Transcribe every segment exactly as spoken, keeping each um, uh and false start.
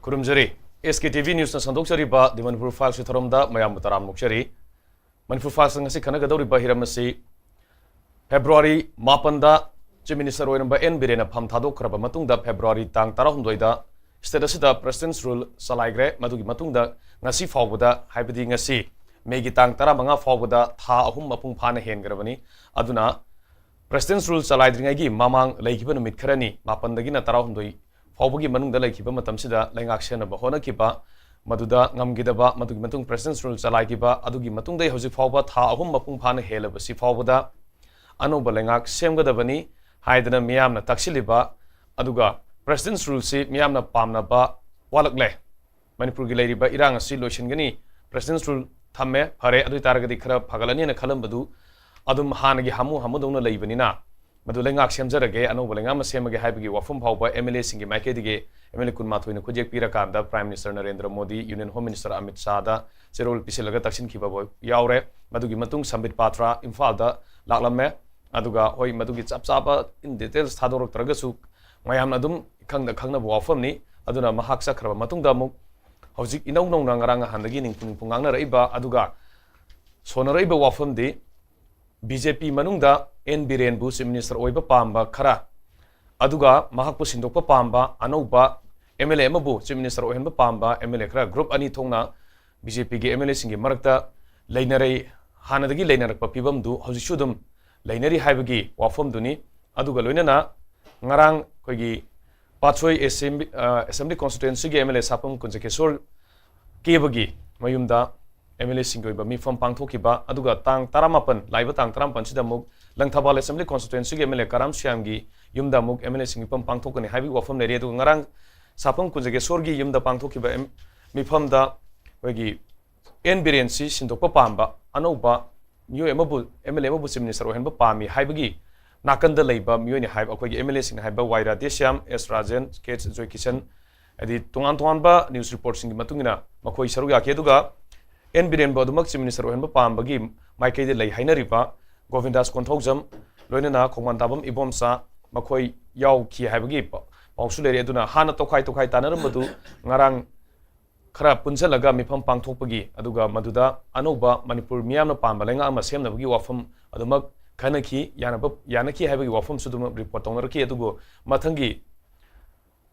ꯈꯨꯔꯨꯝꯖꯔꯤ꯫ ꯑꯦꯁ ꯀꯦ T V ꯅ꯭ꯌꯨꯁꯅ ꯁꯟꯗꯣꯛꯆꯔꯤꯕ ꯗꯤ ꯃꯅꯤꯄꯨꯔ ꯐꯥꯏꯜꯁꯀꯤ ꯊꯧꯔꯝꯗ ꯃꯌꯥꯝꯕꯨ ꯇꯔꯥꯝꯅ ꯑꯣꯛꯆꯔꯤ꯫ ꯃꯅꯤꯄꯨꯔ ꯐꯥꯏꯜꯁꯇ ꯉꯁꯤ ꯈꯟꯅꯒꯗꯧꯔꯤꯕ ꯍꯤꯔꯝ ꯑꯁꯤ ꯐꯦꯕ꯭ꯔꯨꯋꯥꯔꯤ ꯃꯥꯄꯟꯗ ꯆꯤꯐ ꯃꯤꯅꯤꯁꯇꯔ ꯑꯣꯏꯔꯝꯕ ꯑꯦꯟ ꯕꯤꯔꯦꯟꯅ ꯐꯝ ꯊꯥꯗꯣꯛꯈ꯭ꯔꯕ ꯃꯇꯨꯡꯗ ꯐꯦꯕ꯭ꯔꯨꯋꯥꯔꯤ ꯇꯥꯡ ꯇꯔꯥꯍꯨꯝꯗꯣꯏꯗ ꯁ꯭ꯇꯦꯠ ꯑꯁꯤꯗ ꯄ꯭ꯔꯦꯁꯤꯗꯦꯟꯠꯁ ꯔꯨꯜ ꯆꯂꯥꯏꯈ꯭ꯔꯦ꯫ ꯃꯗꯨꯒꯤ ꯃꯇꯨꯡꯗ ꯉꯁꯤ ꯐꯥꯎꯕꯗ, ꯍꯥꯏꯕꯗꯤ ꯉꯁꯤ ꯃꯦꯒꯤ ꯇꯥꯡ ꯇꯔꯥꯃꯉꯥ ꯐꯥꯎꯕꯗ ꯊꯥ ꯑꯍꯨꯝ ꯃꯄꯨꯡ ꯐꯥꯅ ꯍꯦꯟꯈ꯭ꯔꯕꯅꯤ꯫ ꯑꯗꯨꯅ ꯄ꯭ꯔꯦꯁꯤꯗꯦꯟꯠꯁ ꯔꯨꯜ ꯆꯂꯥꯏꯗ꯭ꯔꯤꯉꯩꯒꯤ ꯃꯃꯥꯡ ꯂꯩꯈꯤꯕ ꯅꯨꯃꯤꯠ ꯈꯔꯅꯤ, ꯃꯥꯄꯟꯗꯒꯤꯅ ꯇꯔꯥꯍꯨꯝꯗꯣꯏ ꯐꯥꯎꯕꯒꯤ ꯃꯅꯨꯡꯗ ꯂꯩꯈꯤꯕ ꯃꯇꯝꯁꯤꯗ ꯂꯩꯉꯥꯛ ꯁꯦꯝꯅꯕ ꯍꯣꯠꯅꯈꯤꯕ, ꯃꯗꯨꯗ ꯉꯝꯈꯤꯗꯕ, ꯃꯗꯨꯒꯤ ꯃꯇꯨꯡ ꯄ꯭ꯔꯦꯁꯤꯗꯦꯟꯠꯁ ꯔꯨꯜ ꯆꯂꯥꯏꯈꯤꯕ, ꯑꯗꯨꯒꯤ ꯃꯇꯨꯡꯗꯩ ꯍꯧꯖꯤꯛ ꯐꯥꯎꯕ ꯊꯥ ꯑꯍꯨꯝ ꯃꯄꯨꯡ ꯐꯥꯅ ꯍꯦꯜꯂꯕꯁꯤ ꯐꯥꯎꯕꯗ ꯑꯅꯧꯕ ꯂꯩꯉꯥꯛ ꯁꯦꯝꯒꯗꯕꯅꯤ ꯍꯥꯏꯗꯅ ꯃꯤꯌꯥꯝꯅ ꯇꯛꯁꯤꯜꯂꯤꯕ, ꯑꯗꯨꯒ ꯄ꯭ꯔꯦꯁꯤꯗꯦꯟꯠꯁ ꯔꯨꯜꯁꯤ ꯃꯤꯌꯥꯝꯅ ꯄꯥꯝꯅꯕ ꯋꯥꯠꯂꯛꯂꯦ꯫ ꯃꯅꯤꯄꯨꯔꯒꯤ ꯂꯩꯔꯤꯕ ꯏꯔꯥꯡ ꯑꯁꯤ ꯂꯣꯏꯁꯤꯟꯒꯅꯤ, ꯄ꯭ꯔꯦꯁꯤꯗꯦꯟꯠꯁ ꯔꯨꯜ ꯊꯝꯃꯦ, ꯐꯔꯦ, ꯑꯗꯨ ꯑꯣꯏ ꯇꯥꯔꯒꯗꯤ ꯈꯔ ꯐꯒꯠꯂꯅꯤꯅ ꯈꯜꯂꯝꯕꯗꯨ ꯑꯗꯨꯝ ꯍꯥꯟꯅꯒꯤ ꯍꯥꯃꯨ ꯍꯥꯃꯨꯗꯧꯅ ꯂꯩꯕꯅꯤꯅ, ꯃꯗꯨ ꯂꯩꯉꯥꯛ ꯁꯦꯝꯖꯔꯒꯦ, ꯑꯅꯧꯕ ꯂꯩꯉꯥꯛ ꯑꯃ ꯁꯦꯝꯃꯒꯦ ꯍꯥꯏꯕꯒꯤ ꯋꯥꯐꯝ ꯐꯥꯎꯕ ꯑꯦꯝ ꯑꯦꯜ ꯑꯦꯁꯤꯡꯒꯤ ꯃꯥꯏꯀꯩꯗꯒꯤ ꯑꯦꯝ ꯑꯦꯜ ꯑꯦ ꯀꯨꯟꯃꯥꯊꯣꯏꯅ ꯈꯨꯠꯌꯦꯛ ꯄꯤꯔꯀꯥꯟꯗ prime minister Narendra Modi, union home minister Amit ꯁꯥꯍꯗ ꯆꯦꯔꯣꯜ ꯄꯤꯁꯤꯜꯂꯒ ꯇꯛꯁꯤꯟꯈꯤꯕ ꯐꯥꯎ ꯌꯥꯎꯔꯦ꯫ ꯃꯗꯨꯒꯤ ꯃꯇꯨꯡ ꯁꯝꯕꯤꯠ ꯄꯥꯇ꯭ꯔꯥ ꯏꯝꯐꯥꯜꯗ ꯂꯥꯛꯂꯝꯃꯦ꯫ ꯑꯗꯨꯒ ꯍꯣꯏ, ꯃꯗꯨꯒꯤ ꯆꯞ ꯆꯥꯕ in details ꯊꯥꯗꯣꯔꯛꯇ꯭ꯔꯒꯁꯨ ꯃꯌꯥꯝꯅ ꯑꯗꯨꯝ ꯏꯈꯪꯗ ꯈꯪꯅꯕ ꯋꯥꯐꯝꯅꯤ꯫ ꯑꯗꯨꯅ ꯃꯍꯥꯛ ꯆꯠꯈ꯭ꯔꯕ ꯃꯇꯨꯡꯗ ꯑꯃꯨꯛ ꯍꯧꯖꯤꯛ ꯏꯅꯧ ꯅꯧꯅ ꯉꯔꯥꯡ ꯅꯍꯥꯟꯗꯒꯤ ꯅꯤꯡꯐꯨ ꯅꯤꯡꯐꯨ ꯉꯥꯡꯅꯔꯛꯏꯕ, ꯑꯗꯨꯒ ꯁꯣꯟꯅꯔꯛꯏꯕ ꯋꯥꯐꯝꯗꯤ ꯕꯤ ꯖꯦ ꯄꯤ ꯃꯅꯨꯡꯗ ꯑꯦꯟ ꯕꯤꯔꯦꯟꯕꯨ ꯆꯤꯐ ꯃꯤꯅꯤꯁꯇꯔ ꯑꯣꯏꯕ ꯄꯥꯝꯕ ꯈꯔ, ꯑꯗꯨꯒ ꯃꯍꯥꯛꯄꯨ ꯁꯤꯟꯗꯣꯛꯄ ꯄꯥꯝꯕ ꯑꯅꯧꯕ ꯑꯦꯝ ꯑꯦꯜ ꯑꯦ ꯑꯃꯕꯨ ꯆꯤꯐ ꯃꯤꯅꯤꯁꯇꯔ ꯑꯣꯏꯍꯟꯕ ꯄꯥꯝꯕ ꯑꯦꯝ ꯑꯦꯜ ꯑꯦ ꯈꯔ, ꯒ꯭ꯔꯨꯞ ꯑꯅꯤ ꯊꯣꯛꯅ ꯕꯤ ꯖꯦ ꯄꯤꯒꯤ ꯑꯦꯝ ꯑꯦꯜ ꯑꯦꯁꯤꯡꯒꯤ ꯃꯔꯛꯇ ꯂꯩꯅꯔꯩ, ꯍꯥꯟꯅꯗꯒꯤ ꯂꯩꯅꯔꯛꯄ ꯐꯤꯕꯝꯗꯨ ꯍꯧꯖꯤꯛꯁꯨ ꯑꯗꯨꯝ ꯂꯩꯅꯔꯤ ꯍꯥꯏꯕꯒꯤ ꯋꯥꯐꯝꯗꯨꯅꯤ꯫ ꯑꯗꯨꯒ ꯂꯣꯏꯅꯅ ꯉꯔꯥꯡ ꯑꯩꯈꯣꯏꯒꯤ ꯄꯥꯠꯁꯣꯏ ꯑꯦꯁꯦꯝꯕ꯭ꯂꯤ, ꯑ, ꯑꯦꯁꯦꯝꯕ꯭ꯂꯤ ꯀꯣꯟꯁꯇꯤꯇ꯭ꯋꯦꯟꯁꯤꯒꯤ ꯑꯦꯝ ꯑꯦꯜ ꯑꯦ ꯁꯥꯄꯝ ꯀꯨꯟꯖꯀꯦꯁꯣꯔ ꯀꯦꯕꯒꯤ ꯃꯌꯨꯝꯗ ꯑꯦꯝ ꯑꯦꯜ ꯑꯦꯁꯤꯡꯒꯤ ꯑꯣꯏꯕ ꯃꯤꯐꯝ ꯄꯥꯡꯊꯣꯛꯈꯤꯕ, ꯑꯗꯨꯒ ꯇꯥꯡ ꯇꯔꯥꯃꯥꯄꯟ, ꯂꯥꯛꯏꯕ ꯇꯥꯡ ꯇꯔꯥꯃꯥꯄꯟꯁꯤꯗ ꯑꯃꯨꯛ ꯂꯪꯊꯕꯥꯜ ꯑꯦꯁꯦꯝꯕ꯭ꯂꯤ ꯀꯣꯟꯁꯇꯤꯇ꯭ꯋꯦꯟꯁꯤꯒꯤ ꯑꯦꯝ ꯑꯦꯜ ꯑꯦ ꯀꯔꯥꯝ ꯁ꯭ꯌꯥꯝꯒꯤ ꯌꯨꯝꯗ ꯑꯃꯨꯛ ꯑꯦꯝ ꯑꯦꯜ ꯑꯦꯁꯤꯡ ꯃꯤꯐꯝ ꯄꯥꯡꯊꯣꯛꯀꯅꯤ ꯍꯥꯏꯕꯒꯤ ꯋꯥꯐꯝ ꯂꯩꯔꯤ꯫ ꯑꯗꯨꯒ ꯉꯔꯥꯡ ꯁꯥꯄꯝ ꯀꯨꯟꯖꯒꯦꯁꯣꯔꯒꯤ ꯌꯨꯝꯗ ꯄꯥꯡꯊꯣꯛꯈꯤꯕ ꯑꯦꯝ-, ꯃꯤꯐꯝꯗ ꯑꯩꯈꯣꯏꯒꯤ ꯑꯦꯟ ꯕꯤꯔꯦꯟꯁꯤ ꯁꯤꯟꯗꯣꯛꯄ ꯄꯥꯝꯕ ꯑꯅꯧꯕ ꯃꯤꯑꯣꯏ ꯑꯃꯕꯨ ꯑꯦꯝ ꯑꯦꯜ ꯑꯦ ꯑꯃꯕꯨ ꯆꯤꯐ ꯃꯤꯅꯤꯁꯇꯔ ꯑꯣꯏꯍꯟꯕ ꯄꯥꯝꯃꯤ ꯍꯥꯏꯕꯒꯤ ꯅꯥꯀꯟꯗ ꯂꯩꯕ ꯃꯤꯑꯣꯏꯅꯤ ꯍꯥꯏꯕ ꯑꯩꯈꯣꯏꯒꯤ ꯑꯦꯝ ꯑꯦꯜ ꯑꯦꯁꯤꯡꯅ ꯍꯥꯏꯕ ꯋꯥꯏ ꯔꯥꯙꯦꯁ꯭ꯌꯥꯝ, ꯑꯦꯁ ꯔꯥꯖꯦꯟ, ꯀꯦ ꯖꯣꯏꯀꯤꯁꯟ, ꯍꯥꯏꯗꯤ ꯇꯣꯉꯥꯟ ꯇꯣꯉꯥꯟꯕ ꯅ꯭ꯌꯨꯁ ꯔꯤꯄꯣꯔꯠꯁꯤꯡꯒꯤ ꯃꯇꯨꯡ ꯏꯟꯅ ꯃꯈꯣꯏ ꯁꯔꯨꯛ ꯌꯥꯈꯤ꯫ ꯑꯗꯨꯒ ꯑꯦꯟ ꯕꯤꯔꯦꯟꯕꯨ ꯑꯗꯨꯃꯛ ꯆꯤꯐ ꯃꯤꯅꯤꯁꯇꯔ ꯑꯣꯏꯍꯟꯕ ꯄꯥꯝꯕꯒꯤ ꯃꯥꯏꯀꯩꯗ ꯂꯩ ꯍꯥꯏꯅꯔꯤꯕ ꯒꯣꯕꯤꯟꯗꯥꯁ ꯀꯣꯟꯊꯧꯖꯝ, ꯂꯣꯏꯅꯅ ꯈꯣꯡꯕꯥꯟ ꯇꯥꯕꯝ ꯏꯕꯣꯝꯆꯥ, ꯃꯈꯣꯏ ꯌꯥꯎꯈꯤ ꯍꯥꯏꯕꯒꯤ ꯄ-, ꯄꯥꯎꯁꯨ ꯂꯩꯔꯤ꯫ ꯑꯗꯨꯅ ꯍꯥꯟꯅ ꯇꯣꯈꯥꯏ ꯇꯣꯈꯥꯏ ꯇꯥꯟꯅꯔꯝꯕꯗꯨ ꯉꯔꯥꯡ ꯈꯔ ꯄꯨꯟꯁꯤꯜꯂꯒ ꯃꯤꯐꯝ ꯄꯥꯡꯊꯣꯛꯄꯒꯤ, ꯑꯗꯨꯒ ꯃꯗꯨꯗ ꯑꯅꯧꯕ ꯃꯅꯤꯄꯨꯔ ꯃꯤꯌꯥꯝꯅ ꯄꯥꯝꯕ ꯂꯩꯉꯥꯛ ꯑꯃ ꯁꯦꯝꯅꯕꯒꯤ ꯋꯥꯐꯝ ꯑꯗꯨꯃꯛ ꯈꯟꯅꯈꯤ, ꯌꯥꯅꯕ, ꯌꯥꯅꯈꯤ ꯍꯥꯏꯕꯒꯤ ꯋꯥꯐꯝꯁꯨ ꯑꯗꯨꯃꯛ ꯔꯤꯄꯣꯔꯠ ꯇꯧꯅꯔꯛꯈꯤ꯫ ꯑꯗꯨꯕꯨ ꯃꯊꯪꯒꯤ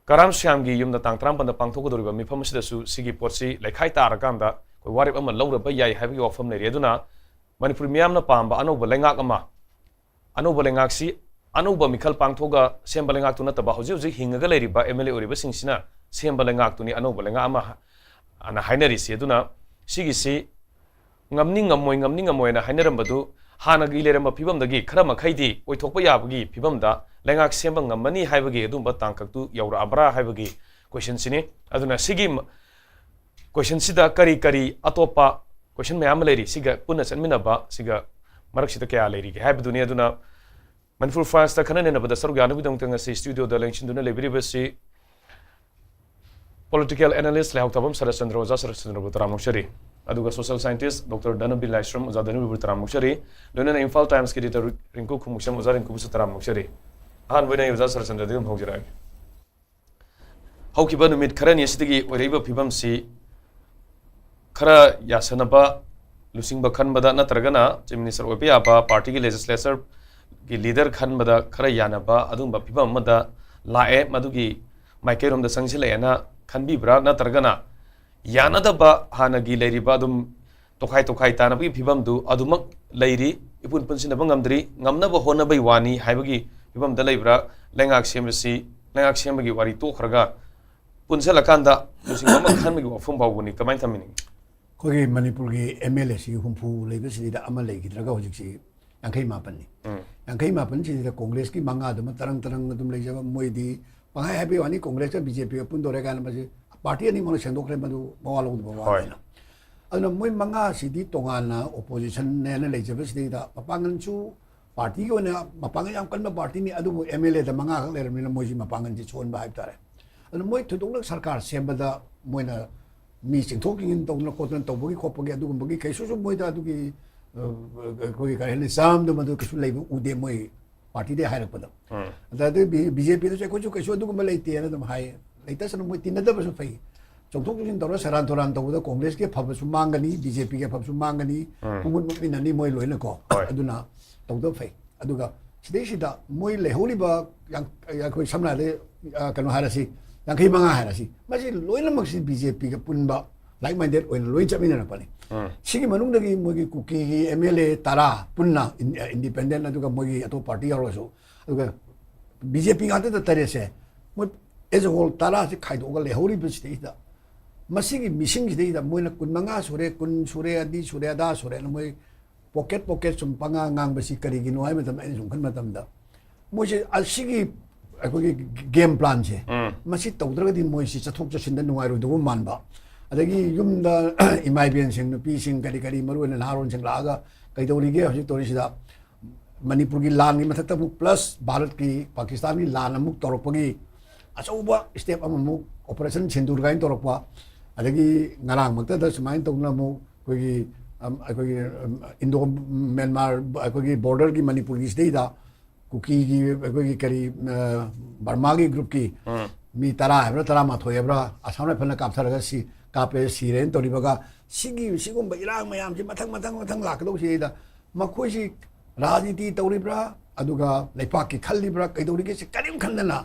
ꯀꯔꯥꯝ ꯁ꯭ꯌꯥꯝꯒꯤ ꯌꯨꯝꯗ ꯇꯥꯡ ꯇꯔꯥꯃꯥꯄꯟꯗ ꯄꯥꯡꯊꯣꯛꯀꯗꯧꯔꯤꯕ ꯃꯤꯐꯝ ꯑꯁꯤꯗꯁꯨ ꯁꯤꯒꯤ ꯄꯣꯠꯁꯤ ꯂꯩꯈꯥꯏ ꯇꯥꯔꯀꯥꯟꯗ ꯑꯩꯈꯣꯏ ꯋꯥꯔꯦꯞ ꯑꯃ ꯂꯧꯔꯕ ꯌꯥꯏ ꯍꯥꯏꯕꯒꯤ ꯋꯥꯐꯝ ꯂꯩꯔꯤ꯫ ꯑꯗꯨꯅ ꯃꯅꯤꯄꯨꯔ ꯃꯤꯌꯥꯝꯅ ꯄꯥꯝꯕ ꯑꯅꯧꯕ ꯂꯩꯉꯥꯛ ꯑꯃ, ꯑꯅꯧꯕ ꯂꯩꯉꯥꯛꯁꯤ ꯑꯅꯧꯕ ꯃꯤꯈꯜ ꯄꯥꯡꯊꯣꯛꯑꯒ ꯁꯦꯝꯕ ꯂꯩꯉꯥꯛꯇꯨ ꯅꯠꯇꯕ, ꯍꯧꯖꯤꯛ ꯍꯧꯖꯤꯛ ꯍꯤꯡꯉꯒ ꯂꯩꯔꯤꯕ ꯑꯦꯝ ꯑꯦꯜ ꯑꯦ ꯑꯣꯏꯔꯤꯕꯁꯤꯡꯁꯤꯅ ꯁꯦꯝꯕ ꯂꯩꯉꯥꯛꯇꯨꯅꯤ ꯑꯅꯧꯕ ꯂꯩꯉꯥꯛ ꯑꯃ ꯍꯥꯏꯅ ꯍꯥꯏꯅꯔꯤꯁꯤ꯫ ꯑꯗꯨꯅ ꯁꯤꯒꯤꯁꯤ ꯉꯝꯅꯤ ꯉꯝꯃꯣꯏ, ꯉꯝꯅꯤ ꯉꯝꯃꯣꯏꯅ ꯍꯥꯏꯅꯔꯝꯕꯗꯨ, ꯍꯥꯟꯅꯒꯤ ꯂꯩꯔꯝꯕ ꯐꯤꯕꯝꯗꯒꯤ ꯈꯔ ꯃꯈꯩꯗꯤ ꯑꯣꯏꯊꯣꯛꯄ ꯌꯥꯕꯒꯤ ꯐꯤꯕꯝꯗ ꯂꯩꯉꯥꯛ ꯁꯦꯝꯕ ꯉꯝꯃꯅꯤ ꯍꯥꯏꯕꯒꯤ ꯑꯗꯨꯝꯕ ꯇꯥꯡꯀꯛꯇꯨ ꯌꯧꯔꯛꯑꯕ꯭ꯔꯥ ꯍꯥꯏꯕꯒꯤ ꯀꯣꯏꯁꯟꯁꯤꯅꯤ꯫ ꯑꯗꯨꯅ ꯁꯤꯒꯤ ꯃ-, ꯀꯣꯏꯁꯟꯁꯤꯗ ꯀꯔꯤ ꯀꯔꯤ ꯑꯇꯣꯞꯄ ꯀꯣꯏꯁꯟ ꯃꯌꯥꯝ ꯑꯃ ꯂꯩꯔꯤ, ꯁꯤꯒ ꯄꯨꯟꯅ ꯆꯠꯃꯤꯟꯅꯕ, ꯁꯤꯒ ꯃꯔꯛꯁꯤꯗ ꯀꯌꯥ ꯂꯩꯔꯤꯒꯦ ꯍꯥꯏꯕꯗꯨꯅꯤ꯫ ꯑꯗꯨꯅ ꯃꯅꯤꯄꯨꯔ ꯐꯥꯏꯜꯁꯇ ꯈꯟꯅ ꯅꯩꯅꯕꯗ ꯁꯔꯨꯛ ꯌꯥꯅꯕꯒꯤꯗꯃꯛꯇ ꯉꯁꯤ ꯁ꯭ꯇꯨꯗꯤꯑꯣꯗ ꯂꯦꯡꯁꯤꯟꯗꯨꯅ ꯂꯩꯕꯤꯔꯤꯕꯁꯤ ꯄꯣꯂꯤꯇꯤꯀꯦꯜ ꯑꯦꯅꯥꯂꯤꯁ ꯂꯩꯍꯥꯎ ꯊꯥꯕꯝ ꯁꯔꯠꯆꯟꯗ꯭ꯔ, ꯑꯣꯖꯥ ꯁꯔꯠꯆꯟꯗ꯭ꯔꯕꯨ ꯇꯔꯥꯝꯅ ꯑꯣꯛꯆꯔꯤ꯫ ꯑꯗꯨꯒ ꯁꯣꯁꯤꯌꯦꯜ ꯁꯥꯏꯟꯇꯤꯁ ꯗꯣꯛꯇꯔ ꯙꯅꯕꯤꯔ ꯂꯥꯏꯁ꯭ꯔꯝ, ꯑꯣꯖꯥ ꯙꯅꯕꯤꯔꯕꯨ ꯇꯔꯥꯝꯅ ꯑꯣꯛꯆꯔꯤ꯫ ꯂꯣꯏꯅꯅ ꯏꯝꯐꯥꯜ ꯇꯥꯏꯝꯁꯀꯤ ꯏꯗꯤꯇꯔ ꯔꯤꯡꯀꯨ ꯈꯨꯃꯨꯛꯁꯝ, ꯑꯣꯖꯥ ꯔꯤꯡꯀꯨꯕꯨꯁꯨ ꯇꯔꯥꯝꯅ ꯑꯣꯛꯆꯔꯤ꯫ ꯑꯍꯥꯟꯕ ꯑꯣꯏꯅ ꯑꯩ ꯑꯣꯖꯥ ꯁꯔꯠꯆꯟꯗ꯭ꯔꯗꯒꯤ ꯑꯗꯨꯝ ꯍꯧꯖꯔꯛꯑꯒꯦ꯫ ꯍꯧꯈꯤꯕ ꯅꯨꯃꯤꯠ ꯈꯔꯅꯤ ꯑꯁꯤꯗꯒꯤ ꯑꯣꯏꯔꯛꯏꯕ ꯐꯤꯕꯝꯁꯤ ꯈꯔ ꯌꯥꯁꯟꯅꯕ, ꯂꯨꯆꯤꯡꯕ ꯈꯟꯕꯗ ꯅꯠꯇ꯭ꯔꯒꯅ ꯆꯤꯐ ꯃꯤꯅꯤꯁꯇꯔ ꯑꯣꯏꯕ ꯌꯥꯕ ꯄꯥꯔꯇꯤꯒꯤ ꯂꯦꯖꯤꯁꯂꯦꯆꯔꯒꯤ ꯂꯤꯗꯔ ꯈꯟꯕꯗ ꯈꯔ ꯌꯥꯅꯕ ꯑꯗꯨꯒꯨꯝꯕ ꯐꯤꯕꯝ ꯑꯃꯗ ꯂꯥꯛꯑꯦ, ꯃꯗꯨꯒꯤ ꯃꯥꯏꯀꯩꯔꯣꯝꯗ ꯆꯪꯁꯤꯜꯂꯛꯑꯦꯅ ꯈꯟꯕꯤꯕ꯭ꯔꯥ? ꯅꯠꯇ꯭ꯔꯒꯅ ꯌꯥꯅꯗꯕ ꯍꯥꯟꯅꯒꯤ ꯂꯩꯔꯤꯕ ꯑꯗꯨꯝ ꯇꯣꯈꯥꯏ ꯇꯣꯈꯥꯏ ꯇꯥꯅꯕꯒꯤ ꯐꯤꯕꯝꯗꯨ ꯑꯗꯨꯃꯛ ꯂꯩꯔꯤ, ꯏꯄꯨꯟ ꯄꯨꯟꯁꯤꯟꯅꯕ ꯉꯝꯗ꯭ꯔꯤ, ꯉꯝꯅꯕ ꯍꯣꯠꯅꯕꯩ ꯋꯥꯅꯤ ꯍꯥꯏꯕꯒꯤ ꯐꯤꯕꯝꯗ ꯂꯩꯕ꯭ꯔꯥ? ꯂꯩꯉꯥꯛ ꯁꯦꯝꯕꯁꯤ, ꯂꯩꯉꯥꯛ ꯁꯦꯝꯕꯒꯤ ꯋꯥꯔꯤ ꯇꯣꯛꯈ꯭ꯔꯒ ꯄꯨꯟꯁꯤꯜꯂꯀꯥꯟꯗ ꯂꯨꯆꯤꯡꯕ ꯑꯃ ꯈꯟꯕꯒꯤ ꯋꯥꯐꯝ ꯐꯥꯎꯕꯅꯤ꯫ ꯀꯃꯥꯏꯅ ꯊꯝꯕꯤꯅꯤꯡꯉꯤ? ꯑꯩꯈꯣꯏꯒꯤ ꯃꯅꯤꯄꯨꯔꯒꯤ ꯑꯦꯝ ꯑꯦꯜ ꯑꯦꯁꯤ ꯍꯨꯝꯐꯨ ꯂꯩꯕꯁꯤꯗꯩꯗ ꯑꯃ ꯂꯩꯈꯤꯗ꯭ꯔꯒ ꯍꯧꯖꯤꯛꯁꯤ ꯌꯥꯡꯈꯩ ꯃꯥꯄꯟꯅꯤ꯫ ꯎꯝ꯫ ꯌꯥꯡꯈꯩ ꯃꯥꯄꯟꯁꯤꯗꯩꯗ ꯀꯣꯡꯒ꯭ꯔꯦꯁꯀꯤ ꯃꯉꯥꯗꯨꯃ ꯇꯔꯪ ꯇꯔꯪ ꯑꯗꯨꯝ ꯂꯩꯖꯕ, ꯃꯣꯏꯗꯤ ꯄꯪꯍꯥꯏ ꯍꯥꯏꯕꯒꯤ ꯋꯥꯅꯤ, ꯀꯣꯡꯒ꯭ꯔꯦꯁꯀ ꯕꯤ ꯖꯦ ꯄꯤꯒ ꯄꯨꯟꯗꯧꯔꯦ ꯀꯥꯏꯅ꯫ ꯃꯁꯤ ꯄꯥꯔꯇꯤ ꯑꯅꯤꯃꯛꯅ ꯁꯦꯝꯗꯣꯛꯈ꯭ꯔꯦ, ꯃꯗꯨ ꯃꯋꯥ ꯂꯧꯗꯕ ꯍꯣꯏ꯫ ꯋꯥꯅꯤꯅ꯫ ꯑꯗꯨꯅ ꯃꯣꯏ ꯃꯉꯥꯁꯤꯗꯤ ꯇꯣꯉꯥꯟꯅ ꯑꯣꯄꯣꯖꯤꯁꯟꯅꯦꯅ ꯂꯩꯖꯕꯁꯤꯗꯩꯗ ꯃꯄꯥꯡꯒꯜꯁꯨ ꯄꯥꯔꯇꯤꯒꯤ ꯑꯣꯏꯅ ꯃꯄꯥꯡꯒꯜ ꯌꯥꯝ ꯀꯟꯕ ꯄꯥꯔꯇꯤꯅꯤ, ꯑꯗꯨꯕꯨ ꯑꯦꯝ ꯑꯦꯜ ꯑꯦꯗ ꯃꯉꯥꯈꯛ ꯂꯩꯔꯕꯅꯤꯅ ꯃꯣꯏꯁꯤ ꯃꯄꯥꯡꯒꯜꯁꯤ ꯁꯣꯟꯕ ꯍꯥꯏꯕ ꯇꯥꯔꯦ꯫ ꯑꯗꯨꯅ ꯃꯣꯏ ꯊꯣꯏꯗꯣꯛꯅ ꯁꯔꯀꯥꯔ ꯁꯦꯝꯕꯗ ꯃꯣꯏꯅ ꯃꯤ ꯆꯤꯡꯊꯣꯛ ꯆꯤꯡꯁꯤꯟ ꯇꯧꯗꯅ ꯈꯣꯠꯇꯅ ꯇꯧꯕꯒꯤ ꯈꯣꯠꯄꯒꯤ ꯑꯗꯨꯒꯨꯝꯕꯒꯤ ꯀꯩꯁꯨꯁꯨ ꯃꯣꯏꯗ ꯑꯗꯨꯒꯤ, ꯑ, ꯑꯩꯈꯣꯏꯒꯤ ꯀꯔꯤ ꯍꯥꯏꯅꯤ, ꯆꯥꯝꯗ ꯃꯗꯨ ꯀꯩꯁꯨ ꯂꯩꯕ ꯎꯗꯦ ꯃꯣꯏ꯫ ꯄꯥꯔꯇꯤꯗꯒꯤ ꯍꯥꯏꯔꯛꯄꯗ꯫ ꯑꯗ ꯑꯗꯨ ꯕꯤ ꯖꯦ ꯄꯤꯗꯁꯨ ꯑꯩꯈꯣꯏꯁꯨ ꯀꯩꯁꯨ ꯑꯗꯨꯒꯨꯝꯕ ꯂꯩꯇꯦꯅ ꯑꯗꯨꯝ ꯍꯥꯏ꯫ ꯂꯩꯇꯁꯅꯨ, ꯃꯣꯏ ꯇꯤꯟꯅꯗꯕꯁꯨ ꯐꯩ꯫ ꯆꯣꯡꯊꯣꯛ ꯆꯣꯡꯁꯤꯟ ꯇꯧꯔ ꯁꯦꯔꯥꯟ ꯇꯨꯔꯥꯟ ꯇꯧꯕꯗ ꯀꯣꯡꯒ꯭ꯔꯦꯁꯀꯤ ꯑꯐꯕꯁꯨ ꯃꯥꯡꯒꯅꯤ, ꯕꯤ ꯖꯦ ꯄꯤꯒꯤ ꯑꯐꯕꯁꯨ ꯃꯥꯡꯒꯅꯤ꯫ ꯎꯝ꯫ ꯃꯨꯠ ꯃꯨꯠꯃꯤꯟꯅꯅꯤ ꯃꯣꯏ ꯂꯣꯏꯅꯀꯣ꯫ ꯍꯣꯏ꯫ ꯑꯗꯨꯅ ꯇꯧꯗꯕ ꯐꯩ꯫ ꯑꯗꯨꯒ ꯁꯤꯗꯩꯁꯤꯗ ꯃꯣꯏ ꯂꯩꯍꯧꯔꯤꯕ ꯌꯥꯡ-, ꯑꯩꯈꯣꯏ ꯁꯝꯅ ꯍꯥꯏꯔꯕꯗ, ꯑ, ꯀꯩꯅꯣ ꯍꯥꯏꯔꯁꯤ, ꯌꯥꯡꯈꯩ ꯃꯉꯥ ꯍꯥꯏꯔꯁꯤ, ꯃꯁꯤ ꯂꯣꯏꯅꯃꯛꯁꯤ ꯕꯤ ꯖꯦ ꯄꯤꯒ ꯄꯨꯟꯕ, like minded ꯑꯣꯏꯅ ꯂꯣꯏ ꯆꯠꯃꯤꯟꯅꯔꯛꯄꯅꯤ꯫ ꯎꯝ꯫ ꯁꯤꯒꯤ ꯃꯅꯨꯡꯗꯒꯤ ꯃꯣꯏꯒꯤ ꯀꯨꯀꯤꯒꯤ ꯑꯦꯝ ꯑꯦꯜ ꯑꯦ ꯇꯔꯥ ꯄꯨꯟꯅ, ꯏꯟ-, ꯑ, ꯏꯟꯗꯤꯄꯦꯟꯗꯦꯟ ꯑꯗꯨꯒ ꯃꯣꯏꯒꯤ ꯑꯇꯣꯞꯄ ꯄꯥꯔꯇꯤ ꯌꯥꯎꯔꯁꯨ, ꯑꯗꯨꯒ ꯕꯤ ꯖꯦ ꯄꯤ ꯉꯥꯛꯇꯗ ꯇꯔꯦꯠꯁꯦ, ꯃꯣꯏ as a whole ꯇꯔꯥꯁꯦ ꯈꯥꯏꯗꯣꯛꯑꯒ ꯂꯩꯍꯧꯔꯤꯕꯁꯤꯗꯩꯗ, ꯃꯁꯤꯒꯤ ꯃꯤꯁꯤꯡꯁꯤꯗꯩꯗ ꯃꯣꯏꯅ ꯀꯨꯟ ꯃꯉꯥ ꯁꯨꯔꯦ, ꯀꯨꯟ ꯁꯨꯔꯦ, ꯑꯅꯤ ꯁꯨꯔꯦ, ꯑꯗꯥ ꯁꯨꯔꯦꯅ ꯃꯣꯏ ꯄꯣꯀꯦꯠ ꯄꯣꯀꯦꯠ ꯁꯨꯝ ꯄꯉꯥ ꯉꯥꯡꯕꯁꯤ ꯀꯔꯤꯒꯤꯅꯣ ꯍꯥꯏꯕ ꯃꯇꯝꯗ, ꯑꯩꯅ ꯁꯨꯝ ꯈꯟꯕ ꯃꯇꯝꯗ, ꯃꯣꯏꯁꯦ ꯑꯁꯤꯒꯤ ꯑꯩꯈꯣꯏꯒꯤ ꯒꯦꯝ ꯄ꯭ꯂꯥꯟꯁꯦ, ꯎꯝ꯫ ꯃꯁꯤ ꯇꯧꯗ꯭ꯔꯒꯗꯤ ꯃꯣꯏꯁꯤ ꯆꯠꯊꯣꯛ ꯆꯠꯁꯤꯟꯗ ꯅꯨꯡꯉꯥꯏꯔꯣꯏꯗꯧꯕ ꯃꯥꯟꯕ, ꯑꯗꯒꯤ ꯌꯨꯝꯗ ꯏꯃꯥ ꯏꯕꯦꯟꯁꯤꯡ, ꯅꯨꯄꯤꯁꯤꯡ, ꯀꯔꯤ ꯀꯔꯤ, ꯃꯔꯨ ꯑꯣꯏꯅ ꯅꯍꯥꯔꯣꯟꯁꯤꯡ ꯂꯥꯛꯑꯒ ꯀꯩꯗꯧꯔꯤꯒꯦ ꯍꯧꯖꯤꯛ ꯇꯧꯔꯤꯁꯤꯗ, ꯃꯅꯤꯄꯨꯔꯒꯤ ꯂꯥꯟꯒꯤ ꯃꯊꯛꯇ ꯑꯃꯨꯛ plus ꯚꯥꯔꯠꯀꯤ, ꯄꯥꯀꯤꯁꯇꯥꯟꯒꯤ ꯂꯥꯟ ꯑꯃꯨꯛ ꯇꯧꯔꯛꯄꯒꯤ ꯑꯆꯧꯕ step ꯑꯃꯃꯨꯛ operation ꯁꯤꯟꯗꯨꯔ ꯀꯥꯏꯅ ꯇꯧꯔꯛꯄ, ꯑꯗꯒꯤ ꯉꯔꯥꯡꯃꯛꯇꯗ ꯁꯨꯃꯥꯏꯅ ꯇꯧꯗꯅ ꯑꯃꯨꯛ ꯑꯩꯈꯣꯏꯒꯤ, ꯑꯝ, ꯑꯩꯈꯣꯏꯒꯤ, ꯑꯝ, ꯏꯟꯗꯣ ꯃ꯭ꯌꯥꯟꯃꯥꯔ, ꯑꯩꯈꯣꯏꯒꯤ border ꯒꯤ ꯃꯅꯤꯄꯨꯔꯒꯤ ꯁꯤꯗꯩꯗ ꯀꯨꯀꯤꯒꯤ, ꯑꯩꯈꯣꯏꯒꯤ ꯀꯔꯤ, ꯑ, ꯕꯔꯃꯥꯒꯤ group ꯀꯤ ꯎꯝ꯫ ꯃꯤ ꯇꯔꯥ ꯍꯥꯏꯕ꯭ꯔꯥ, ꯇꯔꯥꯃꯥꯊꯣꯏ ꯍꯥꯏꯕ꯭ꯔꯥ, ꯑꯁꯥꯝ ꯔꯥꯏꯐꯜꯅ ꯀꯥꯞꯊꯔꯒ ꯁꯤ, ꯀꯥꯞꯄꯦ, ꯁꯤꯔꯦꯅ ꯇꯧꯔꯤꯕꯒ, ꯁꯤꯒꯤ, ꯁꯤꯒꯨꯝꯕ ꯏꯔꯥꯡ ꯃꯌꯥꯝꯁꯤ ꯃꯊꯪ, ꯃꯊꯪ, ꯃꯊꯪ ꯂꯥꯛꯀꯗꯧꯁꯤꯗ ꯃꯈꯣꯏꯁꯤ ꯔꯥꯖꯅꯤꯇꯤ ꯇꯧꯔꯤꯕ꯭ꯔꯥ, ꯑꯗꯨꯒ ꯂꯩꯄꯥꯛꯀꯤ ꯈꯜꯂꯤꯕ꯭ꯔꯥ, ꯀꯩꯗꯧꯔꯤꯒꯦ ꯁꯤ ꯀꯔꯤꯝ ꯈꯟꯗꯅ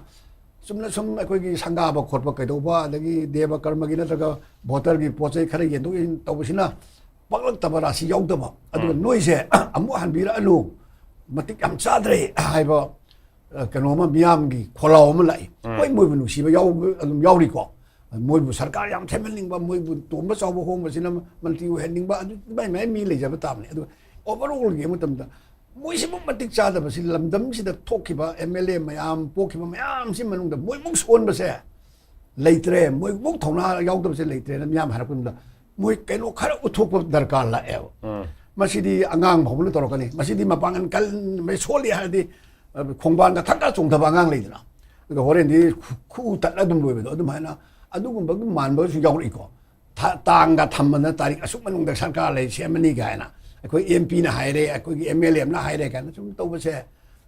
ꯆꯨꯝꯅ ꯁꯨꯝ ꯑꯩꯈꯣꯏꯒꯤ ꯁꯪꯒꯥꯕ ꯈꯣꯠꯄ ꯀꯩꯗꯧꯕ, ꯑꯗꯒꯤ ꯗꯦꯕ ꯀꯔꯃꯒꯤ ꯅꯠꯇ꯭ꯔꯒ voter ꯒꯤ ꯄꯣꯠ ꯆꯩ ꯈꯔ ꯌꯦꯟꯊꯣꯛ ꯌꯦꯟꯁꯤꯟ ꯇꯧꯕꯁꯤꯅ ꯄꯛꯂꯛꯇꯕ ꯔꯥꯁꯤ ꯌꯥꯎꯗꯕ, ꯑꯗꯨꯒ ꯎꯝ꯫ ꯅꯣꯏꯁꯦ ꯑꯃꯨꯛ ꯍꯟꯕꯤꯔꯛꯑꯅꯨ, ꯃꯇꯤꯛ ꯌꯥꯝ ꯆꯥꯗ꯭ꯔꯦ ꯍꯥꯏꯕ, ꯑ, ꯀꯩꯅꯣ ꯑꯃ, ꯃꯤꯌꯥꯝꯒꯤ ꯈꯣꯜꯂꯥꯎ ꯑꯃ ꯂꯥꯛꯏ꯫ ꯎꯝ꯫ ꯍꯣꯏ, ꯃꯣꯏꯕꯨ ꯅꯨꯡꯁꯤꯕ ꯌꯥꯎꯕ ꯑꯗꯨꯝ ꯌꯥꯎꯔꯤꯀꯣ, ꯃꯣꯏꯕꯨ ꯁꯔꯀꯥꯔ ꯌꯥꯝ ꯁꯦꯝꯍꯟꯅꯤꯡꯕ, ꯃꯣꯏꯕꯨ ꯇꯣꯝꯕ ꯆꯥꯎꯕ ꯍꯣꯡꯕꯁꯤꯅ ꯃꯟꯇ꯭ꯔꯤ ꯑꯣꯏꯍꯟꯅꯤꯡꯕ, ꯑꯗꯨ ꯃꯥꯏ ꯃꯥꯏ ꯃꯤ ꯂꯩꯖꯕ ꯇꯥꯕꯅꯤ꯫ ꯑꯗꯨ overall ꯌꯦꯡꯕ ꯃꯇꯝꯗ ꯃꯣꯏꯁꯤꯃꯨꯛ ꯃꯇꯤꯛ ꯆꯥꯗꯕꯁꯤ, ꯂꯝꯗꯝꯁꯤꯗ ꯊꯣꯛꯈꯤꯕ ꯑꯦꯝ ꯑꯦꯜ ꯑꯦ ꯃꯌꯥꯝ, ꯄꯣꯛꯈꯤꯕ ꯃꯌꯥꯝꯁꯤ ꯃꯅꯨꯡꯗ ꯃꯣꯏꯃꯨꯛ ꯁꯣꯟꯕꯁꯦ ꯂꯩꯇ꯭ꯔꯦ, ꯃꯣꯏꯃꯨꯛ ꯊꯧꯅꯥ ꯌꯥꯎꯗꯕꯁꯦ ꯂꯩꯇ꯭ꯔꯦꯅ ꯃꯤꯌꯥꯝ ꯍꯥꯏꯔꯛꯄ ꯃꯇꯝꯗ ꯃꯣꯏ ꯀꯩꯅꯣ ꯈꯔ ꯎꯠꯊꯣꯛꯄ ꯗꯔꯀꯥꯔ ꯂꯥꯛꯑꯦꯕ꯫ ꯎꯝ꯫ ꯃꯁꯤꯗꯤ ꯑꯉꯥꯡ ꯐꯥꯎꯕꯅ ꯇꯧꯔꯛꯀꯅꯤ꯫ ꯃꯁꯤꯗꯤ ꯃꯄꯥꯡꯒꯜ ꯀꯟꯕ, ꯁꯣꯜꯂꯤ ꯍꯥꯏꯔꯗꯤ, ꯑ, ꯈꯣꯡꯕꯥꯟꯒ ꯊꯛꯀ ꯆꯣꯡꯊꯕ ꯑꯉꯥꯡ ꯂꯩꯗꯅ, ꯑꯗꯨꯒ ꯍꯣꯔꯦꯟꯗꯤ ꯈꯨ-, ꯈꯨꯎ ꯇꯠꯂ ꯑꯗꯨꯝ ꯂꯣꯏꯕꯗꯣ, ꯑꯗꯨꯃꯥꯏꯅ ꯑꯗꯨꯒꯨꯝꯕꯒꯤ ꯃꯥꯟꯕꯒꯁꯨ ꯌꯥꯎꯔꯛꯏꯀꯣ꯫ ꯊ-, ꯇꯥꯡꯒ ꯊꯝꯃꯅ ꯇꯥꯔꯤꯛ ꯑꯁꯨꯛ ꯃꯅꯨꯡꯗ ꯁꯔꯀꯥꯔ ꯂꯩ ꯁꯦꯝꯃꯅꯤ ꯀꯥꯏꯅ, ꯑꯩꯈꯣꯏ ꯑꯦꯝ ꯄꯤꯅ ꯍꯥꯏꯔꯦ, ꯑꯩꯈꯣꯏꯒꯤ ꯑꯦꯝ ꯑꯦꯜ ꯑꯦ ꯑꯃꯅ ꯍꯥꯏꯔꯦ ꯀꯥꯏꯅ ꯁꯨꯝ ꯇꯧꯕꯁꯦ,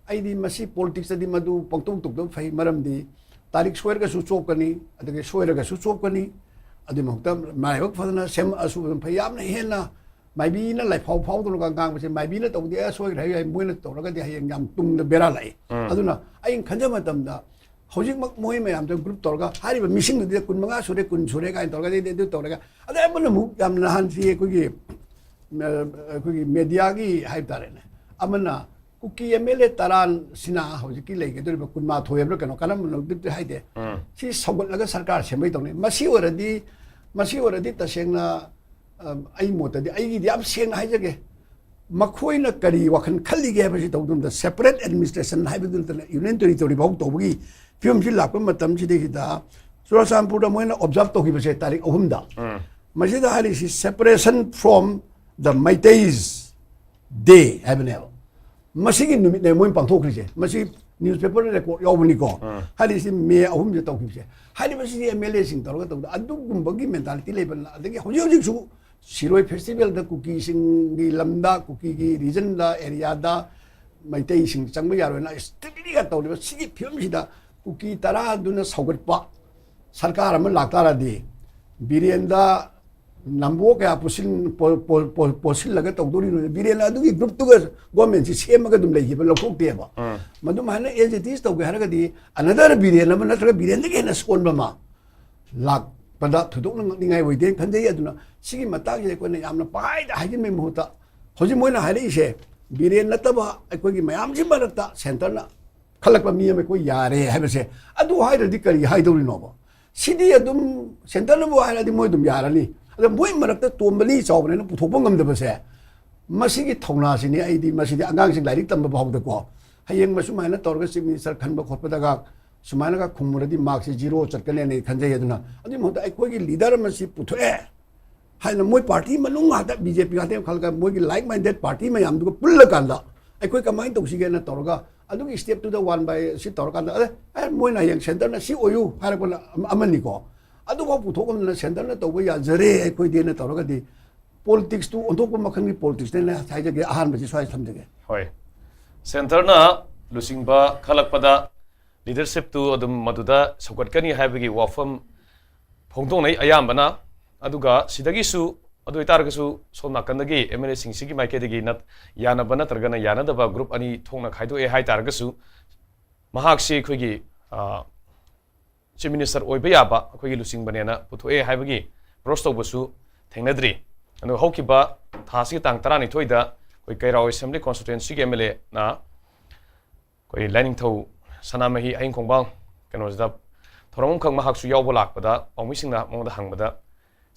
ꯑꯩꯗꯤ ꯃꯁꯤ ꯄꯣꯂꯤꯇꯤꯛꯁꯇꯗꯤ ꯃꯗꯨ ꯄꯪꯇꯧ ꯇꯧꯗꯕ ꯐꯩ꯫ ꯃꯔꯝꯗꯤ ꯇꯥꯔꯤꯛ ꯁꯣꯏꯔꯒꯁꯨ ꯆꯣꯞꯀꯅꯤ, ꯑꯗꯒꯤ ꯁꯣꯏꯔꯒꯁꯨ ꯆꯣꯞꯀꯅꯤ꯫ ꯑꯗꯨꯒꯤ ꯃꯍꯨꯠꯇ ꯃꯔꯥꯏꯕꯛ ꯐꯗꯅ ꯁꯦꯝꯃꯛꯑꯁꯨ ꯑꯗꯨꯝ ꯐꯩ꯫ ꯌꯥꯝꯅ ꯍꯦꯟꯅ ꯃꯥꯏꯕꯤꯅ ꯂꯥꯏꯐꯥꯎ ꯐꯥꯎꯗꯅꯒ ꯉꯥꯡꯕꯁꯦ, ꯃꯥꯏꯕꯤꯅ ꯇꯧꯗꯦ, ꯑꯦ, ꯁꯣꯏꯈ꯭ꯔꯦ ꯍꯥꯏ ꯌꯥꯏ, ꯃꯣꯏꯅ ꯇꯧꯔꯒꯗꯤ ꯍꯌꯦꯡ ꯌꯥꯝ ꯇꯨꯡꯗ ꯕꯦꯔꯥ ꯂꯥꯛꯏ꯫ ꯎꯝ꯫ ꯑꯗꯨꯅ ꯑꯩꯅ ꯈꯟꯖꯕ ꯃꯇꯝꯗ ꯍꯧꯖꯤꯛꯃꯛ ꯃꯣꯏ ꯃꯌꯥꯝꯗ ꯒ꯭ꯔꯨꯞ ꯇꯧꯔꯒ ꯍꯥꯏꯔꯤꯕ ꯃꯤꯁꯤꯡꯗꯨꯗꯤ ꯀꯨꯟ ꯃꯉꯥ ꯁꯨꯔꯦ, ꯀꯨꯟ ꯁꯨꯔꯦ ꯀꯥꯏꯅ ꯇꯧꯔꯒꯗꯤ ꯑꯗꯨ ꯇꯧꯔꯒ, ꯑꯗꯩ ꯑꯃꯅ ꯑꯃꯨꯛ ꯌꯥꯝ ꯅꯍꯥꯟꯁꯤ ꯑꯩꯈꯣꯏꯒꯤ, ꯑ, ꯑꯩꯈꯣꯏꯒꯤ ꯃꯦꯗꯤꯌꯥꯒꯤ ꯍꯥꯏꯕ ꯇꯥꯔꯦꯅꯦ, ꯑꯃꯅ ꯀꯨꯀꯤ ꯑꯦꯝ ꯑꯦꯜ ꯑꯦ ꯇꯔꯥꯁꯤꯅ ꯍꯧꯖꯤꯛꯀꯤ ꯂꯩꯒꯗꯧꯔꯤꯕ ꯀꯨꯟꯃꯥꯊꯣꯏ ꯍꯥꯏꯕ꯭ꯔꯥ ꯀꯩꯅꯣ, ꯀꯔꯝꯕꯅꯣꯗꯤ ꯍꯥꯏꯗꯦ, ꯎꯝ꯫ ꯁꯤ ꯁꯧꯒꯠꯂꯒ ꯁꯔꯀꯥꯔ ꯁꯦꯝꯕꯩ ꯇꯧꯅꯤ꯫ ꯃꯁꯤ ꯑꯣꯏꯔꯗꯤ, ꯃꯁꯤ ꯑꯣꯏꯔꯗꯤ ꯇꯁꯦꯡꯅ, ꯑ, ꯑꯩ ꯃꯣꯠꯇꯗꯤ, ꯑꯩꯒꯤꯗꯤ ꯌꯥꯝ ꯁꯦꯡꯅ ꯍꯥꯏꯖꯒꯦ, ꯃꯈꯣꯏꯅ ꯀꯔꯤ ꯋꯥꯈꯜ ꯈꯜꯂꯤꯒꯦ ꯍꯥꯏꯕꯁꯤ ꯇꯧꯗꯨꯅ separate administration ꯍꯥꯏꯕꯗꯨ ꯅꯠꯇꯅ union territory ꯐꯥꯎ ꯇꯧꯕꯒꯤ ꯐꯤꯕꯝꯁꯤ ꯂꯥꯛꯄ ꯃꯇꯝꯁꯤꯗꯩꯁꯤꯗ ꯆꯨꯔꯥꯆꯥꯟꯄꯨꯔꯗ ꯃꯣꯏꯅ observe ꯇꯧꯈꯤꯕꯁꯦ ꯇꯥꯔꯤꯛ ꯑꯍꯨꯝꯗ꯫ ꯎꯝ꯫ ꯃꯁꯤꯗ ꯍꯥꯏꯔꯤꯁꯤ separation from the Meiteis day ꯍꯥꯏꯕꯅꯦꯕ꯫ ꯃꯁꯤꯒꯤ ꯅꯨꯃꯤꯠꯅꯦ ꯃꯣꯏꯅ ꯄꯥꯡꯊꯣꯛꯈ꯭ꯔꯤꯁꯦ꯫ ꯃꯁꯤ newspaper record ꯌꯥꯎꯕꯅꯤꯀꯣ꯫ ꯎꯝ꯫ ꯍꯥꯏꯔꯤꯁꯤ ꯃꯦ ꯑꯍꯨꯝꯁꯦ ꯇꯧꯈꯤꯕꯁꯦ꯫ ꯍꯥꯏꯔꯤꯕꯁꯤꯗꯤ ꯑꯦꯝ ꯑꯦꯜ ꯑꯦꯁꯤꯡ ꯇꯧꯔꯒ ꯇꯧꯕꯗ ꯑꯗꯨꯒꯨꯝꯕꯒꯤ mentality ꯂꯩꯕ, ꯑꯗꯒꯤ ꯍꯧꯖꯤꯛ ꯍꯧꯖꯤꯛꯁꯨ ꯁꯤꯔꯣꯏ ꯐꯦꯁꯇꯤꯚꯦꯜꯗ ꯀꯨꯀꯤꯁꯤꯡꯒꯤ ꯂꯝꯗ, ꯀꯨꯀꯤꯒꯤ ꯔꯤꯖꯟꯗ, ꯑꯦꯔꯤꯌꯥꯗ ꯃꯩꯇꯩꯁꯤꯡ ꯆꯪꯕ ꯌꯥꯔꯣꯏꯅ strictlyꯒ ꯇꯧꯔꯤꯕ ꯁꯤꯒꯤ ꯐꯤꯕꯝꯁꯤꯗ ꯀꯨꯀꯤ ꯇꯔꯥꯗꯨꯅ ꯁꯧꯒꯠꯄ, ꯁꯔꯀꯥꯔ ꯑꯃ ꯂꯥꯛꯇꯥꯔꯗꯤ ꯕꯤꯔꯦꯟꯗ ꯅꯝꯕꯣ ꯀꯌꯥ ꯄꯨꯁꯤꯟ-, ꯄꯣ-, ꯄꯣ-, ꯄꯣ-, ꯄꯣꯠꯁꯤꯜꯂꯒ ꯇꯧꯗꯣꯔꯤꯅꯣ? ꯕꯤꯔꯦꯟꯅ ꯑꯗꯨꯒꯤ ꯒ꯭ꯔꯨꯞꯇꯨꯒ ꯒꯣꯔꯃꯦꯟꯁꯤ ꯁꯦꯝꯃꯒ ꯑꯗꯨꯝ ꯂꯩꯈꯤꯕ, ꯂꯧꯊꯣꯛꯇꯦꯕ꯫ ꯎꯝ꯫ ꯃꯗꯨꯃꯥꯏꯅ as it is ꯇꯧꯒꯦ ꯍꯥꯏꯔꯒꯗꯤ another ꯕꯤꯔꯦꯟ ꯑꯃ ꯅꯠꯇ꯭ꯔꯒ ꯕꯤꯔꯦꯟꯗꯒꯤ ꯍꯦꯟꯅ ꯁꯣꯟꯕ ꯑꯃ ꯂꯥꯛꯄꯗ ꯊꯣꯏꯗꯣꯛꯅ ꯉꯛꯅꯤꯡꯉꯥꯏ ꯑꯣꯏꯗꯦꯅ ꯈꯟꯖꯩ꯫ ꯑꯗꯨꯅ ꯁꯤꯒꯤ ꯃꯇꯥꯡꯁꯤꯗ ꯑꯩꯈꯣꯏꯅ ꯌꯥꯝꯅ ꯄꯪꯍꯥꯏꯗ ꯍꯥꯏꯖꯤꯟꯕꯒꯤ ꯃꯍꯨꯠꯇ, ꯍꯧꯖꯤꯛ ꯃꯣꯏꯅ ꯍꯥꯏꯔꯛꯏꯁꯦ, ꯕꯤꯔꯦꯟ ꯅꯠꯇꯕ ꯑꯩꯈꯣꯏꯒꯤ ꯃꯌꯥꯝꯁꯤ ꯃꯔꯛꯇ ꯁꯦꯟꯇꯔꯅ ꯈꯜꯂꯛꯄ ꯃꯤ ꯑꯃ ꯑꯩꯈꯣꯏ ꯌꯥꯔꯦ ꯍꯥꯏꯕꯁꯦ, ꯑꯗꯨ ꯍꯥꯏꯗ꯭ꯔꯗꯤ ꯀꯔꯤ ꯍꯥꯏꯗꯧꯔꯤꯅꯣꯕ? ꯁꯤꯗꯤ ꯑꯗꯨꯝ ꯁꯦꯟꯇꯔꯅꯕꯨ ꯍꯥꯏꯔꯗꯤ ꯃꯣꯏ ꯑꯗꯨꯝ ꯌꯥꯔꯅꯤ꯫ ꯑꯗ ꯃꯣꯏ ꯃꯔꯛꯇ ꯇꯣꯝꯕꯅꯤ ꯆꯥꯎꯕꯅꯤꯅ ꯄꯨꯊꯣꯛꯄ ꯉꯝꯗꯕꯁꯦ, ꯃꯁꯤꯒꯤ ꯊꯧꯅꯥꯁꯤꯅꯤ꯫ ꯑꯩꯗꯤ ꯃꯁꯤꯗꯤ ꯑꯉꯥꯡꯁꯤꯡ ꯂꯥꯏꯔꯤꯛ ꯇꯝꯕ ꯐꯥꯎꯗꯀꯣ, ꯍꯌꯦꯡ ꯃꯁꯨꯃꯥꯏꯅ ꯇꯧꯔꯒ ꯆꯤꯐ ꯃꯤꯅꯤꯁꯇꯔ ꯈꯟꯕ ꯈꯣꯠꯄꯗꯒ ꯁꯨꯃꯥꯏꯅꯒ ꯈꯨꯝꯃꯨꯔꯗꯤ ꯃꯥꯔꯛꯁꯦ ꯖꯤꯔꯣ ꯆꯠꯀꯅꯦꯅ ꯑꯩ ꯈꯟꯖꯩ꯫ ꯑꯗꯨꯅ ꯑꯗꯨꯒꯤ ꯃꯍꯨꯠꯇ ꯑꯩꯈꯣꯏꯒꯤ ꯂꯤꯗꯔ ꯑꯃꯁꯤ ꯄꯨꯊꯣꯛꯑꯦ ꯍꯥꯏꯅ ꯃꯣꯏ ꯄꯥꯔꯇꯤ ꯃꯅꯨꯡ ꯉꯥꯛꯇ ꯕꯤ ꯖꯦ ꯄꯤ ꯉꯥꯛꯇ ꯈꯜꯂꯒ ꯃꯣꯏꯒꯤ like minded ꯄꯥꯔꯇꯤ ꯃꯌꯥꯝꯗꯨꯒ ꯄꯨꯜꯂꯀꯥꯟꯗ ꯑꯩꯈꯣꯏ ꯀꯃꯥꯏꯅ ꯇꯧꯁꯤꯒꯦꯅ ꯇꯧꯔꯒ ꯑꯗꯨꯒꯤ ꯁ꯭ꯇꯦꯞꯇꯨꯗ ꯋꯥꯟ ꯕꯥꯏ ꯁꯤ ꯇꯧꯔꯀꯥꯟꯗ, ꯑꯦ, ꯑꯦ, ꯃꯣꯏꯅ ꯍꯌꯦꯡ ꯁꯦꯟꯇꯔꯅ ꯁꯤ ꯑꯣꯏꯌꯨ ꯍꯥꯏꯔꯛꯄꯅ ꯑꯃ-, ꯑꯃꯅꯤꯀꯣ꯫ ꯑꯗꯨꯐꯥꯎ ꯄꯨꯊꯣꯛ ꯉꯝꯗꯅ ꯁꯦꯟꯇꯔꯅ ꯇꯧꯕ ꯌꯥꯖꯔꯦ ꯑꯩꯈꯣꯏꯗꯤꯅ ꯇꯧꯔꯒꯗꯤ ꯄꯣꯂꯤꯇꯤꯛꯁꯇꯨ ꯑꯣꯟꯊꯣꯛꯄ ꯃꯈꯜꯒꯤ ꯄꯣꯂꯤꯇꯤꯛꯁꯅꯦꯅ ꯍꯥꯏꯖꯒꯦ꯫ ꯑꯍꯥꯟꯕꯁꯤ ꯁ꯭ꯋꯥꯏꯗ ꯊꯝꯖꯒꯦ꯫ ꯍꯣꯏ꯫ ꯁꯦꯟꯇꯔꯅ ꯂꯨꯆꯤꯡꯕ ꯈꯜꯂꯛꯄꯗ ꯂꯤꯗꯔꯁꯤꯞꯇꯨ ꯑꯗꯨꯝ ꯃꯗꯨꯗ ꯁꯧꯒꯠꯀꯅꯤ ꯍꯥꯏꯕꯒꯤ ꯋꯥꯐꯝ ꯐꯣꯡꯗꯣꯛꯅꯩ ꯑꯌꯥꯝꯕꯅ꯫ ꯑꯗꯨꯒ ꯁꯤꯗꯒꯤꯁꯨ, ꯑꯗꯨ ꯑꯣꯏꯇꯥꯔꯒꯁꯨ, ꯁꯣꯝ ꯅꯥꯀꯟꯗꯒꯤ ꯑꯦꯝ ꯑꯦꯜ ꯑꯦꯁꯤꯡꯁꯤꯒꯤ ꯃꯥꯏꯀꯩꯗꯒꯤ ꯅꯠ-, ꯌꯥꯅꯕ ꯅꯠꯇ꯭ꯔꯒꯅ ꯌꯥꯅꯗꯕ ꯒ꯭ꯔꯨꯞ ꯑꯅꯤ ꯊꯣꯛꯅ ꯈꯥꯏꯗꯣꯛꯑꯦ ꯍꯥꯏ ꯇꯥꯔꯒꯁꯨ, ꯃꯍꯥꯛꯁꯤ ꯑꯩꯈꯣꯏꯒꯤ, ꯑ, ꯆꯤꯐ ꯃꯤꯅꯤꯁꯇꯔ ꯑꯣꯏꯕ ꯌꯥꯕ ꯑꯩꯈꯣꯏꯒꯤ ꯂꯨꯆꯤꯡꯕꯅꯦꯅ ꯄꯨꯊꯣꯛꯑꯦ ꯍꯥꯏꯕꯒꯤ ꯄ꯭ꯔꯣꯁ ꯇꯧꯕꯁꯨ ꯊꯦꯡꯅꯗ꯭ꯔꯤ꯫ ꯑꯗꯨꯒ ꯍꯧꯈꯤꯕ ꯊꯥꯁꯤꯒꯤ ꯇꯥꯡ ꯇꯔꯥꯅꯤꯊꯣꯏꯗ ꯑꯩꯈꯣꯏ ꯀꯩꯔꯥꯎ ꯑꯦꯁꯦꯝꯕ꯭ꯂꯤ ꯀꯣꯟꯁꯇꯤꯇ꯭ꯋꯦꯟꯁꯤꯒꯤ ꯑꯦꯝ ꯑꯦꯜ ꯑꯦꯅ ꯑꯩꯈꯣꯏ ꯂꯥꯏꯅꯤꯡꯊꯧ ꯁꯅꯥꯃꯍꯤ ꯍꯌꯤꯡ ꯈꯣꯡꯕꯥꯡ ꯀꯩꯅꯣꯁꯤꯗ ꯊꯧꯔꯝ ꯑꯃꯈꯛ ꯃꯍꯥꯛꯁꯨ ꯌꯥꯎꯕ ꯂꯥꯛꯄꯗ ꯄꯥꯎꯃꯤꯁꯤꯡꯅ ꯃꯉꯣꯟꯗ ꯍꯪꯕꯗ,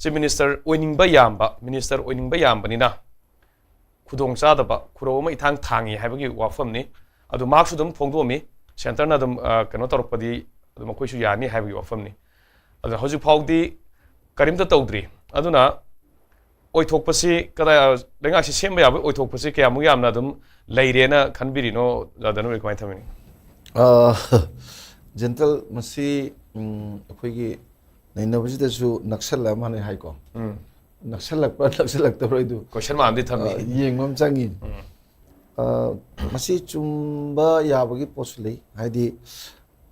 ꯆꯤꯐ ꯃꯤꯅꯤꯁꯇꯔ ꯑꯣꯏꯅꯤꯡꯕ ꯌꯥꯝꯕ, ꯃꯤꯅꯤꯁꯇꯔ ꯑꯣꯏꯅꯤꯡꯕ ꯌꯥꯝꯕꯅꯤꯅ ꯈꯨꯗꯣꯡ ꯆꯥꯗꯕ ꯈꯨꯔꯧ ꯑꯃ ꯏꯊꯥꯡ ꯊꯥꯡꯉꯤ ꯍꯥꯏꯕꯒꯤ ꯋꯥꯐꯝꯅꯤ꯫ ꯑꯗꯨ ꯃꯍꯥꯛꯁꯨ ꯑꯗꯨꯝ ꯐꯣꯡꯗꯣꯛꯑꯝꯃꯤ, ꯁꯦꯟꯇꯔꯅ ꯑꯗꯨꯝ, ꯑ, ꯀꯩꯅꯣ ꯇꯧꯔꯛꯄꯗꯤ ꯑꯗꯨꯝ ꯑꯩꯈꯣꯏꯁꯨ ꯌꯥꯅꯤ ꯍꯥꯏꯕꯒꯤ ꯋꯥꯐꯝꯅꯤ꯫ ꯑꯗꯨꯅ ꯍꯧꯖꯤꯛ ꯐꯥꯎꯗꯤ ꯀꯔꯤꯝꯇ ꯇꯧꯗ꯭ꯔꯤ꯫ ꯑꯗꯨꯅ ꯑꯣꯏꯊꯣꯛꯄꯁꯤ ꯀꯗꯥꯏ, ꯂꯩꯉꯥꯛꯁꯤ ꯁꯦꯝꯕ ꯌꯥꯕꯒꯤ ꯑꯣꯏꯊꯣꯛꯄꯁꯤ ꯀꯌꯥꯃꯨꯛ ꯌꯥꯝꯅ ꯑꯗꯨꯝ ꯂꯩꯔꯦꯅ ꯈꯟꯕꯤꯔꯤꯅꯣ, ꯖꯥꯗꯅꯨꯔꯤ ꯀꯃꯥꯏꯅ ꯊꯝꯃꯤꯅꯤ? ꯑ, ꯖꯦꯟꯇꯜ, ꯃꯁꯤ, ꯎꯝ, ꯑꯩꯈꯣꯏꯒꯤ ꯅꯩꯅꯕꯁꯤꯗꯁꯨ ꯅꯛꯁꯜꯂꯛꯑ ꯃꯥꯜꯂꯦ ꯍꯥꯏꯀꯣ꯫ ꯎꯝ꯫ ꯅꯛꯁꯜꯂꯛꯄ꯭ꯔꯥ ꯅꯛꯁꯜꯂꯛꯇꯕ꯭ꯔꯥ ꯍꯥꯏꯗꯨ, ꯀꯣꯏꯁꯟ ꯃꯥꯔꯛ ꯑꯃꯗꯤ ꯊꯝꯃꯤ꯫ ꯑ, ꯌꯦꯡꯕ ꯑꯃ ꯆꯪꯉꯤ꯫ ꯎꯝ꯫ ꯑ, ꯃꯁꯤ ꯆꯨꯝꯕ ꯌꯥꯕꯒꯤ ꯄꯣꯠꯁꯨ ꯂꯩ꯫ ꯍꯥꯏꯗꯤ,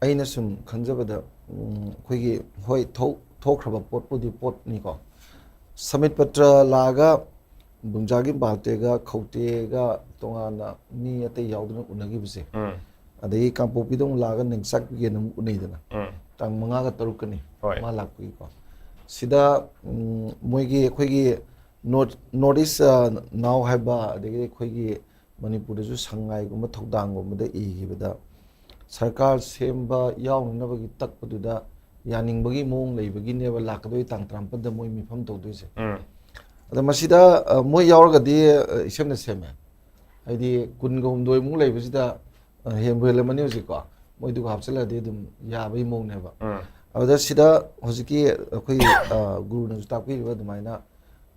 ꯑꯩꯅ ꯁꯨꯝ ꯈꯟꯖꯕꯗ, ꯎꯝ, ꯑꯩꯈꯣꯏꯒꯤ, ꯍꯣꯏ, ꯊꯣꯛ-, ꯊꯣꯛꯈ꯭ꯔꯕ ꯄꯣꯠꯄꯨꯗꯤ ꯄꯣꯠꯅꯤꯀꯣ꯫ ꯁꯃꯤꯠ ꯄꯇ꯭ꯔ ꯂꯥꯛꯑꯒ ꯕꯨꯡꯖꯥꯒꯤ ꯕꯥꯜꯇꯦꯒ ꯈꯧꯇꯦꯒ ꯇꯣꯉꯥꯟꯅ ꯃꯤ ꯑꯇꯩ ꯌꯥꯎꯗꯅ ꯎꯅꯈꯤꯕꯁꯦ, ꯎꯝ꯫ ꯑꯗꯒꯤ ꯀꯥꯡꯄꯣꯛꯄꯤꯗ ꯑꯃꯨꯛ ꯂꯥꯛꯑꯒ ꯅꯦꯡꯆꯥꯛꯄꯤꯒꯦꯅ ꯑꯃꯨꯛ ꯎꯅꯩꯗꯅ, ꯎꯝ꯫ ꯇꯥꯡ ꯃꯉꯥꯒ ꯇꯔꯨꯛꯀꯅꯤ ꯍꯣꯏ꯫ ꯃꯥ ꯂꯥꯛꯄꯒꯤꯀꯣ꯫ ꯁꯤꯗ, ꯎꯝ, ꯃꯣꯏꯒꯤ ꯑꯩꯈꯣꯏꯒꯤ ꯅꯣꯔꯠ, ꯅꯣꯔꯠ ꯏꯁ, ꯑ, ꯅꯥꯎ ꯍꯥꯏꯕ, ꯑꯗꯒꯤꯗꯤ ꯑꯩꯈꯣꯏꯒꯤ ꯃꯅꯤꯄꯨꯔꯗꯁꯨ ꯁꯉꯥꯏꯒꯨꯝꯕ ꯊꯧꯗꯥꯡꯒꯨꯝꯕꯗ ꯏꯈꯤꯕꯗ, ꯁꯔꯀꯥꯔ ꯁꯦꯝꯕ ꯌꯥꯎꯅꯅꯕꯒꯤ ꯇꯛꯄꯗꯨꯗ ꯌꯥꯅꯤꯡꯕꯒꯤ ꯃꯑꯣꯡ ꯂꯩꯕꯒꯤꯅꯦꯕ ꯂꯥꯛꯀꯗꯣꯏ ꯇꯥꯡ ꯇꯔꯥꯃꯥꯄꯟꯗ ꯃꯣꯏ ꯃꯤꯐꯝ ꯇꯧꯗꯣꯏꯁꯦ꯫ ꯎꯝ꯫ ꯑꯗ ꯃꯁꯤꯗ, ꯑ, ꯃꯣꯏ ꯌꯥꯎꯔꯒꯗꯤ, ꯑ, ꯏꯁꯦꯝꯅ ꯁꯦꯝꯃꯦ꯫ ꯍꯥꯏꯗꯤ ꯀꯨꯟꯒ ꯍꯨꯝꯗꯣꯏꯃꯨꯛ ꯂꯩꯕꯁꯤꯗ, ꯑ, ꯍꯦꯟꯕꯨ ꯍꯦꯜꯂꯝꯃꯅꯤ ꯍꯧꯖꯤꯛꯀꯣ꯫ ꯃꯣꯏꯗꯨꯒ ꯍꯥꯞꯆꯤꯜꯂꯗꯤ ꯑꯗꯨꯝ ꯌꯥꯕꯒꯤ ꯃꯑꯣꯡꯅꯦꯕ꯫ ꯎꯝ꯫ ꯑꯗꯨꯗ ꯁꯤꯗ ꯍꯧꯖꯤꯛꯀꯤ ꯑꯩꯈꯣꯏꯒꯤ, ꯑ, ꯒꯨꯔꯨꯅꯁꯨ ꯇꯥꯛꯄꯤꯔꯤꯕ ꯑꯗꯨꯃꯥꯏꯅ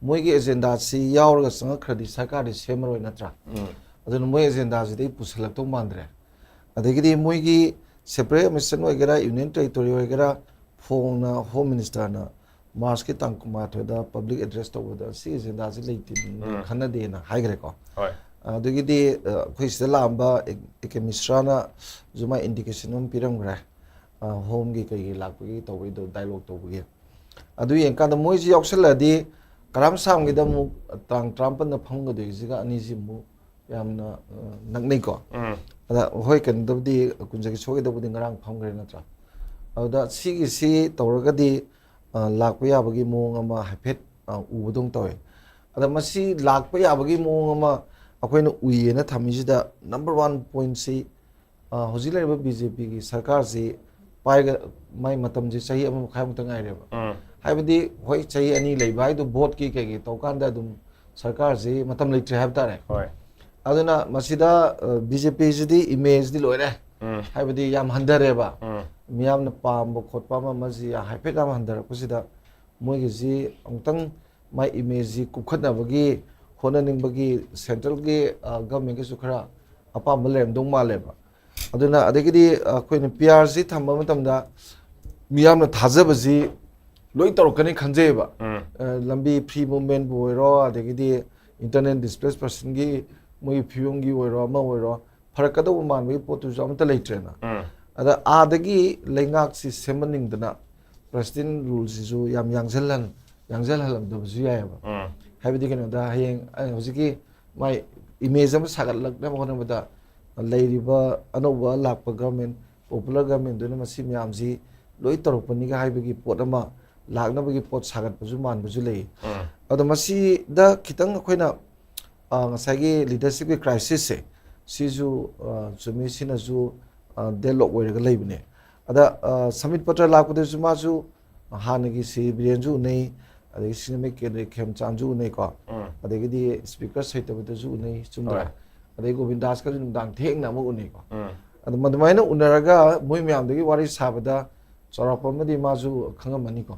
ꯃꯣꯏꯒꯤ ꯑꯦꯖꯦꯟꯗꯥꯁꯤ ꯌꯥꯎꯔꯒ ꯆꯪꯉꯛꯈ꯭ꯔꯗꯤ ꯁꯔꯀꯥꯔꯗꯤ ꯁꯦꯝꯃꯔꯣꯏ, ꯅꯠꯇ꯭ꯔꯥ? ꯎꯝ꯫ ꯑꯗꯨꯅ ꯃꯣꯏ ꯑꯦꯖꯦꯟꯗꯥꯁꯤꯗꯤ ꯄꯨꯁꯜꯂꯛꯇꯧ ꯃꯥꯟꯗ꯭ꯔꯦ꯫ ꯑꯗꯒꯤꯗꯤ ꯃꯣꯏꯒꯤ separate administration ꯑꯣꯏꯒꯦꯔꯥ, union territory ꯑꯣꯏꯒꯦꯔꯥ, ꯐꯣꯡꯅ Home Minister ꯅ ꯃꯥꯔꯆꯀꯤ ꯇꯥꯡ ꯀꯨꯟꯃꯥꯊꯣꯏꯗ public address ꯇꯧꯕꯗ ꯁꯤ ꯑꯦꯖꯦꯟꯗꯥꯁꯤ ꯂꯩꯇꯦ, ꯎꯝ꯫ ꯈꯟꯅꯗꯦꯅ ꯍꯥꯏꯈ꯭ꯔꯦꯀꯣ꯫ ꯍꯣꯏ꯫ ꯑꯗꯨꯒꯤꯗꯤ ꯑ, ꯑꯩꯈꯣꯏ ꯁꯤꯗ ꯂꯥꯛꯑꯝꯕ ꯑꯦ ꯀꯦ ꯃꯤꯁ꯭ꯔꯥꯅꯁꯨ ꯃꯥ ꯏꯟꯗꯤꯀꯦꯁꯟ ꯑꯃ ꯄꯤꯔꯝꯈ꯭ꯔꯦ꯫ ꯑ, ꯍꯣꯝꯒꯤ ꯀꯩꯒꯤ ꯂꯥꯛꯄꯒꯤ ꯇꯧꯕꯩꯗꯣ, ꯗꯥꯏꯂꯣꯛ ꯇꯧꯕꯒꯤ꯫ ꯑꯗꯨ ꯌꯦꯡꯀꯥꯟꯗ ꯃꯣꯏꯁꯤ ꯌꯥꯎꯁꯜꯂꯛꯑꯗꯤ ꯀꯔꯥꯝ ꯁꯥꯝꯒꯤꯗ ꯑꯃꯨꯛ ꯇꯥꯡ ꯇꯔꯥꯃꯥꯄꯟꯗ ꯐꯝꯒꯗꯣꯏꯁꯤꯒ ꯑꯅꯤꯁꯤ ꯑꯃꯨꯛ ꯌꯥꯝꯅ ꯑ, ꯅꯛꯅꯩꯀꯣ꯫ ꯎꯝ. ꯑꯗ ꯍꯣꯏ, ꯀꯩꯅꯣꯗꯕꯨꯗꯤ ꯀꯨꯟꯖꯒꯤ ꯁꯣꯏꯒꯗꯕꯨꯗꯤ ꯉꯔꯥꯡ ꯐꯝꯈ꯭ꯔꯦ ꯅꯠꯇ꯭ꯔꯥ? ꯑꯗꯨꯗ ꯁꯤꯒꯤꯁꯤ ꯇꯧꯔꯒꯗꯤ ꯑ, ꯂꯥꯛꯄ ꯌꯥꯕꯒꯤ ꯃꯑꯣꯡ ꯑꯃ ꯍꯥꯏꯐꯦꯠ ꯑ, ꯎꯕꯗꯧ ꯇꯧꯋꯦ꯫ ꯑꯗ ꯃꯁꯤ ꯂꯥꯛꯄ ꯌꯥꯕꯒꯤ ꯃꯑꯣꯡ ꯑꯃ ꯑꯩꯈꯣꯏꯅ ꯎꯏꯌꯦꯅ ꯊꯝꯃꯤꯁꯤꯗ ꯅꯝꯕꯔ ꯋꯥꯟ ꯄꯣꯏꯟꯁꯤ, ꯑ, ꯍꯧꯖꯤꯛ ꯂꯩꯔꯤꯕ ꯕꯤ ꯖꯦ ꯄꯤꯒꯤ ꯁꯔꯀꯥꯔꯁꯤ ꯄꯥꯏꯒ ꯃꯥꯏ ꯃꯇꯝꯁꯤ ꯆꯍꯤ ꯑꯃ ꯃꯈꯥꯏꯃꯨꯛꯇ ꯉꯥꯏꯔꯦꯕ꯫ ꯎꯝ. ꯍꯥꯏꯕꯗꯤ ꯍꯣꯏ, ꯆꯍꯤ ꯑꯅꯤ ꯂꯩꯕ ꯍꯥꯏꯗꯣ ꯚꯣꯠꯀꯤ ꯀꯩꯀꯩ ꯇꯧꯀꯥꯟꯗ ꯑꯗꯨꯝ ꯁꯔꯀꯥꯔꯁꯤ ꯃꯇꯝ ꯂꯩꯇ꯭ꯔꯦ ꯍꯥꯏꯕ ꯇꯥꯔꯦ꯫ ꯍꯣꯏ. ꯑꯗꯨꯅ ꯃꯁꯤꯗ ꯕꯤ ꯖꯦ ꯄꯤꯁꯤꯗꯤ ꯏꯃꯦꯖꯇꯤ ꯂꯣꯏꯔꯦ꯫ ꯎꯝ. ꯍꯥꯏꯕꯗꯤ ꯌꯥꯝ ꯍꯟꯊꯔꯦꯕ꯫ ꯎꯝ. ꯃꯤꯌꯥꯝꯅ ꯄꯥꯝꯕ ꯈꯣꯠꯄ ꯑꯃ ꯑꯃꯁꯤ ꯌꯥꯝ ꯍꯥꯏꯐꯦꯠ ꯌꯥꯝ ꯍꯟꯊꯔꯛꯄꯁꯤꯗ ꯃꯣꯏꯒꯤꯁꯤ ꯑꯃꯨꯛꯇꯪ ꯃꯥꯏ ꯏꯃꯦꯖꯁꯤ ꯀꯨꯞꯈꯠꯅꯕꯒꯤ ꯍꯣꯠꯅꯅꯤꯡꯕꯒꯤ ꯁꯦꯟꯇ꯭ꯔꯦꯜꯒꯤ ꯒꯚꯔꯟꯃꯦꯟꯒꯤꯁꯨ ꯈꯔ ꯑꯄꯥꯝꯕ ꯂꯩꯔꯝꯗꯧ ꯃꯥꯜꯂꯦꯕ꯫ ꯑꯗꯨꯅ ꯑꯗꯒꯤꯗꯤ ꯑꯩꯈꯣꯏꯅ ꯄꯤ ꯑꯥꯔꯁꯤ ꯊꯝꯕ ꯃꯇꯝꯗ ꯃꯤꯌꯥꯝꯅ ꯊꯥꯖꯕꯁꯤ ꯂꯣꯏ ꯇꯧꯔꯛꯀꯅꯤ ꯈꯟꯖꯩꯌꯦꯕ꯫ ꯎꯝ. ꯑ, ꯂꯝꯕꯤ ꯐ꯭ꯔꯤ ꯃꯨꯚꯃꯦꯟꯕꯨ ꯑꯣꯏꯔꯣ, ꯑꯗꯒꯤꯗꯤ ꯏꯟꯇꯔꯅꯦꯜ ꯗꯤꯁꯄ꯭ꯂꯦꯁ ꯄꯔꯁꯟꯒꯤ ꯃꯣꯏꯒꯤ ꯐꯤꯕꯝꯒꯤ ꯑꯣꯏꯔꯣ, ꯑꯃ ꯑꯣꯏꯔꯣ, ꯐꯔꯛꯀꯗꯧꯕ ꯃꯥꯟꯕꯒꯤ ꯄꯣꯠꯇꯨꯁꯨ ꯑꯃꯠꯇ ꯂꯩꯇ꯭ꯔꯦꯅ꯫ ꯎꯝ. ꯑꯗ ꯑꯥꯗꯒꯤ ꯂꯩꯉꯥꯛꯁꯤ ꯁꯦꯝꯍꯟꯅꯤꯡꯗꯅ ꯄ꯭ꯔꯁꯤꯗꯦꯟ ꯔꯨꯜꯁꯤꯁꯨ ꯌꯥꯝ ꯌꯥꯡꯁꯤꯜꯍꯟ ꯌꯥꯡꯁꯤꯜꯍꯜꯂꯝꯗꯕꯁꯨ ꯌꯥꯏꯑꯕ꯫ ꯎꯝ. ꯍꯥꯏꯕꯗꯤ ꯀꯩꯅꯣꯗ ꯍꯌꯦꯡ ꯑ, ꯍꯧꯖꯤꯛꯀꯤ ꯃꯥꯏ ꯏꯃꯦꯖ ꯑꯃ ꯁꯥꯒꯠꯂꯛꯅꯕ ꯍꯣꯠꯅꯕꯗ ꯂꯩꯔꯤꯕ ꯑꯅꯧꯕ ꯂꯥꯛꯄ ꯒꯚꯔꯟꯃꯦꯟ, ꯄꯣꯄꯨꯂꯔ ꯒꯚꯔꯟꯃꯦꯟꯗꯨꯅ ꯃꯁꯤ ꯃꯌꯥꯝꯁꯤ ꯂꯣꯏ ꯇꯧꯔꯛꯄꯅꯤꯒ ꯍꯥꯏꯕꯒꯤ ꯄꯣꯠ ꯑꯃ ꯂꯥꯛꯅꯕꯒꯤ ꯄꯣꯠ ꯁꯥꯒꯠꯄꯁꯨ ꯃꯥꯟꯕꯁꯨ ꯂꯩ꯫ ꯎꯝ. ꯑꯗꯣ ꯃꯁꯤꯗ ꯈꯤꯇꯪ ꯑꯩꯈꯣꯏꯅ ꯑ, ꯉꯁꯥꯏꯒꯤ ꯂꯤꯗꯔꯁꯤꯞꯀꯤ ꯀ꯭ꯔꯥꯏꯁꯤꯁꯁꯦ ꯁꯤꯁꯨ ꯑ, ꯆꯨꯝꯃꯤ, ꯁꯤꯅꯁꯨ ꯗꯦꯗꯂꯣꯛ ꯑꯣꯏꯔꯒ ꯂꯩꯕꯅꯦ꯫ ꯑꯗ ꯑ, ꯁꯃꯤꯠ ꯄꯇ꯭ꯔ ꯂꯥꯛꯄꯗꯁꯨ ꯃꯥꯁꯨ ꯍꯥꯟꯅꯒꯤ ꯁꯤ ꯕꯤꯔꯦꯟꯁꯨ ꯎꯅꯩ, ꯑꯗꯒꯤ ꯁꯤꯅꯃꯤꯛ ꯀꯦꯟꯗ꯭ꯔ ꯈꯦꯝꯆꯥꯟꯁꯨ ꯎꯅꯩꯀꯣ꯫ ꯎꯝ. ꯑꯗꯒꯤꯗꯤ ꯁ꯭ꯄꯤꯀꯔ ꯁꯩꯇꯕꯗꯁꯨ ꯎꯅꯩ, ꯆꯨꯝꯗ꯭ꯔꯥ? ꯍꯣꯏ. ꯑꯗꯩ ꯒꯣꯕꯤꯟꯗꯥꯁꯀꯁꯨ ꯅꯨꯡꯗꯥꯡ ꯊꯦꯡꯅ ꯑꯃꯨꯛ ꯎꯅꯩꯀꯣ꯫ ꯎꯝ. ꯑꯗꯨ ꯑꯗꯨꯃꯥꯏꯅ ꯎꯅꯔꯒ ꯃꯣꯏ ꯃꯌꯥꯝꯗꯒꯤ ꯋꯥꯔꯤ ꯁꯥꯕꯗ ꯆꯥꯎꯔꯥꯛꯄ ꯑꯃꯗꯤ ꯃꯥꯁꯨ ꯈꯪꯉꯝꯃꯅꯤꯀꯣ꯫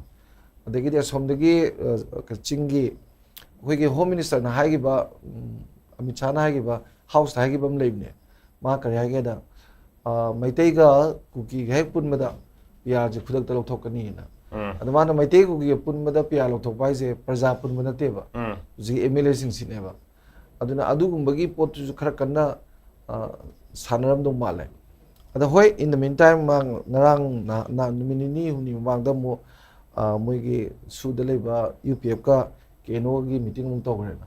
ꯑꯗꯒꯤꯗꯤ ꯑꯁꯣꯝꯗꯒꯤ ꯑ, ꯆꯤꯡꯒꯤ ꯑꯩꯈꯣꯏꯒꯤ ꯍꯣꯝ ꯃꯤꯅꯤꯁꯇꯔꯅ ꯍꯥꯏꯈꯤꯕ, ꯎꯝ, ꯑꯃꯤꯠ ꯁꯥꯍꯅ ꯍꯥꯏꯈꯤꯕ, ꯍꯥꯎꯁꯇ ꯍꯥꯏꯈꯤꯕ ꯑꯃ ꯂꯩꯕꯅꯦ꯫ ꯃꯥ ꯀꯔꯤ ꯍꯥꯏꯒꯦꯗ, ꯑ, ꯃꯩꯇꯩꯒ ꯀꯨꯀꯤꯒ ꯍꯦꯛ ꯄꯨꯟꯕꯗ ꯄꯤ ꯑꯥꯔꯁꯦ ꯈꯨꯗꯛꯇ ꯂꯧꯊꯣꯛꯀꯅꯤꯅ꯫ ꯎꯝ. ꯑꯗꯣ ꯃꯥꯅ ꯃꯩꯇꯩ ꯀꯨꯀꯤꯒ ꯄꯨꯟꯕꯗ ꯄꯤ ꯑꯥꯔ ꯂꯧꯊꯣꯛꯄ ꯍꯥꯏꯁꯦ ꯄ꯭ꯔꯖꯥ ꯄꯨꯟꯕ ꯅꯠꯇꯦꯕ, ꯎꯝ. ꯍꯧꯖꯤꯛꯀꯤ ꯑꯦꯝ ꯑꯦꯜ ꯑꯦꯁꯤꯡꯁꯤꯅꯦꯕ꯫ ꯑꯗꯨꯅ ꯑꯗꯨꯒꯨꯝꯕꯒꯤ ꯄꯣꯠꯇꯨꯁꯨ ꯈꯔ ꯀꯟꯅ ꯁꯥꯟꯅꯔꯝꯗꯧ ꯃꯥꯜꯂꯦ꯫ ꯑꯗ ꯍꯣꯏ, in the meantime, ꯃꯥ ꯉꯔꯥꯡ ꯅꯨꯃꯤꯠ ꯅꯤꯅꯤ ꯍꯨꯝꯅꯤ ꯃꯃꯥꯡꯗ ꯑꯃꯨꯛ ꯃꯣꯏꯒꯤ ꯁꯨꯗ ꯂꯩꯕ ꯌꯨ ꯄꯤ ꯑꯦꯐꯀ ꯀꯦ ꯑꯦꯟ ꯑꯣꯒꯤ ꯃꯤꯇꯤꯡ ꯑꯃꯨꯛ ꯇꯧꯈ꯭ꯔꯦꯅ꯫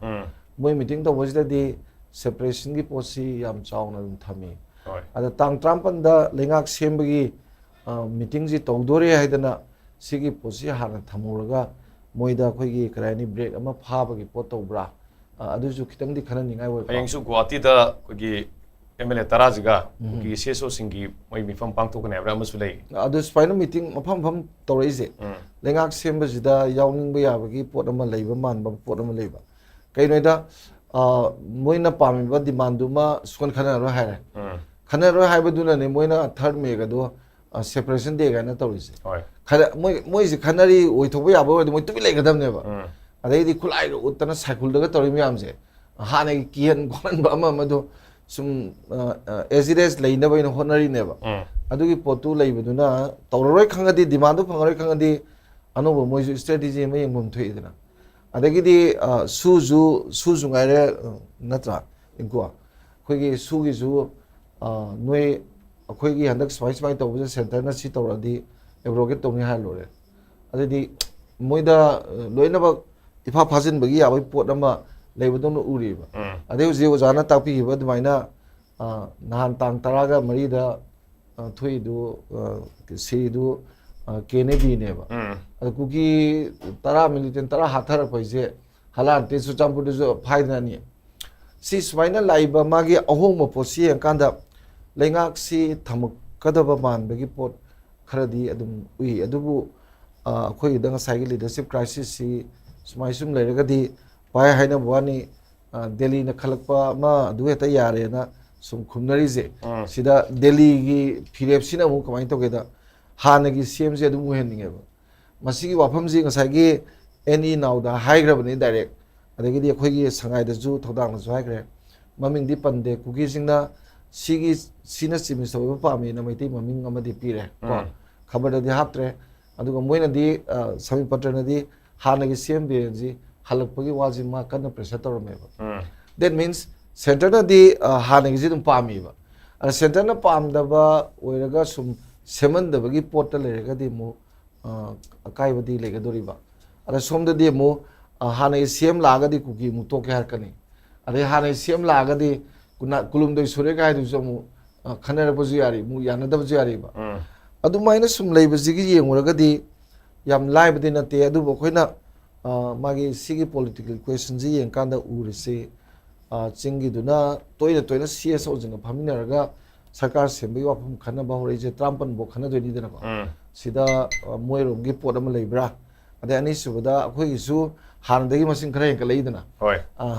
ꯃꯣꯏ ꯃꯤꯇꯤꯡ ꯇꯧꯕꯁꯤꯗꯗꯤ ꯁꯦꯄꯔꯦꯁꯟꯒꯤ ꯄꯣꯠꯁꯤ ꯌꯥꯝ ꯆꯥꯎꯅ ꯑꯗꯨꯝ ꯊꯝꯃꯤ꯫ ꯑꯗ ꯇꯥꯡ ꯇꯔꯥꯃꯥꯄꯟꯗ ꯂꯩꯉꯥꯛ ꯁꯦꯝꯕꯒꯤ ꯃꯤꯇꯤꯡꯁꯤ ꯇꯧꯗꯣꯔꯦ ꯍꯥꯏꯗꯅ ꯁꯤꯒꯤ ꯄꯣꯠꯁꯤ ꯍꯥꯟꯅ ꯊꯝꯍꯧꯔꯒ ꯃꯣꯏꯗ ꯑꯩꯈꯣꯏꯒꯤ ꯀꯔꯤ ꯍꯥꯏꯅꯤ, ꯕ꯭ꯔꯦꯛ ꯑꯃ ꯐꯥꯕꯒꯤ ꯄꯣꯠ ꯇꯧꯕ꯭ꯔꯥ? ꯑꯗꯨꯁꯨ ꯈꯤꯇꯪꯗꯤ ꯈꯟꯅꯅꯤꯡꯉꯥꯏ ꯑꯣꯏꯕ꯫ ꯍꯌꯦꯡꯁꯨ ꯒꯨꯋꯥꯍꯥꯇꯤꯗ ꯑꯩꯈꯣꯏꯒꯤ ꯑꯦꯝ ꯑꯦꯜ ꯑꯦ ꯇꯔꯥꯁꯤꯒ ꯑꯩꯈꯣꯏꯒꯤ ꯁꯤ ꯑꯦꯁ ꯑꯣꯁꯤꯡꯒꯤ ꯃꯣꯏ ꯃꯤꯐꯝ ꯄꯥꯡꯊꯣꯛꯀꯅꯤ ꯍꯥꯏꯕ꯭ꯔꯥ ꯑꯃꯁꯨ ꯂꯩ꯫ ꯑꯗꯨ ꯁꯨꯃꯥꯏꯅ ꯃꯤꯇꯤꯡ ꯃꯐꯝ ꯃꯐꯝ ꯇꯧꯔꯛꯏꯁꯦ ꯂꯩꯉꯥꯛ ꯁꯦꯝꯕꯁꯤꯗ ꯌꯥꯎꯅꯤꯡꯕ ꯌꯥꯕꯒꯤ ꯄꯣꯠ ꯑꯃ ꯂꯩꯕ ꯃꯥꯟꯕ ꯄꯣꯠ ꯑꯃ ꯂꯩꯕ꯫ ꯀꯩꯅꯣꯗ ꯃꯣꯏꯅ ꯄꯥꯝꯃꯤꯕ ꯗꯤꯃꯥꯟꯗꯨꯃ ꯁꯨꯡꯈꯟ ꯈꯟꯅꯔꯣꯏ ꯍꯥꯏꯔꯦ꯫ ꯈꯟꯅꯔꯣꯏ ꯍꯥꯏꯕꯗꯨꯅꯅꯦ ꯃꯣꯏꯅ ꯊꯥꯔꯠ ꯃꯦꯒꯗꯣ ꯁꯦꯄꯔꯦꯁꯟ ꯗꯦ ꯀꯥꯏꯅ ꯇꯧꯔꯤꯁꯦ꯫ ꯈꯔ ꯃꯣꯏ ꯃꯣꯏꯁꯦ ꯈꯟꯅꯔꯤ ꯑꯣꯏꯊꯣꯛꯄ ꯌꯥꯕ ꯑꯣꯏꯔꯗꯤ ꯃꯣꯏ ꯇꯨꯃꯤꯟ ꯂꯩꯒꯗꯕꯅꯦꯕ꯫ ꯑꯗꯩꯗꯤ ꯈꯨꯠꯂꯥꯏꯒ ꯎꯠꯇꯅ ꯁꯥꯏꯀꯜꯗꯒ ꯇꯧꯔꯤ ꯃꯌꯥꯝꯁꯦ ꯍꯥꯟꯅꯒꯤ ꯀꯤꯍꯟ ꯈꯣꯠꯍꯟꯕ ꯑꯃ ꯑꯃꯗꯣ ꯁꯨꯝ ꯑꯦꯖꯤꯗꯦꯁ ꯂꯩꯅꯕ ꯑꯩꯅ ꯍꯣꯠꯅꯔꯤꯅꯦꯕ꯫ ꯑꯗꯨꯒꯤ ꯄꯣꯠꯇꯨ ꯂꯩꯕꯗꯨꯅ ꯇꯧꯔꯔꯣꯏ ꯈꯪꯉꯗꯤ, ꯗꯤꯃꯥꯟꯗꯨ ꯐꯪꯉꯔꯣꯏ ꯈꯪꯉꯗꯤ ꯑꯅꯧꯕ ꯃꯣꯏꯁꯨ ꯏꯁꯇ꯭ꯔꯦꯇꯤꯖꯤ ꯑꯃ ꯌꯦꯡꯐꯝ ꯊꯣꯛꯏꯗꯅ꯫ ꯑꯗꯒꯤꯗꯤ ꯁꯨꯁꯨ ꯁꯨꯁꯨ ꯉꯥꯏꯔꯦ, ꯅꯠꯇ꯭ꯔꯥ? ꯏꯪꯀꯣ ꯑꯩꯈꯣꯏꯒꯤ ꯁꯨꯒꯤꯁꯨ ꯅꯣꯏ ꯑꯩꯈꯣꯏꯒꯤ ꯍꯟꯗꯛ ꯁꯨꯃꯥꯏ ꯁꯨꯃꯥꯏꯅ ꯇꯧꯕꯁꯦ ꯁꯦꯟꯇꯔꯅ ꯁꯤ ꯇꯧꯔꯛꯑꯗꯤ ꯑꯦꯕ꯭ꯔꯣꯒꯦꯠ ꯇꯧꯅꯤ ꯍꯥꯏꯔ ꯂꯣꯏꯔꯦ꯫ ꯑꯗꯨꯗꯤ ꯃꯣꯏꯗ ꯂꯣꯏꯅꯃꯛ ꯏꯐꯥ ꯐꯥꯖꯤꯟꯕꯒꯤ ꯌꯥꯕꯒꯤ ꯄꯣꯠ ꯑꯃ ꯂꯩꯕꯗꯧꯅ ꯎꯔꯤꯕ꯫ ꯑꯗꯩ ꯍꯧꯖꯤꯛ ꯑꯣꯖꯥꯅ ꯇꯥꯛꯄꯤꯈꯤꯕ ꯑꯗꯨꯃꯥꯏꯅ ꯅꯍꯥꯟ ꯇꯥꯡ ꯇꯔꯥꯒ ꯃꯔꯤꯗ ꯊꯣꯛꯏꯗꯨ ꯁꯤꯗꯨ ꯀꯦ ꯑꯦꯟ ꯑꯦ ꯕꯤꯅꯦꯕ꯫ ꯑꯗ ꯀꯨꯀꯤ ꯇꯔꯥ, ꯃꯤꯂꯤꯇꯦꯟ ꯇꯔꯥ ꯍꯥꯠꯊꯔꯛꯄ ꯍꯥꯏꯁꯦ ꯍꯂꯥꯟꯇꯦ ꯆꯨꯔꯆꯥꯟꯄꯨꯔꯗꯁꯨ ꯐꯥꯏꯗꯅꯅꯤ꯫ ꯁꯤ ꯁꯨꯃꯥꯏꯅ ꯂꯥꯛꯏꯕ ꯃꯥꯒꯤ ꯑꯍꯣꯡꯕ ꯄꯣꯠꯁꯤ ꯌꯦꯡꯀꯥꯟꯗ ꯂꯩꯉꯥꯛꯁꯤ ꯊꯝꯃꯛꯀꯗꯕ ꯃꯥꯟꯕꯒꯤ ꯄꯣꯠ ꯈꯔꯗꯤ ꯑꯗꯨꯝ ꯎꯏ꯫ ꯑꯗꯨꯕꯨ ꯑꯩꯈꯣꯏꯒꯤꯗ ꯉꯁꯥꯏꯒꯤ ꯂꯤꯗꯔꯁꯤꯞ ꯀ꯭ꯔꯥꯏꯁꯤꯁꯁꯤ ꯁꯨꯃꯥꯏ ꯁꯨꯝ ꯂꯩꯔꯒꯗꯤ ꯚꯥꯏ ꯍꯥꯏꯅꯕ ꯋꯥꯅꯤ, ꯗꯦꯜꯂꯤꯅ ꯈꯜꯂꯛꯄ ꯑꯃ ꯑꯗꯨ ꯍꯦꯛꯇ ꯌꯥꯔꯦꯅ ꯁꯨꯝ ꯈꯨꯝꯅꯔꯤꯁꯦ꯫ ꯁꯤꯗ ꯗꯦꯜꯂꯤꯒꯤ ꯐꯤꯔꯦꯞꯁꯤꯅ ꯑꯃꯨꯛ ꯀꯃꯥꯏꯅ ꯇꯧꯒꯦꯗ, ꯍꯥꯟꯅꯒꯤ ꯁꯤ ꯑꯦꯝꯁꯦ ꯑꯗꯨꯝ ꯑꯣꯏꯍꯟꯅꯤꯡꯉꯦꯕ꯫ ꯃꯁꯤꯒꯤ ꯋꯥꯐꯝꯁꯤ ꯉꯁꯥꯏꯒꯤ ꯑꯦꯟ ꯏ ꯅꯥꯎꯗ ꯍꯥꯏꯈ꯭ꯔꯕꯅꯤ ꯗꯥꯏꯔꯦꯛ꯫ ꯑꯗꯒꯤꯗꯤ ꯑꯩꯈꯣꯏꯒꯤ ꯁꯉꯥꯏꯗꯁꯨ ꯊꯧꯗꯥꯡꯅꯁꯨ ꯍꯥꯏꯈ꯭ꯔꯦ꯫ ꯃꯃꯤꯡꯗꯤ ꯄꯟꯗꯦ꯫ ꯀꯨꯀꯤꯁꯤꯡꯅ ꯁꯤꯒꯤ ꯁꯤꯅ ꯆꯤꯞ ꯃꯤꯅꯤꯁꯇꯔ ꯑꯣꯏꯕ ꯄꯥꯝꯃꯦꯅ ꯃꯩꯇꯩ ꯃꯃꯤꯡ ꯑꯃꯗꯤ ꯄꯤꯔꯦ ꯀꯣ꯫ ꯈꯕꯔꯗꯗꯤ ꯍꯥꯞꯇ꯭ꯔꯦ꯫ ꯑꯗꯨꯒ ꯃꯣꯏꯅꯗꯤ, ꯁꯃꯤꯠ ꯄꯇ꯭ꯔꯅꯗꯤ ꯍꯥꯟꯅꯒꯤ ꯁꯤ ꯑꯦꯝ ꯕꯤꯔꯦꯟꯁꯤ ꯍꯜꯂꯛꯄꯒꯤ ꯋꯥꯁꯤ ꯃꯥ ꯀꯟꯅ ꯄ꯭ꯔꯦꯁꯔ ꯇꯧꯔꯝꯃꯦꯕ꯫ That means centreꯅꯗꯤ ꯍꯥꯟꯅꯒꯤꯁꯤ ꯑꯗꯨꯝ ꯄꯥꯝꯃꯤꯕ꯫ ꯑꯗ centreꯅ ꯄꯥꯝꯗꯕ ꯑꯣꯏꯔꯒ ꯁꯨꯝ ꯁꯦꯝꯍꯟꯗꯕꯒꯤ ꯄꯣꯠꯇ ꯂꯩꯔꯒꯗꯤ ꯑꯃꯨꯛ ꯑꯀꯥꯏꯕꯗꯤ ꯂꯩꯒꯗꯧꯔꯤꯕ꯫ ꯑꯗ ꯁꯣꯝꯗꯗꯤ ꯑꯃꯨꯛ ꯍꯥꯟꯅꯒꯤ ꯁꯤ ꯑꯦꯝ ꯂꯥꯛꯑꯒꯗꯤ ꯀꯨꯀꯤ ꯑꯃꯨꯛ ꯇꯣꯛꯀꯦ ꯍꯥꯏꯔꯛꯀꯅꯤ꯫ ꯑꯗꯩ ꯍꯥꯟꯅꯒꯤ ꯁꯤ ꯑꯦꯝ ꯂꯥꯛꯑꯒꯗꯤ ꯀꯨꯟꯃꯥꯊꯣꯏ ꯁꯨꯔꯦ ꯀꯥꯏꯗꯨꯁꯨ ꯑꯃꯨꯛ ꯈꯟꯅꯔꯛꯄꯁꯨ ꯌꯥꯔꯤ, ꯑꯃꯨꯛ ꯌꯥꯅꯗꯕꯁꯨ ꯌꯥꯔꯤꯕ꯫ ꯑꯗꯨꯃꯥꯏꯅ ꯁꯨꯝ ꯂꯩꯕꯁꯤꯒꯤ ꯌꯦꯡꯉꯨꯔꯒꯗꯤ ꯌꯥꯝ ꯂꯥꯏꯕꯗꯤ ꯅꯠꯇꯦ꯫ ꯑꯗꯨꯕꯨ ꯑꯩꯈꯣꯏꯅ ꯃꯥꯒꯤ ꯁꯤꯒꯤ political equationꯁꯤ ꯌꯦꯡꯀꯥꯟꯗ ꯎꯔꯤꯁꯤ, ꯆꯤꯡꯒꯤꯗꯨꯅ ꯇꯣꯏꯅ ꯇꯣꯏꯅ ꯁꯤ ꯑꯦꯁ ꯑꯣꯁꯤꯡꯒ ꯐꯝꯃꯤꯟꯅꯔꯒ ꯁꯔꯀꯥꯔ ꯁꯦꯝꯕꯒꯤ ꯋꯥꯐꯝ ꯈꯟꯅꯕ ꯍꯧꯔꯛꯏꯁꯦ ꯇꯔꯥꯃꯥꯄꯟ ꯐꯥꯎ ꯈꯟꯅꯗꯣꯏꯅꯤꯗꯅꯀꯣ꯫ ꯁꯤꯗ ꯃꯣꯏꯔꯣꯝꯒꯤ ꯄꯣꯠ ꯑꯃ ꯂꯩꯕ꯭ꯔꯥ? ꯑꯗꯩ ꯑꯅꯤꯁꯨꯕꯗ ꯑꯩꯈꯣꯏꯒꯤꯁꯨ ꯍꯥꯟꯅꯗꯒꯤ ꯃꯁꯤꯡ ꯈꯔ ꯍꯦꯟꯒꯠꯂꯛꯏꯗꯅ꯫ ꯍꯣꯏ꯫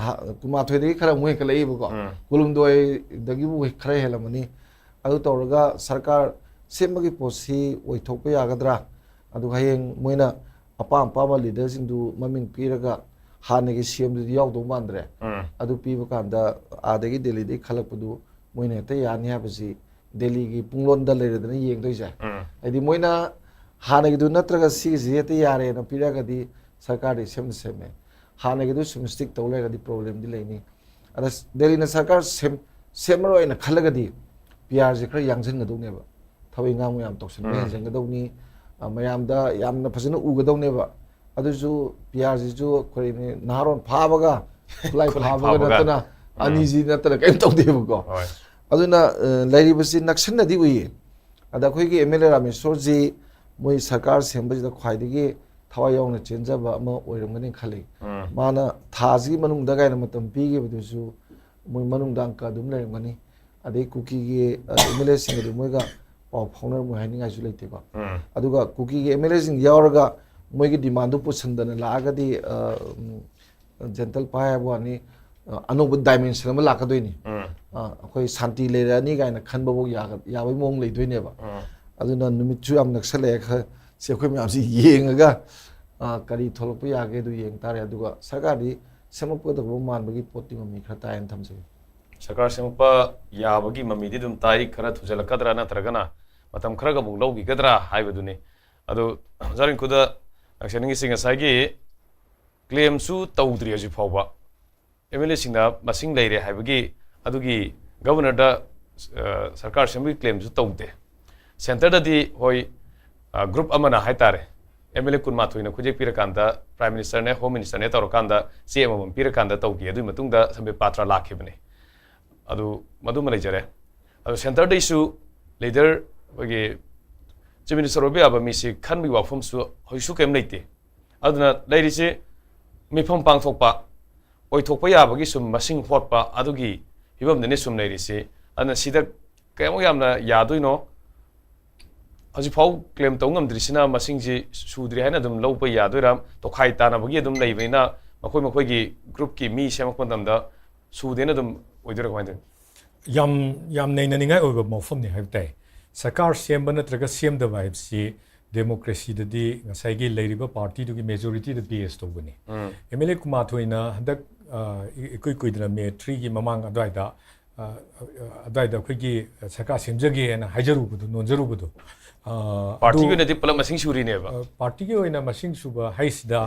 ꯀꯨꯟꯃꯥꯊꯣꯏꯗꯒꯤ ꯈꯔ ꯑꯃꯨꯛ ꯍꯦꯟꯒꯠꯂꯛꯏꯕꯀꯣ꯫ ꯀꯨꯟꯍꯨꯝꯗꯣꯏꯗꯒꯤꯕꯨ ꯈꯔ ꯍꯦꯜꯂꯝꯃꯅꯤ꯫ ꯑꯗꯨ ꯇꯧꯔꯒ ꯁꯔꯀꯥꯔ ꯁꯦꯝꯕꯒꯤ ꯄꯣꯠꯁꯤ ꯑꯣꯏꯊꯣꯛꯄ ꯌꯥꯒꯗ꯭ꯔꯥ? ꯑꯗꯨꯒ ꯍꯌꯦꯡ ꯃꯣꯏꯅ ꯑꯄꯥꯝ ꯑꯄꯥꯝꯕ leaderꯁꯤꯡꯗꯨ ꯃꯃꯤꯡ ꯄꯤꯔꯒ ꯍꯥꯟꯅꯒꯤ ꯁꯤ ꯑꯦꯝꯗꯨꯗꯤ ꯌꯥꯎꯗꯧ ꯃꯥꯟꯗ꯭ꯔꯦ꯫ ꯑꯗꯨ ꯄꯤꯕ ꯀꯥꯟꯗ ꯑꯥꯗꯒꯤ ꯗꯦꯜꯂꯤꯗꯒꯤ ꯈꯜꯂꯛꯄꯗꯨ ꯃꯣꯏꯅ ꯍꯦꯛꯇ ꯌꯥꯅꯤ ꯍꯥꯏꯕꯁꯤ ꯗꯦꯜꯂꯤꯒꯤ ꯄꯨꯡꯂꯣꯟꯗ ꯂꯩꯔꯦꯗꯅ ꯌꯦꯡꯗꯣꯏꯁꯦ꯫ ꯍꯥꯏꯗꯤ ꯃꯣꯏꯅ ꯍꯥꯟꯅꯒꯤꯗꯨ ꯅꯠꯇ꯭ꯔꯒ ꯁꯤꯒꯤꯁꯤ ꯍꯦꯛꯇ ꯌꯥꯔꯦꯅ ꯄꯤꯔꯛꯑꯒꯗꯤ ꯁꯔꯀꯥꯔꯗꯤ ꯁꯦꯝꯅ ꯁꯦꯝꯃꯦ꯫ ꯍꯥꯟꯅꯒꯤꯗꯨ ꯁꯨꯝ stick ꯇꯧ ꯂꯩꯔꯒꯗꯤ problemꯗꯤ ꯂꯩꯅꯤ꯫ ꯑꯗ ꯗꯦꯜꯂꯤꯅ ꯁꯔꯀꯥꯔ ꯁꯦꯝ-, ꯁꯦꯝꯃꯔꯣꯏꯅ ꯈꯜꯂꯒꯗꯤ ꯄꯤ ꯑꯥꯔꯁꯤ ꯈꯔ ꯌꯥꯡꯁꯤꯟꯒꯗꯧꯅꯦꯕ꯫ ꯊꯕꯛ ꯏꯪꯈꯥꯡ ꯃꯌꯥꯝ ꯇꯧꯁꯤꯟꯕ ꯍꯦꯟꯖꯤꯟꯒꯗꯧꯅꯤ꯫ ꯃꯌꯥꯝꯗ ꯌꯥꯝꯅ ꯐꯖꯅ ꯎꯒꯗꯧꯅꯦꯕ꯫ ꯑꯗꯨꯁꯨ ꯄꯤ ꯑꯥꯔꯁꯤꯁꯨ ꯑꯩꯈꯣꯏ ꯅꯍꯥꯔꯣꯟ ꯐꯥꯕꯒ ꯈꯨꯠꯂꯥꯏ ꯈꯨꯠꯂꯥꯏ ꯐꯥꯕꯒ ꯐꯥꯕꯒ꯫ ꯅꯠꯇꯅ, ꯎꯝ꯫ ꯑꯅꯤꯁꯤ ꯅꯠꯇꯅ ꯀꯔꯤꯝ ꯇꯧꯗꯦꯕꯀꯣ꯫ ꯍꯣꯏ꯫ ꯑꯗꯨꯅ, ꯑ, ꯂꯩꯔꯤꯕꯁꯤ ꯅꯛꯁꯤꯟꯅꯗꯤ ꯎꯏꯌꯦ꯫ ꯑꯗ ꯑꯩꯈꯣꯏꯒꯤ ꯑꯦꯝ ꯑꯦꯜ ꯑꯦ ꯔꯥꯃꯦꯁꯣꯔꯁꯤ ꯃꯣꯏ ꯁꯔꯀꯥꯔ ꯁꯦꯝꯕꯁꯤꯗ ꯈ꯭ꯋꯥꯏꯗꯒꯤ ꯊꯋꯥꯏ ꯌꯥꯎꯅ ꯆꯦꯟꯖꯕ ꯑꯃ ꯑꯣꯏꯔꯝꯒꯅꯤ ꯈꯜꯂꯤ꯫ ꯎꯝ꯫ ꯃꯥꯅ ꯊꯥꯁꯤꯒꯤ ꯃꯅꯨꯡꯗ ꯀꯥꯏꯅ ꯃꯇꯝ ꯄꯤꯈꯤꯕꯗꯨꯁꯨ ꯃꯣꯏ ꯃꯅꯨꯡꯗ ꯑꯪꯀ ꯑꯗꯨꯝ ꯂꯩꯔꯝꯒꯅꯤ꯫ ꯑꯗꯩ ꯀꯨꯀꯤꯒꯤ, ꯑ, ꯑꯦꯝ ꯑꯦꯜ ꯑꯦꯁꯤꯡ ꯑꯗꯨ ꯃꯣꯏꯒ ꯄꯥꯎ ꯐꯥꯎꯅꯔꯝꯃꯣꯏ ꯍꯥꯏꯅꯤꯡꯉꯥꯏꯁꯨ ꯂꯩꯇꯦꯀꯣ꯫ ꯎꯝ꯫ ꯑꯗꯨꯒ ꯀꯨꯀꯤꯒꯤ ꯑꯦꯝ ꯑꯦꯜ ꯑꯦꯁꯤꯡ ꯌꯥꯎꯔꯒ ꯃꯣꯏꯒꯤ ꯗꯤꯃꯥꯟꯗꯨ ꯄꯨꯁꯤꯟꯗꯅ ꯂꯥꯛꯑꯒꯗꯤ, ꯑ, ꯎꯝ, ꯖꯦꯟꯇꯜ ꯄꯥꯏ ꯍꯥꯏꯕ ꯋꯥꯅꯤ, ꯑ, ꯑꯅꯧꯕ dimension ꯑꯃ ꯂꯥꯛꯀꯗꯣꯏꯅꯤ꯫ ꯎꯝ꯫ ꯑ, ꯑꯩꯈꯣꯏ ꯁꯥꯟꯇꯤ ꯂꯩꯔꯛꯑꯅꯤ ꯀꯥꯏꯅ ꯈꯟꯕꯐꯥꯎ ꯌꯥꯒ-, ꯌꯥꯕꯒꯤ ꯃꯑꯣꯡ ꯂꯩꯗꯣꯏꯅꯦꯕ꯫ ꯎꯝ꯫ ꯑꯗꯨꯅ ꯅꯨꯃꯤꯠꯁꯨ ꯌꯥꯝ ꯅꯛꯁꯜꯂꯛꯑꯦ, ꯈꯔ ꯁꯤ ꯑꯩꯈꯣꯏ ꯃꯌꯥꯝꯁꯤ ꯌꯦꯡꯉꯒ, ꯑ, ꯀꯔꯤ ꯊꯣꯛꯂꯛꯄ ꯌꯥꯒꯦ ꯑꯗꯨ ꯌꯦꯡ ꯇꯥꯔꯦ꯫ ꯑꯗꯨꯒ ꯁꯔꯀꯥꯔꯗꯤ ꯁꯦꯝꯃꯛꯀꯗꯧꯕ ꯃꯥꯟꯕꯒꯤ ꯄꯣꯠꯇꯤ ꯃꯃꯤ ꯈꯔ ꯇꯥꯏꯅ ꯊꯝꯖꯒꯦ꯫ ꯁꯔꯀꯥꯔ ꯁꯦꯝꯃꯛꯄ ꯌꯥꯕꯒꯤ ꯃꯃꯤꯗꯤ ꯑꯗꯨꯝ ꯇꯥꯏ, ꯈꯔ ꯊꯨꯖꯜꯂꯛꯀꯗ꯭ꯔꯥ ꯅꯠꯇ꯭ꯔꯒꯅ ꯃꯇꯝ ꯈꯔꯒ ꯑꯃꯨꯛ ꯂꯧꯈꯤꯒꯗ꯭ꯔꯥ ꯍꯥꯏꯕꯗꯨꯅꯤ꯫ ꯑꯗꯨ ꯑꯣꯖꯥ ꯔꯤꯡꯀꯨꯗ ꯂꯥꯛꯆꯅꯤꯡꯉꯤꯁꯤ, ꯉꯁꯥꯏꯒꯤ claimꯁꯨ ꯇꯧꯗ꯭ꯔꯤ ꯍꯧꯖꯤꯛ ꯐꯥꯎꯕ꯫ ꯑꯦꯝ ꯑꯦꯜ ꯑꯦꯁꯤꯡꯅ ꯃꯁꯤꯡ ꯂꯩꯔꯦ ꯍꯥꯏꯕꯒꯤ ꯑꯗꯨꯒꯤ ꯒꯕꯔꯅꯔꯗ ꯁꯔꯀꯥꯔ ꯁꯦꯝꯕꯒꯤ ꯀ꯭ꯂꯦꯝꯁꯨ ꯇꯧꯗꯦ꯫ ꯁꯦꯟꯇꯔꯗꯗꯤ ꯍꯣꯏ, ꯒ꯭ꯔꯨꯞ ꯑꯃꯅ ꯍꯥꯏꯇꯥꯔꯦ, ꯑꯦꯝ ꯑꯦꯜ ꯑꯦ ꯀꯨꯟꯃꯥꯊꯣꯏꯅ ꯈꯨꯠꯌꯦꯛ ꯄꯤꯔꯀꯥꯟꯗ ꯄ꯭ꯔꯥꯏꯝ ꯃꯤꯅꯤꯁꯇꯔꯅꯦ, ꯍꯣꯝ ꯃꯤꯅꯤꯁꯇꯔꯅꯦ ꯇꯧꯔꯀꯥꯟꯗ ꯆꯦ ꯑꯃꯃꯝ ꯄꯤꯔꯀꯥꯟꯗ ꯇꯧꯈꯤ꯫ ꯑꯗꯨꯒꯤ ꯃꯇꯨꯡꯗ ꯁꯝꯕꯤꯠ ꯄꯥꯇ꯭ꯔ ꯂꯥꯛꯈꯤꯕꯅꯦ꯫ ꯑꯗꯨ ꯃꯗꯨꯃ ꯂꯩꯖꯔꯦ꯫ ꯑꯗꯨ ꯁꯦꯟꯇꯔꯗꯩꯁꯨ ꯂꯤꯗꯔ, ꯑꯩꯈꯣꯏꯒꯤ ꯆꯤꯐ ꯃꯤꯅꯤꯁꯇꯔ ꯑꯣꯏꯕ ꯌꯥꯕ ꯃꯤꯁꯤ ꯈꯟꯕꯒꯤ ꯋꯥꯐꯝꯁꯨ ꯍꯧꯖꯤꯛꯁꯨ ꯀꯔꯤꯝ ꯂꯩꯇꯦ꯫ ꯑꯗꯨꯅ ꯂꯩꯔꯤꯁꯤ ꯃꯤꯐꯝ ꯄꯥꯡꯊꯣꯛꯄ, ꯑꯣꯏꯊꯣꯛꯄ ꯌꯥꯕꯒꯤ ꯁꯨꯝ ꯃꯁꯤꯡ ꯍꯣꯠꯄ, ꯑꯗꯨꯒꯤ ꯐꯤꯕꯝꯗꯅꯤ ꯁꯨꯝ ꯂꯩꯔꯤꯁꯤ꯫ ꯑꯗꯨꯅ ꯁꯤꯗ ꯀꯌꯥꯃꯨꯛ ꯌꯥꯝꯅ ꯌꯥꯗꯣꯏꯅꯣ? ꯍꯧꯖꯤꯛꯐꯥꯎ ꯀ꯭ꯂꯦꯝ ꯇꯧ ꯉꯝꯗ꯭ꯔꯤꯁꯤꯅ ꯃꯁꯤꯡꯁꯤ ꯁꯨꯗ꯭ꯔꯤ ꯍꯥꯏꯅ ꯑꯗꯨꯝ ꯂꯧꯕ ꯌꯥꯗꯣꯏꯔꯥ? ꯇꯣꯈꯥꯏ ꯇꯥꯅꯕꯒꯤ ꯑꯗꯨꯝ ꯂꯩꯕꯅꯤꯅ ꯃꯈꯣꯏ ꯃꯈꯣꯏꯒꯤ ꯒ꯭ꯔꯨꯞꯀꯤ ꯃꯤ ꯁꯦꯝꯃꯛꯄ ꯃꯇꯝꯗ ꯁꯨꯗꯦꯅ ꯑꯗꯨꯝ ꯑꯣꯏꯗꯣꯏꯔꯥ, ꯀꯃꯥꯏꯅ ꯇꯧꯅꯤ? ꯌꯥꯝ ꯌꯥꯝ ꯅꯩꯅꯅꯤꯡꯉꯥꯏ ꯑꯣꯏꯕ ꯃꯐꯝꯅꯤ ꯍꯥꯏꯕ ꯇꯥꯏ꯫ ꯁꯔꯀꯥꯔ ꯁꯦꯝꯕ ꯅꯠꯇ꯭ꯔꯒ ꯁꯦꯝꯗꯕ ꯍꯥꯏꯕꯁꯤ ꯗꯦꯃꯣꯀ꯭ꯔꯦꯁꯤꯗꯗꯤ ꯉꯁꯥꯏꯒꯤ ꯂꯩꯔꯤꯕ ꯄꯥꯔꯇꯤꯗꯨꯒꯤ ꯃꯦꯖꯣꯔꯤꯇꯤꯗ ꯕꯦꯁ ꯇꯧꯕꯅꯤ꯫ ꯑꯦꯝ ꯑꯦꯜ ꯑꯦ ꯀꯨꯟꯃꯥꯊꯣꯏꯅ ꯍꯟꯗꯛ, ꯑ, ꯏ- ꯏꯀꯨꯏ ꯀꯨꯏꯗꯅ ꯃꯦ ꯊ꯭ꯔꯤꯒꯤ ꯃꯃꯥꯡ ꯑꯗꯨꯋꯥꯏꯗ, ꯑ, ꯑ, ꯑꯗꯨꯋꯥꯏꯗ ꯑꯩꯈꯣꯏꯒꯤ ꯁꯔꯀꯥꯔ ꯁꯦꯝꯖꯒꯦꯅ ꯍꯥꯏꯖꯔꯨꯕꯗꯣ, ꯅꯣꯟꯖꯔꯨꯕꯗꯣ, ꯑ, ꯄꯥꯔꯇꯤꯒꯤ ꯑꯗꯨ, ꯑꯣꯏꯅꯗꯤ ꯄꯨꯂꯞ ꯃꯁꯤꯡ ꯁꯨꯔꯤꯅꯦꯕ꯫ ꯑ, ꯄꯥꯔꯇꯤꯒꯤ ꯑꯣꯏꯅ ꯃꯁꯤꯡ ꯁꯨꯕ ꯍꯥꯏꯁꯤꯗ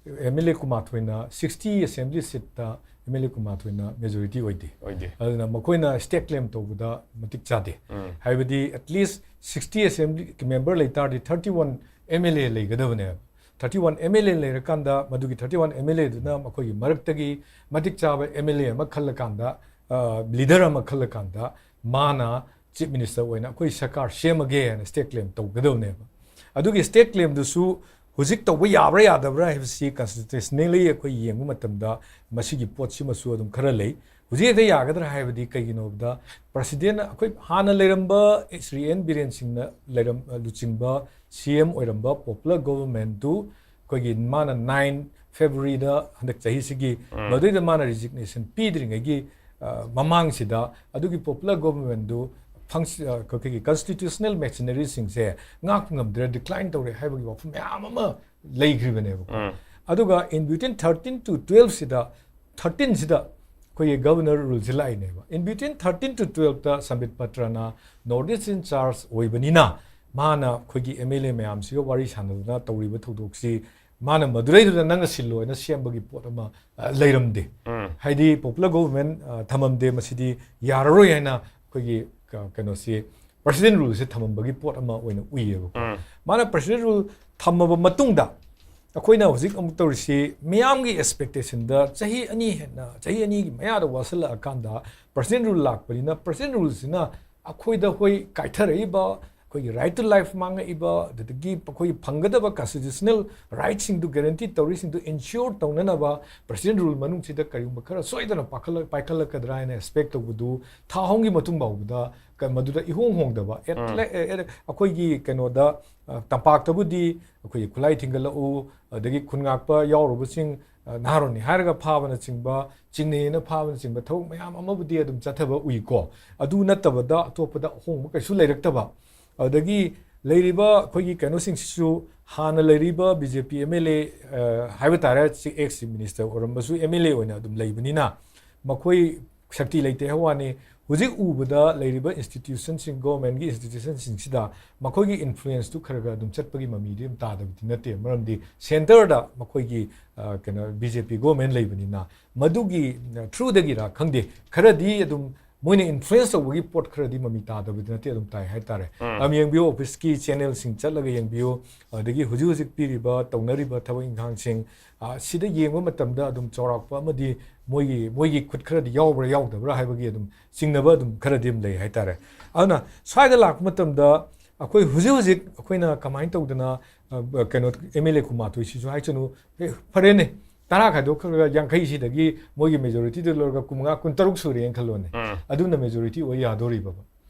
ꯑꯦꯝ ꯑꯦꯜ ꯑꯦ ꯀꯨꯟꯃꯥꯊꯣꯏꯅ, ꯁꯤꯛꯁꯇꯤ ꯑꯦꯁꯦꯝꯕ꯭ꯂꯤ ꯁꯤꯠꯇ ꯑꯦꯝ ꯑꯦꯜ ꯑꯦ ꯀꯨꯟꯃꯥꯊꯣꯏꯅ ꯃꯦꯖꯣꯔꯤꯇꯤ ꯑꯣꯏꯗꯦ꯫ ꯑꯣꯏꯗꯦ꯫ ꯑꯗꯨꯅ ꯃꯈꯣꯏꯅ ꯁ꯭ꯇꯦꯛ ꯀ꯭ꯂꯦꯝ ꯇꯧꯕꯗ ꯃꯇꯤꯛ ꯆꯥꯗꯦ꯫ ꯍꯥꯏꯕꯗꯤ at least sixty assembly member ꯂꯩ ꯇꯥꯔꯗꯤ thirty one M L A ꯂꯩꯒꯗꯕꯅꯦꯕ꯫ Thirty one M L A ꯂꯩꯔꯀꯥꯟꯗ ꯃꯗꯨꯒꯤ thirty one M L Aꯗꯨꯅ ꯃꯈꯣꯏꯒꯤ ꯃꯔꯛꯇꯒꯤ ꯃꯇꯤꯛ ꯆꯥꯕ M L A ꯑꯃ ꯈꯜꯂꯀꯥꯟꯗ, ꯂꯤꯗꯔ ꯑꯃ ꯈꯜꯂꯀꯥꯟꯗ ꯃꯥꯅ ꯆꯤꯐ ꯃꯤꯅꯤꯁꯇꯔ ꯑꯣꯏꯅ ꯑꯩꯈꯣꯏ ꯁꯔꯀꯥꯔ ꯁꯦꯝꯃꯒꯦ ꯍꯥꯏꯅ ꯁ꯭ꯇꯦꯛ ꯀ꯭ꯂꯦꯝ ꯇꯧꯒꯗꯕꯅꯦꯕ꯫ ꯑꯗꯨꯒꯤ ꯁ꯭ꯇꯦꯛ ꯀ꯭ꯂꯦꯝꯗꯨꯁꯨ ꯍꯧꯖꯤꯛ ꯇꯧꯕ ꯌꯥꯕ꯭ꯔꯥ ꯌꯥꯗꯕ꯭ꯔꯥ ꯍꯥꯏꯕꯁꯤ ꯀꯟꯁꯇꯤꯇ꯭ꯌꯨꯁꯅꯦꯜꯂꯤ ꯑꯩꯈꯣꯏ ꯌꯦꯡꯕ ꯃꯇꯝꯗ ꯃꯁꯤꯒꯤ ꯄꯣꯠꯁꯤꯃꯁꯨ ꯑꯗꯨꯝ ꯈꯔ ꯂꯩ꯫ ꯍꯧꯖꯤꯛ ꯍꯦꯛꯇ ꯌꯥꯒꯗ꯭ꯔꯥ ꯍꯥꯏꯕꯗꯤ ꯀꯩꯒꯤꯅꯣꯗ ꯄ꯭ꯔꯁꯤꯗꯦꯟ ꯑꯩꯈꯣꯏ ꯍꯥꯟꯅ ꯂꯩꯔꯝꯕ ꯁ꯭ꯔꯤ ꯑꯦꯟ ꯕꯤꯔꯦꯟ ꯁꯤꯡꯅ ꯂꯩꯔꯝ-, ꯂꯨꯆꯤꯡꯕ ꯁꯤ ꯑꯦꯝ ꯑꯣꯏꯔꯝꯕ ꯄꯣꯄꯨꯂꯔ ꯒꯣꯚꯔꯟꯃꯦꯟꯠꯇꯨ ꯑꯩꯈꯣꯏꯒꯤ ꯃꯥꯅ nine Februaryꯗ ꯍꯟꯗꯛ ꯆꯍꯤꯁꯤꯒꯤ ꯃꯗꯨꯏꯗ ꯃꯥꯅ ꯔꯤꯖꯤꯒꯅꯦꯁꯟ ꯄꯤꯗ꯭ꯔꯤꯉꯩꯒꯤ, ꯑ, ꯃꯃꯥꯡꯁꯤꯗ ꯑꯗꯨꯒꯤ ꯄꯣꯄꯨꯂꯔ ꯒꯣꯚꯔꯟꯃꯦꯟꯠꯇꯨ ꯐꯪꯁ-, ꯑ, ꯑꯩꯈꯣꯏꯒꯤ ꯀꯟꯁꯇꯤꯇ꯭ꯌꯨꯁꯅꯦꯜ ꯃꯦꯁꯤꯅꯔꯤꯁꯤꯡꯁꯦ ꯉꯥꯛꯄ ꯉꯝꯗ꯭ꯔꯦ, ꯗꯤꯀ꯭ꯂꯥꯏꯟ ꯇꯧꯔꯦ ꯍꯥꯏꯕꯒꯤ ꯋꯥꯐꯝ ꯃꯌꯥꯝ ꯑꯃ ꯂꯩꯈ꯭ꯔꯤꯕꯅꯦꯕꯀꯣ꯫ ꯑꯗꯨꯒ in between thirteen to twelveꯁꯤꯗ, thirteenꯁꯤꯗ ꯑꯩꯈꯣꯏꯒꯤ ꯒꯕꯔꯅꯔ ꯔꯨꯜꯁꯦ ꯂꯥꯛꯏꯅꯦꯕ꯫ In between thirteen to twelveꯇ ꯁꯝꯕꯤꯠ ꯄꯇ꯭ꯔꯅ North East in charge ꯑꯣꯏꯕꯅꯤꯅ ꯃꯥꯅ ꯑꯩꯈꯣꯏꯒꯤ M L A ꯃꯌꯥꯝꯁꯤꯒ ꯋꯥꯔꯤ ꯁꯥꯟꯅꯗꯅ ꯇꯧꯔꯤꯕ ꯊꯧꯗꯣꯛꯁꯤ ꯃꯥꯅ ꯃꯗꯨꯔꯩꯗꯨꯗ ꯅꯪꯅ ꯁꯤꯜꯂꯣ ꯍꯥꯏꯅ ꯁꯦꯝꯕꯒꯤ ꯄꯣꯠ ꯑꯃ ꯑ, ꯂꯩꯔꯝꯗꯦ꯫ ꯎꯝ. ꯍꯥꯏꯗꯤ popular government ꯑ, ꯊꯝꯃꯝꯗꯦ, ꯃꯁꯤꯗꯤ ꯌꯥꯔꯔꯣꯏ ꯍꯥꯏꯅ ꯑꯩꯈꯣꯏꯒꯤ ꯀ- ꯀꯩꯅꯣꯁꯤ president ruleꯁꯦ ꯊꯝꯃꯝꯕꯒꯤ ꯄꯣꯠ ꯑꯃ ꯑꯣꯏꯅ ꯎꯏꯌꯦꯕꯀꯣ꯫ ꯎꯝ. ꯃꯥꯅ president rule ꯊꯝꯃꯕ ꯃꯇꯨꯡꯗ ꯑꯩꯈꯣꯏꯅ ꯍꯧꯖꯤꯛ ꯑꯃꯨꯛ ꯇꯧꯔꯤꯁꯤ ꯃꯤꯌꯥꯝꯒꯤ expectationꯗ ꯆꯍꯤ ꯑꯅꯤ ꯍꯦꯟꯅ, ꯆꯍꯤ ꯑꯅꯤꯒꯤ ꯃꯌꯥꯗ ꯋꯥꯁꯤꯜꯂꯛꯑꯀꯥꯟꯗ president rule ꯂꯥꯛꯄꯅꯤꯅ, president ruleꯁꯤꯅ ꯑꯩꯈꯣꯏꯗ ꯍꯣꯏ ꯀꯥꯏꯊꯔꯛꯏꯕ ꯑꯩꯈꯣꯏꯒꯤ right to life ꯃꯥꯡꯉꯛꯏꯕ, ꯑꯗꯨꯗꯒꯤ ꯑꯩꯈꯣꯏꯒꯤ ꯐꯪꯒꯗꯕ constitutional rightꯁꯤꯡꯗꯨ guarantee ꯇꯧꯔꯤꯁꯤꯡꯗꯨ ensure ꯇꯧꯅꯅꯕ president rule ꯃꯅꯨꯡꯁꯤꯗ ꯀꯔꯤꯒꯨꯝꯕ ꯈꯔ ꯁꯣꯏꯗꯅ ꯄꯥꯏꯈꯠꯂꯛ-, ꯄꯥꯏꯈꯠꯂꯛꯀꯗ꯭ꯔꯥ ꯍꯥꯏꯅ expect ꯇꯧꯕꯗꯨ ꯊꯥ ꯑꯍꯨꯝꯒꯤ ꯃꯇꯨꯡ ꯐꯥꯎꯕꯗ ꯀ-, ꯃꯗꯨꯗ ꯏꯍꯣꯡ ꯍꯣꯡꯗꯕ꯫ At um. le-, at, ꯑꯩꯈꯣꯏꯒꯤ ꯀꯩꯅꯣꯗ, ꯑ, ꯇꯝꯄꯥꯛꯇꯕꯨꯗꯤ ꯑꯩꯈꯣꯏꯒꯤ ꯈꯨꯠꯂꯥꯏ ꯊꯤꯟꯒꯠꯂꯛꯎ, ꯑꯗꯒꯤ ꯈꯨꯟ ꯉꯥꯛꯄ ꯌꯥꯎꯔꯨꯕꯁꯤꯡ, ꯑ, ꯅꯍꯥꯔꯣꯟꯅꯤ ꯍꯥꯏꯔꯒ ꯐꯥꯕꯅꯆꯤꯡꯕ, ꯆꯤꯡꯅꯩꯅ ꯐꯥꯕꯅꯆꯤꯡꯕ ꯊꯕꯛ ꯃꯌꯥꯝ ꯑꯃꯕꯨꯗꯤ ꯑꯗꯨꯝ ꯆꯠꯊꯕ ꯎꯏꯀꯣ꯫ ꯑꯗꯨ ꯅꯠꯇꯕꯗ ꯑꯇꯣꯞꯄꯗ ꯑꯍꯣꯡꯕ ꯀꯩꯁꯨ ꯂꯩꯔꯛꯇꯕ꯫ ꯑꯗꯒꯤ ꯂꯩꯔꯤꯕ ꯑꯩꯈꯣꯏꯒꯤ ꯀꯩꯅꯣꯁꯤꯡꯁꯤꯁꯨ ꯍꯥꯟꯅ ꯂꯩꯔꯤꯕ B J P M L A, ꯑ, ꯍꯥꯏꯕ ꯇꯥꯔꯦ, ex Chief Minister ꯑꯣꯏꯔꯝꯕꯁꯨ M L A ꯑꯣꯏꯅ ꯑꯗꯨꯝ ꯂꯩꯕꯅꯤꯅ ꯃꯈꯣꯏ ꯁꯛꯇꯤ ꯂꯩꯇꯦ ꯍꯥꯏꯕ ꯋꯥꯅꯤ꯫ ꯍꯧꯖꯤꯛ ꯎꯕꯗ ꯂꯩꯔꯤꯕ institutionꯁꯤꯡ, governmentꯀꯤ institutionꯁꯤꯡꯁꯤꯗ ꯃꯈꯣꯏꯒꯤ influenceꯇꯨ ꯈꯔ ꯈꯔ ꯑꯗꯨꯝ ꯆꯠꯄꯒꯤ ꯃꯃꯤꯗꯤ ꯑꯗꯨꯝ ꯇꯥꯗꯕꯗꯤ ꯅꯠꯇꯦ꯫ ꯃꯔꯝꯗꯤ centreꯗ ꯃꯈꯣꯏꯒꯤ, ꯑ, ꯀꯩꯅꯣ, B J P government ꯂꯩꯕꯅꯤꯅ ꯃꯗꯨꯒꯤ, ꯑ, throughꯗꯒꯤꯔꯥ ꯈꯪꯗꯦ, ꯈꯔꯗꯤ ꯑꯗꯨꯝ ꯃꯣꯏꯅ influence ꯇꯧꯕꯒꯤ ꯄꯣꯠ ꯈꯔꯗꯤ ꯃꯃꯤ ꯇꯥꯗꯕꯗꯤ ꯅꯠꯇꯦ, ꯑꯗꯨꯝ ꯇꯥꯏ ꯍꯥꯏꯇꯥꯔꯦ꯫ ꯎꯝ. ꯑꯗꯨꯝ ꯌꯦꯡꯕꯤꯌꯨ, officeꯀꯤ channelꯁꯤꯡ ꯆꯠꯂꯒ ꯌꯦꯡꯕꯤꯌꯨ, ꯑꯗꯒꯤ ꯍꯧꯖꯤꯛ ꯍꯧꯖꯤꯛ ꯄꯤꯔꯤꯕ, ꯇꯧꯅꯔꯤꯕ ꯊꯕꯛ ꯏꯪꯈꯥꯡꯁꯤꯡ, ꯑ, ꯁꯤꯗ ꯌꯦꯡꯕ ꯃꯇꯝꯗ ꯑꯗꯨꯝ ꯆꯥꯎꯔꯥꯛꯄ ꯑꯃꯗꯤ ꯃꯣꯏꯒꯤ, ꯃꯣꯏꯒꯤ ꯈꯨꯠ ꯈꯔꯗꯤ ꯌꯥꯎꯕ꯭ꯔꯥ ꯌꯥꯎꯗꯕ꯭ꯔꯥ ꯍꯥꯏꯕꯒꯤ ꯑꯗꯨꯝ ꯆꯤꯡꯅꯕ ꯑꯗꯨꯝ ꯈꯔꯗꯤ ꯑꯗꯨꯝ ꯂꯩ ꯍꯥꯏꯇꯥꯔꯦ꯫ ꯑꯗꯨꯅ ꯁ꯭ꯋꯥꯏꯗ ꯂꯥꯛꯄ ꯃꯇꯝꯗ ꯑꯩꯈꯣꯏ ꯍꯧꯖꯤꯛ ꯍꯧꯖꯤꯛ ꯑꯩꯈꯣꯏꯅ ꯀꯃꯥꯏꯅ ꯇꯧꯗꯅ, ꯑ, ꯀꯩꯅꯣ, M L A ꯀꯨꯟꯃꯥꯊꯣꯏꯁꯤꯁꯨ ꯍꯥꯏꯁꯅꯨ, ꯑꯦ, ꯐꯔꯦꯅꯦ, ꯇꯔꯥ ꯈꯥꯏꯗꯣꯛꯈ꯭ꯔꯒ ꯌꯥꯡꯈꯩꯁꯤꯗꯒꯤ ꯃꯣꯏꯒꯤ majorityꯗꯨ ꯂꯧꯔꯒ ꯀꯨꯟꯃꯉꯥ, ꯀꯨꯟꯇꯔꯨꯛ ꯁꯨꯔꯦꯅ ꯈꯜꯂꯣꯅꯦ꯫ ꯎꯝ. ꯑꯗꯨꯅ majority ꯑꯣꯏ ꯌꯥꯗꯣꯔꯤꯕꯕ꯫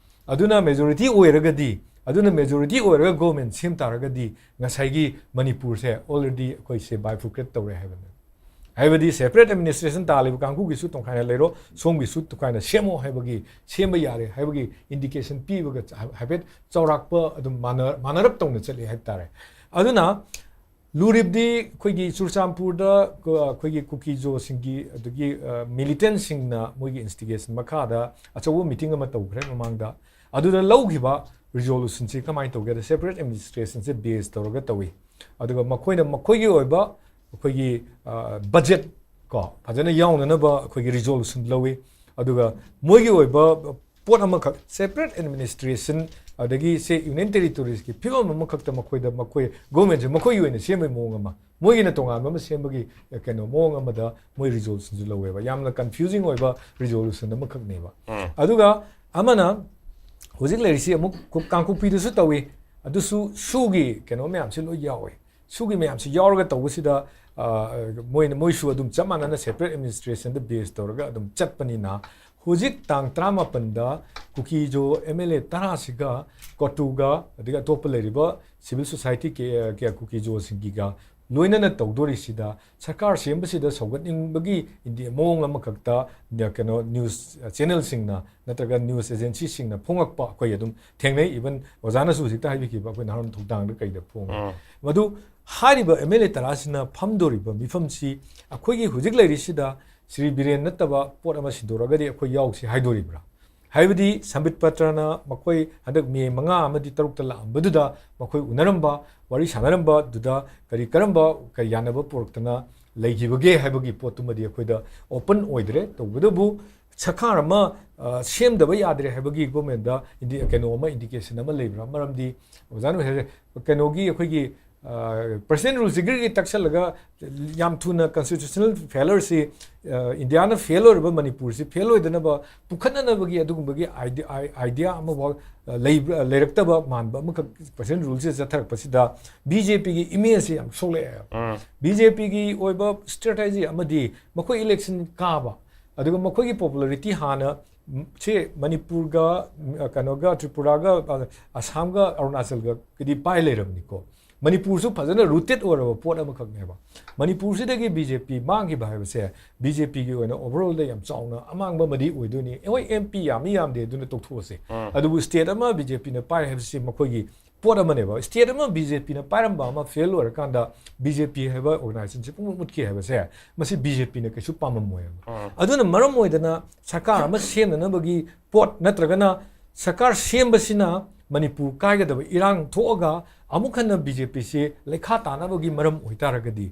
ꯑꯗꯨꯅ majority ꯑꯣꯏꯔꯒꯗꯤ, ꯑꯗꯨꯅ majority ꯑꯣꯏꯔꯒ government ꯁꯦꯝ ꯇꯥꯔꯒꯗꯤ ꯉꯁꯥꯏꯒꯤ ꯃꯅꯤꯄꯨꯔꯁꯦ already ꯑꯩꯈꯣꯏꯁꯦ bifurcate ꯇꯧꯔꯦ ꯍꯥꯏꯕꯅꯦ꯫ ꯍꯥꯏꯕꯗꯤ separate administration ꯇꯥꯜꯂꯤꯕ ꯀꯥꯡꯕꯨꯒꯤꯁꯨ ꯇꯣꯈꯥꯏꯅ ꯂꯩꯔꯣ, ꯁꯣꯝꯒꯤꯁꯨ ꯇꯣꯈꯥꯏꯅ ꯁꯦꯝꯃꯣ ꯍꯥꯏꯕꯒꯤ, ꯁꯦꯝꯕ ꯌꯥꯔꯦ ꯍꯥꯏꯕꯒꯤ indication ꯄꯤꯕꯒ ꯆ-, ꯍꯥꯏꯐꯦꯠ ꯆꯥꯎꯔꯥꯛꯄ ꯑꯗꯨꯝ ꯃꯥꯟꯅ-, ꯃꯥꯟꯅꯔꯞ ꯇꯧꯅ ꯆꯠꯂꯤ ꯍꯥꯏꯕ ꯇꯥꯔꯦ꯫ ꯑꯗꯨꯅ ꯂꯨꯔꯤꯕꯗꯤ ꯑꯩꯈꯣꯏꯒꯤ ꯆꯨꯔꯆꯥꯟꯄꯨꯔꯗ ꯀ-, ꯑꯩꯈꯣꯏꯒꯤ ꯀꯨꯀꯤꯖꯣꯁꯤꯡꯒꯤ ꯑꯗꯒꯤ, ꯑ, militantꯁꯤꯡꯅ ꯃꯣꯏꯒꯤ instigation ꯃꯈꯥꯗ ꯑꯆꯧꯕ meeting ꯑꯃ ꯇꯧꯈ꯭ꯔꯦ ꯃꯃꯥꯡꯗ꯫ ꯑꯗꯨꯗ ꯂꯧꯈꯤꯕ resolutionꯁꯤ ꯀꯃꯥꯏꯅ ꯇꯧꯒꯦꯗ, separate administrationꯁꯦ base ꯇꯧꯔꯒ ꯇꯧꯏ꯫ ꯑꯗꯨꯒ ꯃꯈꯣꯏꯅ ꯃꯈꯣꯏꯒꯤ ꯑꯣꯏꯕ ꯑꯩꯈꯣꯏꯒꯤ ꯕꯖꯦꯠ ꯀꯣ ꯐꯖꯅ ꯌꯥꯎꯅꯅꯕ ꯑꯩꯈꯣꯏꯒꯤ ꯔꯤꯖꯣꯂꯨꯁꯟ ꯂꯧꯏ꯫ ꯑꯗꯨꯒ ꯃꯣꯏꯒꯤ ꯑꯣꯏꯕ ꯄꯣꯠ ꯑꯃꯈꯛ, ꯁꯦꯄꯔꯦꯠ ꯑꯦꯗꯃꯤꯅꯤꯁꯇ꯭ꯔꯦꯁꯟ, ꯑꯗꯒꯤ ꯁꯦ ꯌꯨꯅꯤꯌꯟ ꯇꯦꯔꯤꯇꯣꯔꯤꯁꯀꯤ ꯐꯤꯕꯝ ꯑꯃꯈꯛꯇ ꯃꯈꯣꯏꯗ, ꯃꯈꯣꯏ ꯒꯣꯔꯃꯦꯟꯁꯦ ꯃꯈꯣꯏꯒꯤ ꯑꯣꯏꯅ ꯁꯦꯝꯕꯒꯤ ꯃꯑꯣꯡ ꯑꯃ, ꯃꯣꯏꯒꯤꯅ ꯇꯣꯉꯥꯟꯕ ꯑꯃ ꯁꯦꯝꯕꯒꯤ ꯀꯩꯅꯣ ꯃꯑꯣꯡ ꯑꯃꯗ ꯃꯣꯏ ꯔꯤꯖꯣꯂꯨꯁꯟꯁꯨ ꯂꯧꯋꯦꯕ꯫ ꯌꯥꯝꯅ ꯀꯟꯐ꯭ꯌꯨꯖꯤꯡ ꯑꯣꯏꯕ ꯔꯤꯖꯣꯂꯨꯁꯟ ꯑꯃꯈꯛꯅꯦꯕ꯫ ꯑꯗꯨꯒ ꯑꯃꯅ ꯍꯧꯖꯤꯛ ꯂꯩꯔꯤꯁꯤ ꯑꯃꯨꯛ ꯀꯥꯡꯄꯣꯛꯄꯤꯗꯁꯨ ꯇꯧꯏ, ꯑꯗꯨꯁꯨ ꯁꯨꯒꯤ ꯀꯩꯅꯣ ꯃꯌꯥꯝꯁꯤ ꯂꯣꯏ ꯌꯥꯎꯋꯦ꯫ ꯁꯨꯒꯤ ꯃꯌꯥꯝꯁꯤ ꯌꯥꯎꯔꯒ ꯇꯧꯕꯁꯤꯗ ꯃꯣꯏꯅ, ꯃꯣꯏꯁꯨ ꯑꯗꯨꯝ ꯆꯞ ꯃꯥꯟꯅꯅ ꯁꯦꯄꯔꯦꯠ ꯑꯦꯗꯃꯤꯅꯤꯁꯇ꯭ꯔꯦꯁꯟꯗ ꯕꯦꯁ ꯇꯧꯔꯒ ꯑꯗꯨꯝ ꯆꯠꯄꯅꯤꯅ, ꯍꯧꯖꯤꯛ ꯇꯥꯡ ꯇꯔꯥꯃꯥꯄꯟꯗ ꯀꯨꯀꯤꯖꯣ ꯑꯦꯝ ꯑꯦꯜ ꯑꯦ ꯇꯔꯥꯁꯤꯒ, ꯀꯣꯇꯨꯒ, ꯑꯗꯒꯤ ꯑꯇꯣꯞꯄ ꯂꯩꯔꯤꯕ ꯁꯤꯚꯤꯜ ꯁꯣꯁꯥꯏꯇꯤ ꯀꯌꯥ ꯀꯨꯀꯤꯖꯣꯁꯤꯡꯒꯤꯒ ꯂꯣꯏꯅꯅ ꯇꯧꯗꯣꯔꯤꯁꯤꯗ, ꯁꯔꯀꯥꯔ ꯁꯦꯝꯕꯁꯤꯗ ꯁꯧꯒꯠꯅꯤꯡꯕꯒꯤ ꯃꯑꯣꯡ ꯑꯃꯈꯛꯇ ꯀꯩꯅꯣ ꯅ꯭ꯌꯨꯁ ꯆꯦꯅꯦꯜꯁꯤꯡꯅ ꯅꯠꯇ꯭ꯔꯒ ꯅ꯭ꯌꯨꯁ ꯑꯦꯖꯦꯟꯁꯤꯁꯤꯡꯅ ꯐꯣꯡꯉꯛꯄ ꯑꯩꯈꯣꯏ ꯑꯗꯨꯝ ꯊꯦꯡꯅꯩ꯫ ꯏꯚꯟ ꯑꯣꯖꯥꯅꯁꯨ ꯍꯧꯖꯤꯛꯇ ꯍꯥꯏꯕꯤꯈꯤꯕ ꯑꯩꯈꯣꯏ ꯅꯍꯥꯔꯣꯜ ꯊꯧꯗꯥꯡꯗ ꯀꯩꯗ ꯐꯣꯡꯉꯦ꯫ ꯃꯗꯨ ꯍꯥꯏꯔꯤꯕ ꯑꯦꯝ ꯑꯦꯜ ꯑꯦ ꯇꯔꯥꯁꯤꯅ ꯐꯝꯗꯣꯔꯤꯕ ꯃꯤꯐꯝꯁꯤ ꯑꯩꯈꯣꯏꯒꯤ ꯍꯧꯖꯤꯛ ꯂꯩꯔꯤꯁꯤꯗ ꯁ꯭ꯔꯤ ꯕꯤꯔꯦꯟ ꯅꯠꯇꯕ ꯄꯣꯠ ꯑꯃ ꯁꯤꯟꯗꯣꯔꯛꯑꯒꯗꯤ ꯑꯩꯈꯣꯏ ꯌꯥꯎꯁꯤ ꯍꯥꯏꯗꯣꯔꯤꯕ꯭ꯔꯥ? ꯍꯥꯏꯕꯗꯤ ꯁꯝꯕꯤꯠ ꯄꯇ꯭ꯔꯅ ꯃꯈꯣꯏ ꯍꯟꯗꯛ ꯃꯦ ꯃꯉꯥ ꯑꯃꯗꯤ ꯇꯔꯨꯛꯇ ꯂꯥꯛꯑꯝꯕꯗꯨꯗ ꯃꯈꯣꯏ ꯎꯅꯔꯝꯕ, ꯋꯥꯔꯤ ꯁꯥꯟꯅꯔꯝꯕꯗꯨꯗ ꯀꯔꯤ ꯀꯔꯝꯕ ꯀꯔꯤ ꯌꯥꯅꯕ ꯄꯨꯔꯛꯇꯅ ꯂꯩꯈꯤꯕꯒꯦ ꯍꯥꯏꯕꯒꯤ ꯄꯣꯠꯇꯨꯃꯗꯤ ꯑꯩꯈꯣꯏꯗ ꯑꯣꯄꯟ ꯑꯣꯏꯗ꯭ꯔꯦ꯫ ꯇꯧꯕꯇꯕꯨ ꯁꯔꯀꯥꯔ ꯑꯃ ꯁꯦꯝꯗꯕ ꯌꯥꯗ꯭ꯔꯦ ꯍꯥꯏꯕꯒꯤ ꯒꯣꯔꯃꯦꯟꯗ ꯀꯩꯅꯣ ꯑꯃ, ꯏꯟꯗꯤꯀꯦꯁꯟ ꯑꯃ ꯂꯩꯕ꯭ꯔꯥ? ꯃꯔꯝꯗꯤ ꯑꯣꯖꯥꯅ ꯍꯥꯏꯔꯦ, ꯀꯩꯅꯣꯒꯤ ꯑꯩꯈꯣꯏꯒꯤ ꯄ꯭ꯔꯁꯤꯗꯦꯟ ꯔꯨꯜꯁꯤꯒꯤ ꯇꯛꯁꯜꯂꯒ ꯌꯥꯝ ꯊꯨꯅ ꯀꯟꯁꯇꯤꯇ꯭ꯌꯨꯁꯅꯦꯜ ꯐꯦꯂꯔꯁꯤ, ꯏꯟꯗꯤꯌꯥꯅ ꯐꯦꯜ ꯑꯣꯏꯔꯕ ꯃꯅꯤꯄꯨꯔꯁꯤ ꯐꯦꯜ ꯑꯣꯏꯗꯅꯕ ꯄꯨꯈꯠꯅꯅꯕꯒꯤ ꯑꯗꯨꯒꯨꯝꯕꯒꯤ ꯑꯥꯏꯗꯤꯌꯥ ꯑꯃꯐꯥꯎ ꯂꯩꯔꯛꯇꯕ ꯃꯥꯟꯕ ꯑꯃꯈꯛ ꯄ꯭ꯔꯁꯤꯗꯦꯟ ꯔꯨꯜꯁꯤꯗ ꯆꯠꯊꯔꯛꯄꯁꯤꯗ ꯕꯤ ꯖꯦ ꯄꯤꯒꯤ ꯏꯃꯦꯖꯁꯤ ꯌꯥꯝ ꯁꯣꯛꯂꯛꯑꯦ꯫ ꯕꯤ ꯖꯦ ꯄꯤꯒꯤ ꯑꯣꯏꯕ ꯁ꯭ꯇ꯭ꯔꯦꯇꯦꯖꯤ ꯑꯃꯗꯤ ꯃꯈꯣꯏ ꯏꯂꯦꯛꯁꯟ ꯀꯥꯕ, ꯑꯗꯨꯒ ꯃꯈꯣꯏꯒꯤ ꯄꯣꯄꯨꯂꯔꯤꯇꯤ ꯍꯥꯟꯅ ꯁꯤ ꯃꯅꯤꯄꯨꯔꯒ, ꯀꯩꯅꯣꯒ, ꯇ꯭ꯔꯤꯄꯨꯔꯥꯒ, ꯑꯁꯥꯝꯒ, ꯑꯔꯨꯅꯥꯆꯜꯒꯗꯤ ꯄꯥꯏ ꯂꯩꯔꯕꯅꯤꯀꯣ꯫ ꯃꯅꯤꯄꯨꯔꯁꯨ ꯐꯖꯅ ꯔꯨꯇꯦꯠ ꯑꯣꯏꯔꯕ ꯄꯣꯠ ꯑꯃꯈꯛꯅꯦꯕ꯫ ꯃꯅꯤꯄꯨꯔꯁꯤꯗꯒꯤ ꯕꯤ ꯖꯦ ꯄꯤ ꯃꯥꯡꯈꯤꯕ ꯍꯥꯏꯕꯁꯦ ꯕꯤ ꯖꯦ ꯄꯤꯒꯤ ꯑꯣꯏꯅ ꯑꯣꯚꯔꯑꯣꯜꯗ ꯌꯥꯝ ꯆꯥꯎꯅ ꯑꯃꯥꯡꯕ ꯑꯃꯗꯤ ꯑꯣꯏꯗꯣꯏꯅꯤ꯫ ꯍꯣꯏ, ꯑꯦꯝ ꯄꯤ ꯌꯥꯝꯃꯤ ꯌꯥꯝꯗꯦ ꯑꯗꯨꯅ ꯇꯣꯛꯊꯣꯛꯑꯁꯦ꯫ ꯑꯗꯨꯕꯨ ꯁ꯭ꯇꯦꯠ ꯑꯃ ꯕꯤ ꯖꯦ ꯄꯤꯅ ꯄꯥꯏ ꯍꯥꯏꯕꯁꯤ ꯃꯈꯣꯏꯒꯤ ꯄꯣꯠ ꯑꯃꯅꯦꯕ꯫ ꯁ꯭ꯇꯦꯠ ꯑꯃ ꯕꯤ ꯖꯦ ꯄꯤꯅ ꯄꯥꯏꯔꯝꯕ ꯑꯃ ꯐꯦꯜ ꯑꯣꯏꯔꯀꯥꯟꯗ ꯕꯤ ꯖꯦ ꯄꯤ ꯍꯥꯏꯕ ꯑꯣꯔꯒꯅꯥꯏꯖꯦꯁꯟꯁꯦ ꯄꯨꯡꯃꯨꯠ ꯃꯨꯠꯈꯤ ꯍꯥꯏꯕꯁꯦ ꯃꯁꯤ ꯕꯤ ꯖꯦ ꯄꯤꯅ ꯀꯩꯁꯨ ꯄꯥꯝꯃꯝꯃꯣꯏꯕ꯫ ꯑꯗꯨꯅ ꯃꯔꯝ ꯑꯣꯏꯗꯅ ꯁꯔꯀꯥꯔ ꯑꯃ ꯁꯦꯝꯅꯅꯕꯒꯤ ꯄꯣꯠ ꯅꯠꯇ꯭ꯔꯒꯅ ꯁꯔꯀꯥꯔ ꯁꯦꯝꯕꯁꯤꯅ ꯃꯅꯤꯄꯨꯔ ꯀꯥꯏꯒꯗꯕ ꯏꯔꯥꯡ ꯊꯣꯛꯑꯒ ꯑꯃꯨꯛ ꯍꯟꯅ ꯕꯤ ꯖꯦ ꯄꯤꯁꯤ ꯂꯩꯈꯥ ꯇꯥꯅꯕꯒꯤ ꯃꯔꯝ ꯑꯣꯏꯇꯥꯔꯒꯗꯤ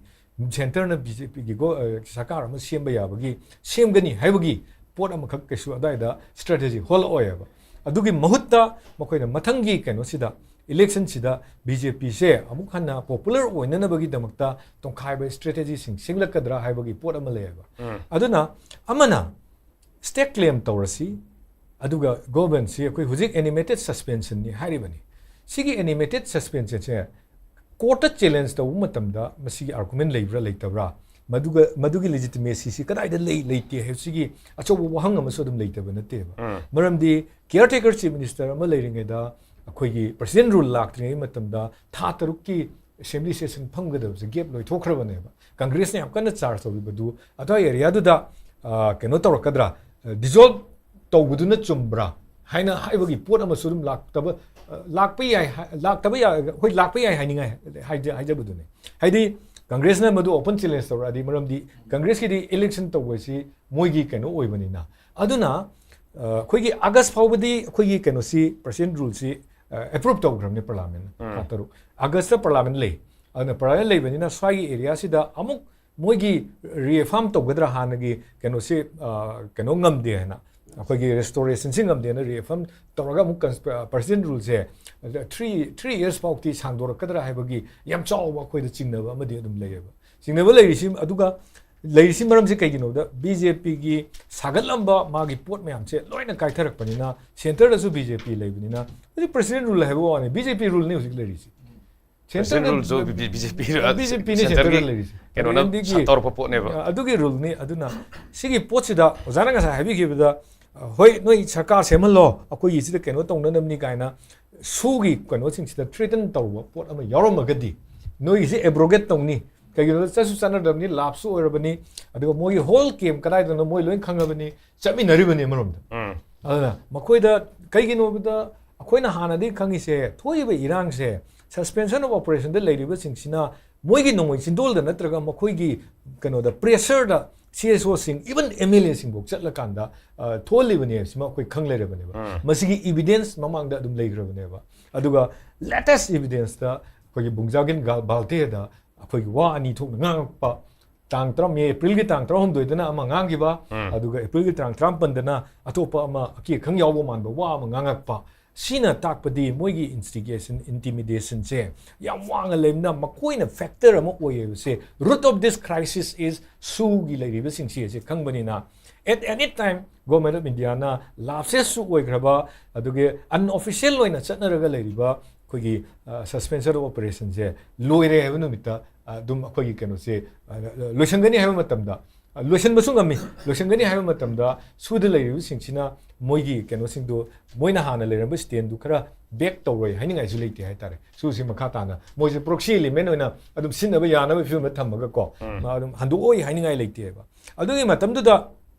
ꯁꯦꯟꯇꯔꯅ ꯕꯤ ꯖꯦ ꯄꯤꯒꯤ ꯒꯣ-, ꯑ, ꯁꯔꯀꯥꯔ ꯑꯃ ꯁꯦꯝꯕ ꯌꯥꯕꯒꯤ, ꯁꯦꯝꯒꯅꯤ ꯍꯥꯏꯕꯒꯤ ꯄꯣꯠ ꯑꯃꯈꯛ ꯀꯩꯁꯨ ꯑꯗꯥꯏꯗ ꯁ꯭ꯇ꯭ꯔꯦꯇꯦꯖꯤ ꯍꯣꯜꯂꯛꯑꯣꯏꯕ꯫ ꯑꯗꯨꯒꯤ ꯃꯍꯨꯠꯇ ꯃꯈꯣꯏꯅ ꯃꯊꯪꯒꯤ ꯀꯩꯅꯣꯁꯤꯗ, ꯏꯂꯦꯛꯁꯟꯁꯤꯗ ꯕꯤ ꯖꯦ ꯄꯤꯁꯦ ꯑꯃꯨꯛ ꯍꯟꯅ ꯄꯣꯄꯨꯂꯔ ꯑꯣꯏꯅꯅꯕꯒꯤꯗꯃꯛꯇ ꯇꯣꯡꯈꯥꯏꯕ ꯁ꯭ꯇ꯭ꯔꯦꯇꯦꯖꯤꯁꯤꯡ ꯁꯦꯝꯂꯛꯀꯗ꯭ꯔꯥ ꯍꯥꯏꯕꯒꯤ ꯄꯣꯠ ꯑꯃ ꯂꯩꯌꯦꯕ꯫ ꯎꯝ꯫ ꯑꯗꯨꯅ ꯑꯃꯅ ꯁ꯭ꯇꯦꯛ ꯀ꯭ꯂꯦꯝ ꯇꯧꯔꯁꯤ, ꯑꯗꯨꯒ ꯒꯣꯚꯔꯟꯃꯦꯟꯠꯁꯤ ꯑꯩꯈꯣꯏ ꯍꯧꯖꯤꯛ ꯑꯦꯅꯤꯃꯦꯇꯦꯗ ꯁꯁꯄꯦꯟꯁꯟꯅꯤ ꯍꯥꯏꯔꯤꯕꯅꯤ꯫ ꯁꯤꯒꯤ ꯑꯦꯅꯤꯃꯦꯇꯦꯗ ꯁꯁꯄꯦꯟꯁꯟꯁꯦ ꯀꯣꯔꯠꯇ ꯆꯦꯂꯦꯟꯖ ꯇꯧꯕ ꯃꯇꯝꯗ ꯃꯁꯤꯒꯤ ꯑꯥꯔꯒꯨꯃꯦꯟ ꯂꯩꯕ꯭ꯔꯥ ꯂꯩꯇꯕ꯭ꯔꯥ, ꯃꯗꯨꯒ, ꯃꯗꯨꯒꯤ ꯂꯦꯖꯤꯇꯤꯃꯦꯁꯤꯁꯤ ꯀꯗꯥꯏꯗ ꯂꯩ ꯂꯩꯇꯦ ꯍꯥꯏꯕꯁꯤꯒꯤ ꯑꯆꯧꯕ ꯋꯥꯍꯪ ꯑꯃꯁꯨ ꯑꯗꯨꯝ ꯂꯩꯇꯕ ꯅꯠꯇꯦꯕ꯫ ꯎꯝ꯫ ꯃꯔꯝꯗꯤ ꯀꯤꯌꯔ ꯇꯦꯀꯔ ꯆꯤꯐ ꯃꯤꯅꯤꯁꯇꯔ ꯑꯃ ꯂꯩꯔꯤꯉꯩꯗ ꯑꯩꯈꯣꯏꯒꯤ ꯄ꯭ꯔꯁꯤꯗꯦꯟ ꯔꯨꯜ ꯂꯥꯛꯇ꯭ꯔꯤꯉꯩ ꯃꯇꯝꯗ ꯊꯥ ꯇꯔꯨꯛꯀꯤ ꯑꯦꯁꯦꯝꯕ꯭ꯂꯤ ꯁꯦꯁꯟ ꯐꯝꯒꯗꯕꯁꯦ ꯒꯦꯞ ꯂꯣꯏꯊꯣꯛꯈ꯭ꯔꯕꯅꯦꯕ꯫ ꯀꯪꯒ꯭ꯔꯦꯁꯅ ꯌꯥꯝ ꯀꯟꯅ ꯆꯥꯔꯖ ꯇꯧꯔꯤꯕꯗꯨ ꯑꯗꯨꯋꯥꯏ ꯑꯦꯔꯤꯌꯥꯗꯨꯗ, ꯑ, ꯀꯩꯅꯣ ꯇꯧꯔꯛꯀꯗ꯭ꯔꯥ, ꯗꯤꯖꯣꯜꯕ ꯇꯧꯕꯗꯨꯅ ꯆꯨꯝꯕ꯭ꯔꯥ ꯍꯥꯏꯅ ꯍꯥꯏꯕꯒꯤ ꯄꯣꯠ ꯑꯃꯁꯨ ꯑꯗꯨꯝ ꯂꯥꯛꯇꯕ, ꯑ, ꯂꯥꯛꯄ ꯌꯥꯏ ꯍꯥꯏ-, ꯂꯥꯛꯇꯕ ꯌꯥ-, ꯍꯣꯏ, ꯂꯥꯛꯄ ꯌꯥꯏ ꯍꯥꯏꯅꯤꯡꯉꯥꯏ ꯍꯥꯏꯖ-, ꯍꯥꯏꯖꯕꯗꯨꯅꯤ꯫ ꯍꯥꯏꯗꯤ ꯀꯪꯒ꯭ꯔꯦꯁꯅ ꯃꯗꯨ ꯑꯣꯄꯟ ꯆꯦꯂꯦꯟꯖ ꯇꯧꯔꯛꯑꯗꯤ, ꯃꯔꯝꯗꯤ ꯀꯪꯒ꯭ꯔꯦꯁꯀꯤꯗꯤ ꯏꯂꯦꯛꯁꯟ ꯇꯧꯕꯁꯤ ꯃꯣꯏꯒꯤ ꯀꯩꯅꯣ ꯑꯣꯏꯕꯅꯤꯅ꯫ ꯑꯗꯨꯅ, ꯑ, ꯑꯩꯈꯣꯏꯒꯤ ꯑꯥꯒꯁ ꯐꯥꯎꯕꯗꯤ ꯑꯩꯈꯣꯏꯒꯤ ꯀꯩꯅꯣꯁꯤ, ꯄ꯭ꯔꯁꯤꯗꯦꯟ ꯔꯨꯜꯁꯤ, ꯑ, ꯑꯦꯄ꯭ꯔꯨꯞ ꯇꯧꯈ꯭ꯔꯕꯅꯤ ꯄꯥꯔꯂꯥꯃꯦꯟꯅ, ꯎꯝ꯫ ꯊꯥ ꯇꯔꯨꯛ꯫ ꯑꯥꯒꯁꯇ ꯄꯥꯔꯂꯥꯃꯦꯟ ꯂꯩ꯫ ꯑꯗꯨꯅ ꯄꯥꯔꯂꯥꯃꯦꯟ ꯂꯩꯕꯅꯤꯅ ꯁ꯭ꯋꯥꯏꯒꯤ ꯑꯦꯔꯤꯌꯥꯁꯤꯗ ꯑꯃꯨꯛ ꯃꯣꯏꯒꯤ ꯔꯤꯑꯦꯐꯥꯔꯝ ꯇꯧꯒꯗ꯭ꯔꯥ, ꯍꯥꯟꯅꯒꯤ ꯀꯩꯅꯣꯁꯤ, ꯑ, ꯀꯩꯅꯣ ꯉꯝꯗꯦ ꯍꯥꯏꯅ, ꯑꯩꯈꯣꯏꯒꯤ ꯔꯦꯁꯇꯣꯔꯦꯁꯟꯁꯤ ꯉꯝꯗꯦꯅ ꯔꯤꯑꯦꯐꯥꯔꯝ ꯇꯧꯔꯒ ꯑꯃꯨꯛ ꯀꯟꯁ-, ꯑ, ꯄ꯭ꯔꯁꯤꯗꯦꯟ ꯔꯨꯜꯁꯦ three, three years ꯐꯥꯎꯇꯤ ꯁꯥꯡꯗꯣꯔꯛꯀꯗ꯭ꯔꯥ ꯍꯥꯏꯕꯒꯤ ꯌꯥꯝ ꯆꯥꯎꯕ ꯑꯩꯈꯣꯏꯗ ꯆꯤꯡꯅꯕ ꯑꯃꯗꯤ ꯑꯗꯨꯝ ꯂꯩꯌꯦꯕ꯫ ꯆꯤꯡꯅꯕ ꯂꯩꯔꯤꯁꯤ, ꯑꯗꯨꯒ ꯂꯩꯔꯤꯁꯤ ꯃꯔꯝꯁꯤ ꯀꯩꯒꯤꯅꯣꯗ, ꯕꯤ ꯖꯦ ꯄꯤꯒꯤ ꯁꯥꯒꯠꯂꯝꯕ ꯃꯥꯒꯤ ꯄꯣꯠ ꯃꯌꯥꯝꯁꯦ ꯂꯣꯏꯅ ꯀꯥꯏꯊꯔꯛꯄꯅꯤꯅ, ꯁꯦꯟꯇꯔꯗꯁꯨ ꯕꯤ ꯖꯦ ꯄꯤ ꯂꯩꯕꯅꯤꯅ, ꯍꯧꯖꯤꯛ ꯄ꯭ꯔꯁꯤꯗꯦꯟ ꯔꯨꯜ ꯍꯥꯏꯕ ꯋꯥꯅꯤ, ꯕꯤ ꯖꯦ ꯄꯤ ꯔꯨꯜꯅꯤ ꯍꯧꯖꯤꯛ ꯂꯩꯔꯤꯁꯤ꯫ ꯄ꯭ꯔꯁꯤꯗꯦꯟ ꯁꯦꯟꯇꯔꯗ ꯔꯨꯜꯁꯨ ꯕꯤ ꯖꯦ ꯄꯤ, ꯕꯤ ꯖꯦ ꯄꯤꯅ ꯁꯦꯟꯇꯔꯗ ꯁꯦꯟꯇꯔꯒꯤ ꯂꯩꯔꯤꯁꯦ꯫ ꯀꯩꯅꯣꯅ ꯀꯔꯦꯟꯗꯤꯒꯤ, ꯇꯧꯔꯛꯄ ꯄꯣꯠꯅꯦꯕ꯫ ꯑ, ꯑꯗꯨꯒꯤ ꯔꯨꯜꯅꯤ꯫ ꯑꯗꯨꯅ ꯁꯤꯒꯤ ꯄꯣꯠꯁꯤꯗ ꯑꯣꯖꯥꯅ ꯉꯁꯥꯏ ꯍꯥꯏꯕꯤꯈꯤꯕꯗ, ꯑ, "ꯍꯣꯏ, ꯅꯣꯏ ꯁꯔꯀꯥꯔ ꯁꯦꯝꯍꯜꯂꯣ, ꯑꯩꯈꯣꯏꯒꯤ ꯁꯤꯗ ꯀꯩꯅꯣ ꯇꯧꯅꯅꯕꯅꯤ" ꯀꯥꯏꯅ ꯁꯨꯒꯤ ꯀꯩꯅꯣꯁꯤꯡꯁꯤꯗ ꯊ꯭ꯔꯦꯇꯟ ꯇꯧꯕ ꯄꯣꯠ ꯑꯃ ꯌꯥꯎꯔꯝꯃꯒꯗꯤ, ꯅꯣꯏꯒꯤꯁꯦ ꯑꯦꯕ꯭ꯔꯣꯒꯦꯠ ꯇꯧꯅꯤ꯫ ꯀꯩꯒꯤꯅꯣꯗ ꯆꯠꯁꯨ ꯆꯠꯅꯗ꯭ꯔꯕꯅꯤ, ꯂꯥꯞꯁꯨ ꯑꯣꯏꯔꯕꯅꯤ, ꯑꯗꯨꯒ ꯃꯣꯏꯒꯤ ꯍꯣꯜ ꯀꯦꯝ ꯀꯗꯥꯏꯗꯅꯣ ꯃꯣꯏ ꯂꯣꯏ ꯈꯪꯉꯕꯅꯤ, ꯆꯠꯃꯤꯟꯅꯔꯤꯕꯅꯤ ꯑꯃꯔꯣꯝꯗ꯫ ꯎꯝ꯫ ꯑꯗꯨꯅ ꯃꯈꯣꯏꯗ ꯀꯩꯒꯤꯅꯣ ꯍꯥꯏꯕꯗ, ꯑꯩꯈꯣꯏꯅ ꯍꯥꯟꯅꯗꯒꯤ ꯈꯪꯉꯤꯁꯦ, ꯊꯣꯛꯏꯕ ꯏꯔꯥꯡꯁꯦ, ꯁꯁꯄꯦꯟꯁꯟ ꯑꯣꯐ ꯑꯣꯄꯔꯦꯁꯟꯗ ꯂꯩꯔꯤꯕꯁꯤꯡꯁꯤꯅ ꯃꯣꯏꯒꯤ ꯅꯣꯡꯃꯩ ꯆꯤꯟꯗꯣꯜꯗ ꯅꯠꯇ꯭ꯔꯒ ꯃꯈꯣꯏꯒꯤ ꯀꯩꯅꯣꯗ, ꯄ꯭ꯔꯦꯁꯔꯗ ꯁꯤ ꯑꯦꯁ ꯑꯣꯁꯤꯡ, ꯏꯚꯟ ꯑꯦꯝ ꯑꯦꯜ ꯑꯦꯁꯤꯡꯐꯥꯎ ꯆꯠꯂꯀꯥꯟꯗ, ꯑ, ꯊꯣꯛꯍꯜꯂꯤꯕꯅꯦ ꯍꯥꯏꯕꯁꯤꯃ ꯑꯩꯈꯣꯏ ꯈꯪ ꯂꯩꯔꯕꯅꯦꯕ꯫ ꯎꯝ꯫ ꯃꯁꯤꯒꯤ ꯏꯕꯤꯗꯦꯟꯁ ꯃꯃꯥꯡꯗ ꯑꯗꯨꯝ ꯂꯩꯈ꯭ꯔꯕꯅꯦꯕ꯫ ꯑꯗꯨꯒ latest evidence ꯇ ꯑꯩꯈꯣꯏꯒꯤ ꯕꯨꯡꯖꯥꯒꯤꯟ ꯒꯥ-, ꯕꯥꯜꯇꯦꯗ ꯑꯩꯈꯣꯏꯒꯤ ꯋꯥ ꯑꯅꯤ ꯊꯣꯛꯅ ꯉꯥꯡꯉꯛꯄ, ꯇꯥꯡ ꯇꯔꯥ, ꯃꯦ, ꯑꯦꯄ꯭ꯔꯤꯜꯒꯤ ꯇꯥꯡ ꯇꯔꯥꯍꯨꯝꯗꯣꯏꯗꯅ ꯑꯃ ꯉꯥꯡꯈꯤꯕ, ꯎꯝ꯫ ꯑꯗꯨꯒ ꯑꯦꯄ꯭ꯔꯤꯜꯒꯤ ꯇꯥꯡ ꯇꯔꯥꯃꯥꯄꯟꯗꯅ ꯑꯇꯣꯞꯄ ꯑꯃ ꯑꯀꯤ ꯑꯈꯪ ꯌꯥꯎꯕ ꯃꯥꯟꯕ ꯋꯥ ꯑꯃ ꯉꯥꯡꯉꯛꯄ꯫ ꯁꯤꯅ ꯇꯥꯛꯄꯗꯤ ꯃꯣꯏꯒꯤ instigation, intimidation ꯁꯦ ꯌꯥꯝ ꯋꯥꯡꯅ ꯂꯩꯕꯅ ꯃꯈꯣꯏꯅ factor ꯑꯃ ꯑꯣꯏꯌꯦꯕꯁꯦ, root of this crisis is ꯁꯨꯒꯤ ꯂꯩꯔꯤꯕꯁꯤꯡꯁꯤ ꯑꯁꯤ ꯈꯪꯕꯅꯤꯅ, at any time Government of India ꯅ ꯂꯥꯞꯁꯦꯁꯁꯨ ꯑꯣꯏꯈ꯭ꯔꯕ, ꯑꯗꯨꯒꯤ unofficial ꯑꯣꯏꯅ ꯆꯠꯅꯔꯒ ꯂꯩꯔꯤꯕ ꯑꯩꯈꯣꯏꯒꯤ, ꯑ, suspension of operation ꯁꯦ ꯂꯣꯏꯔꯦ ꯍꯥꯏꯕ ꯅꯨꯃꯤꯠꯇ, ꯑ, ꯑꯗꯨꯝ ꯑꯩꯈꯣꯏꯒꯤ ꯀꯩꯅꯣꯁꯦ, ꯑ, ꯂꯣꯏꯁꯟꯒꯅꯤ ꯍꯥꯏꯕ ꯃꯇꯝꯗ, ꯑ, ꯂꯣꯏꯁꯟꯕꯁꯨ ꯉꯝꯃꯤ, ꯂꯣꯏꯁꯟꯒꯅꯤ ꯍꯥꯏꯕ ꯃꯇꯝꯗ ꯁꯨꯗ ꯂꯩꯔꯤꯕꯁꯤꯡꯁꯤꯅ ꯃꯣꯏꯒꯤ ꯀꯩꯅꯣꯁꯤꯡꯗꯣ, ꯃꯣꯏꯅ ꯍꯥꯟꯅ ꯂꯩꯔꯝꯕ stand ꯗꯨ ꯈꯔ back ꯇꯧꯔꯣꯏ ꯍꯥꯏꯅꯤꯡꯉꯥꯏꯁꯨ ꯂꯩꯇꯦ ꯍꯥꯏꯇꯥꯔꯦ꯫ ꯁꯨꯁꯤ ꯃꯈꯥ ꯇꯥꯅ ꯃꯣꯏꯁꯦ proxy element ꯑꯣꯏꯅ ꯑꯗꯨꯝ ꯁꯤꯖꯤꯟꯅꯕ ꯌꯥꯅꯕ ꯐꯤꯕꯝꯗ ꯊꯝꯃꯒ ꯀꯣ, ꯎꯝ꯫ ꯃꯥ ꯑꯗꯨꯝ ꯍꯟꯗꯣꯛꯑꯣꯏ ꯍꯥꯏꯅꯤꯡꯉꯥꯏ ꯂꯩꯇꯦꯕ꯫ ꯑꯗꯨꯒꯤ ꯃꯇꯝꯗꯨꯗ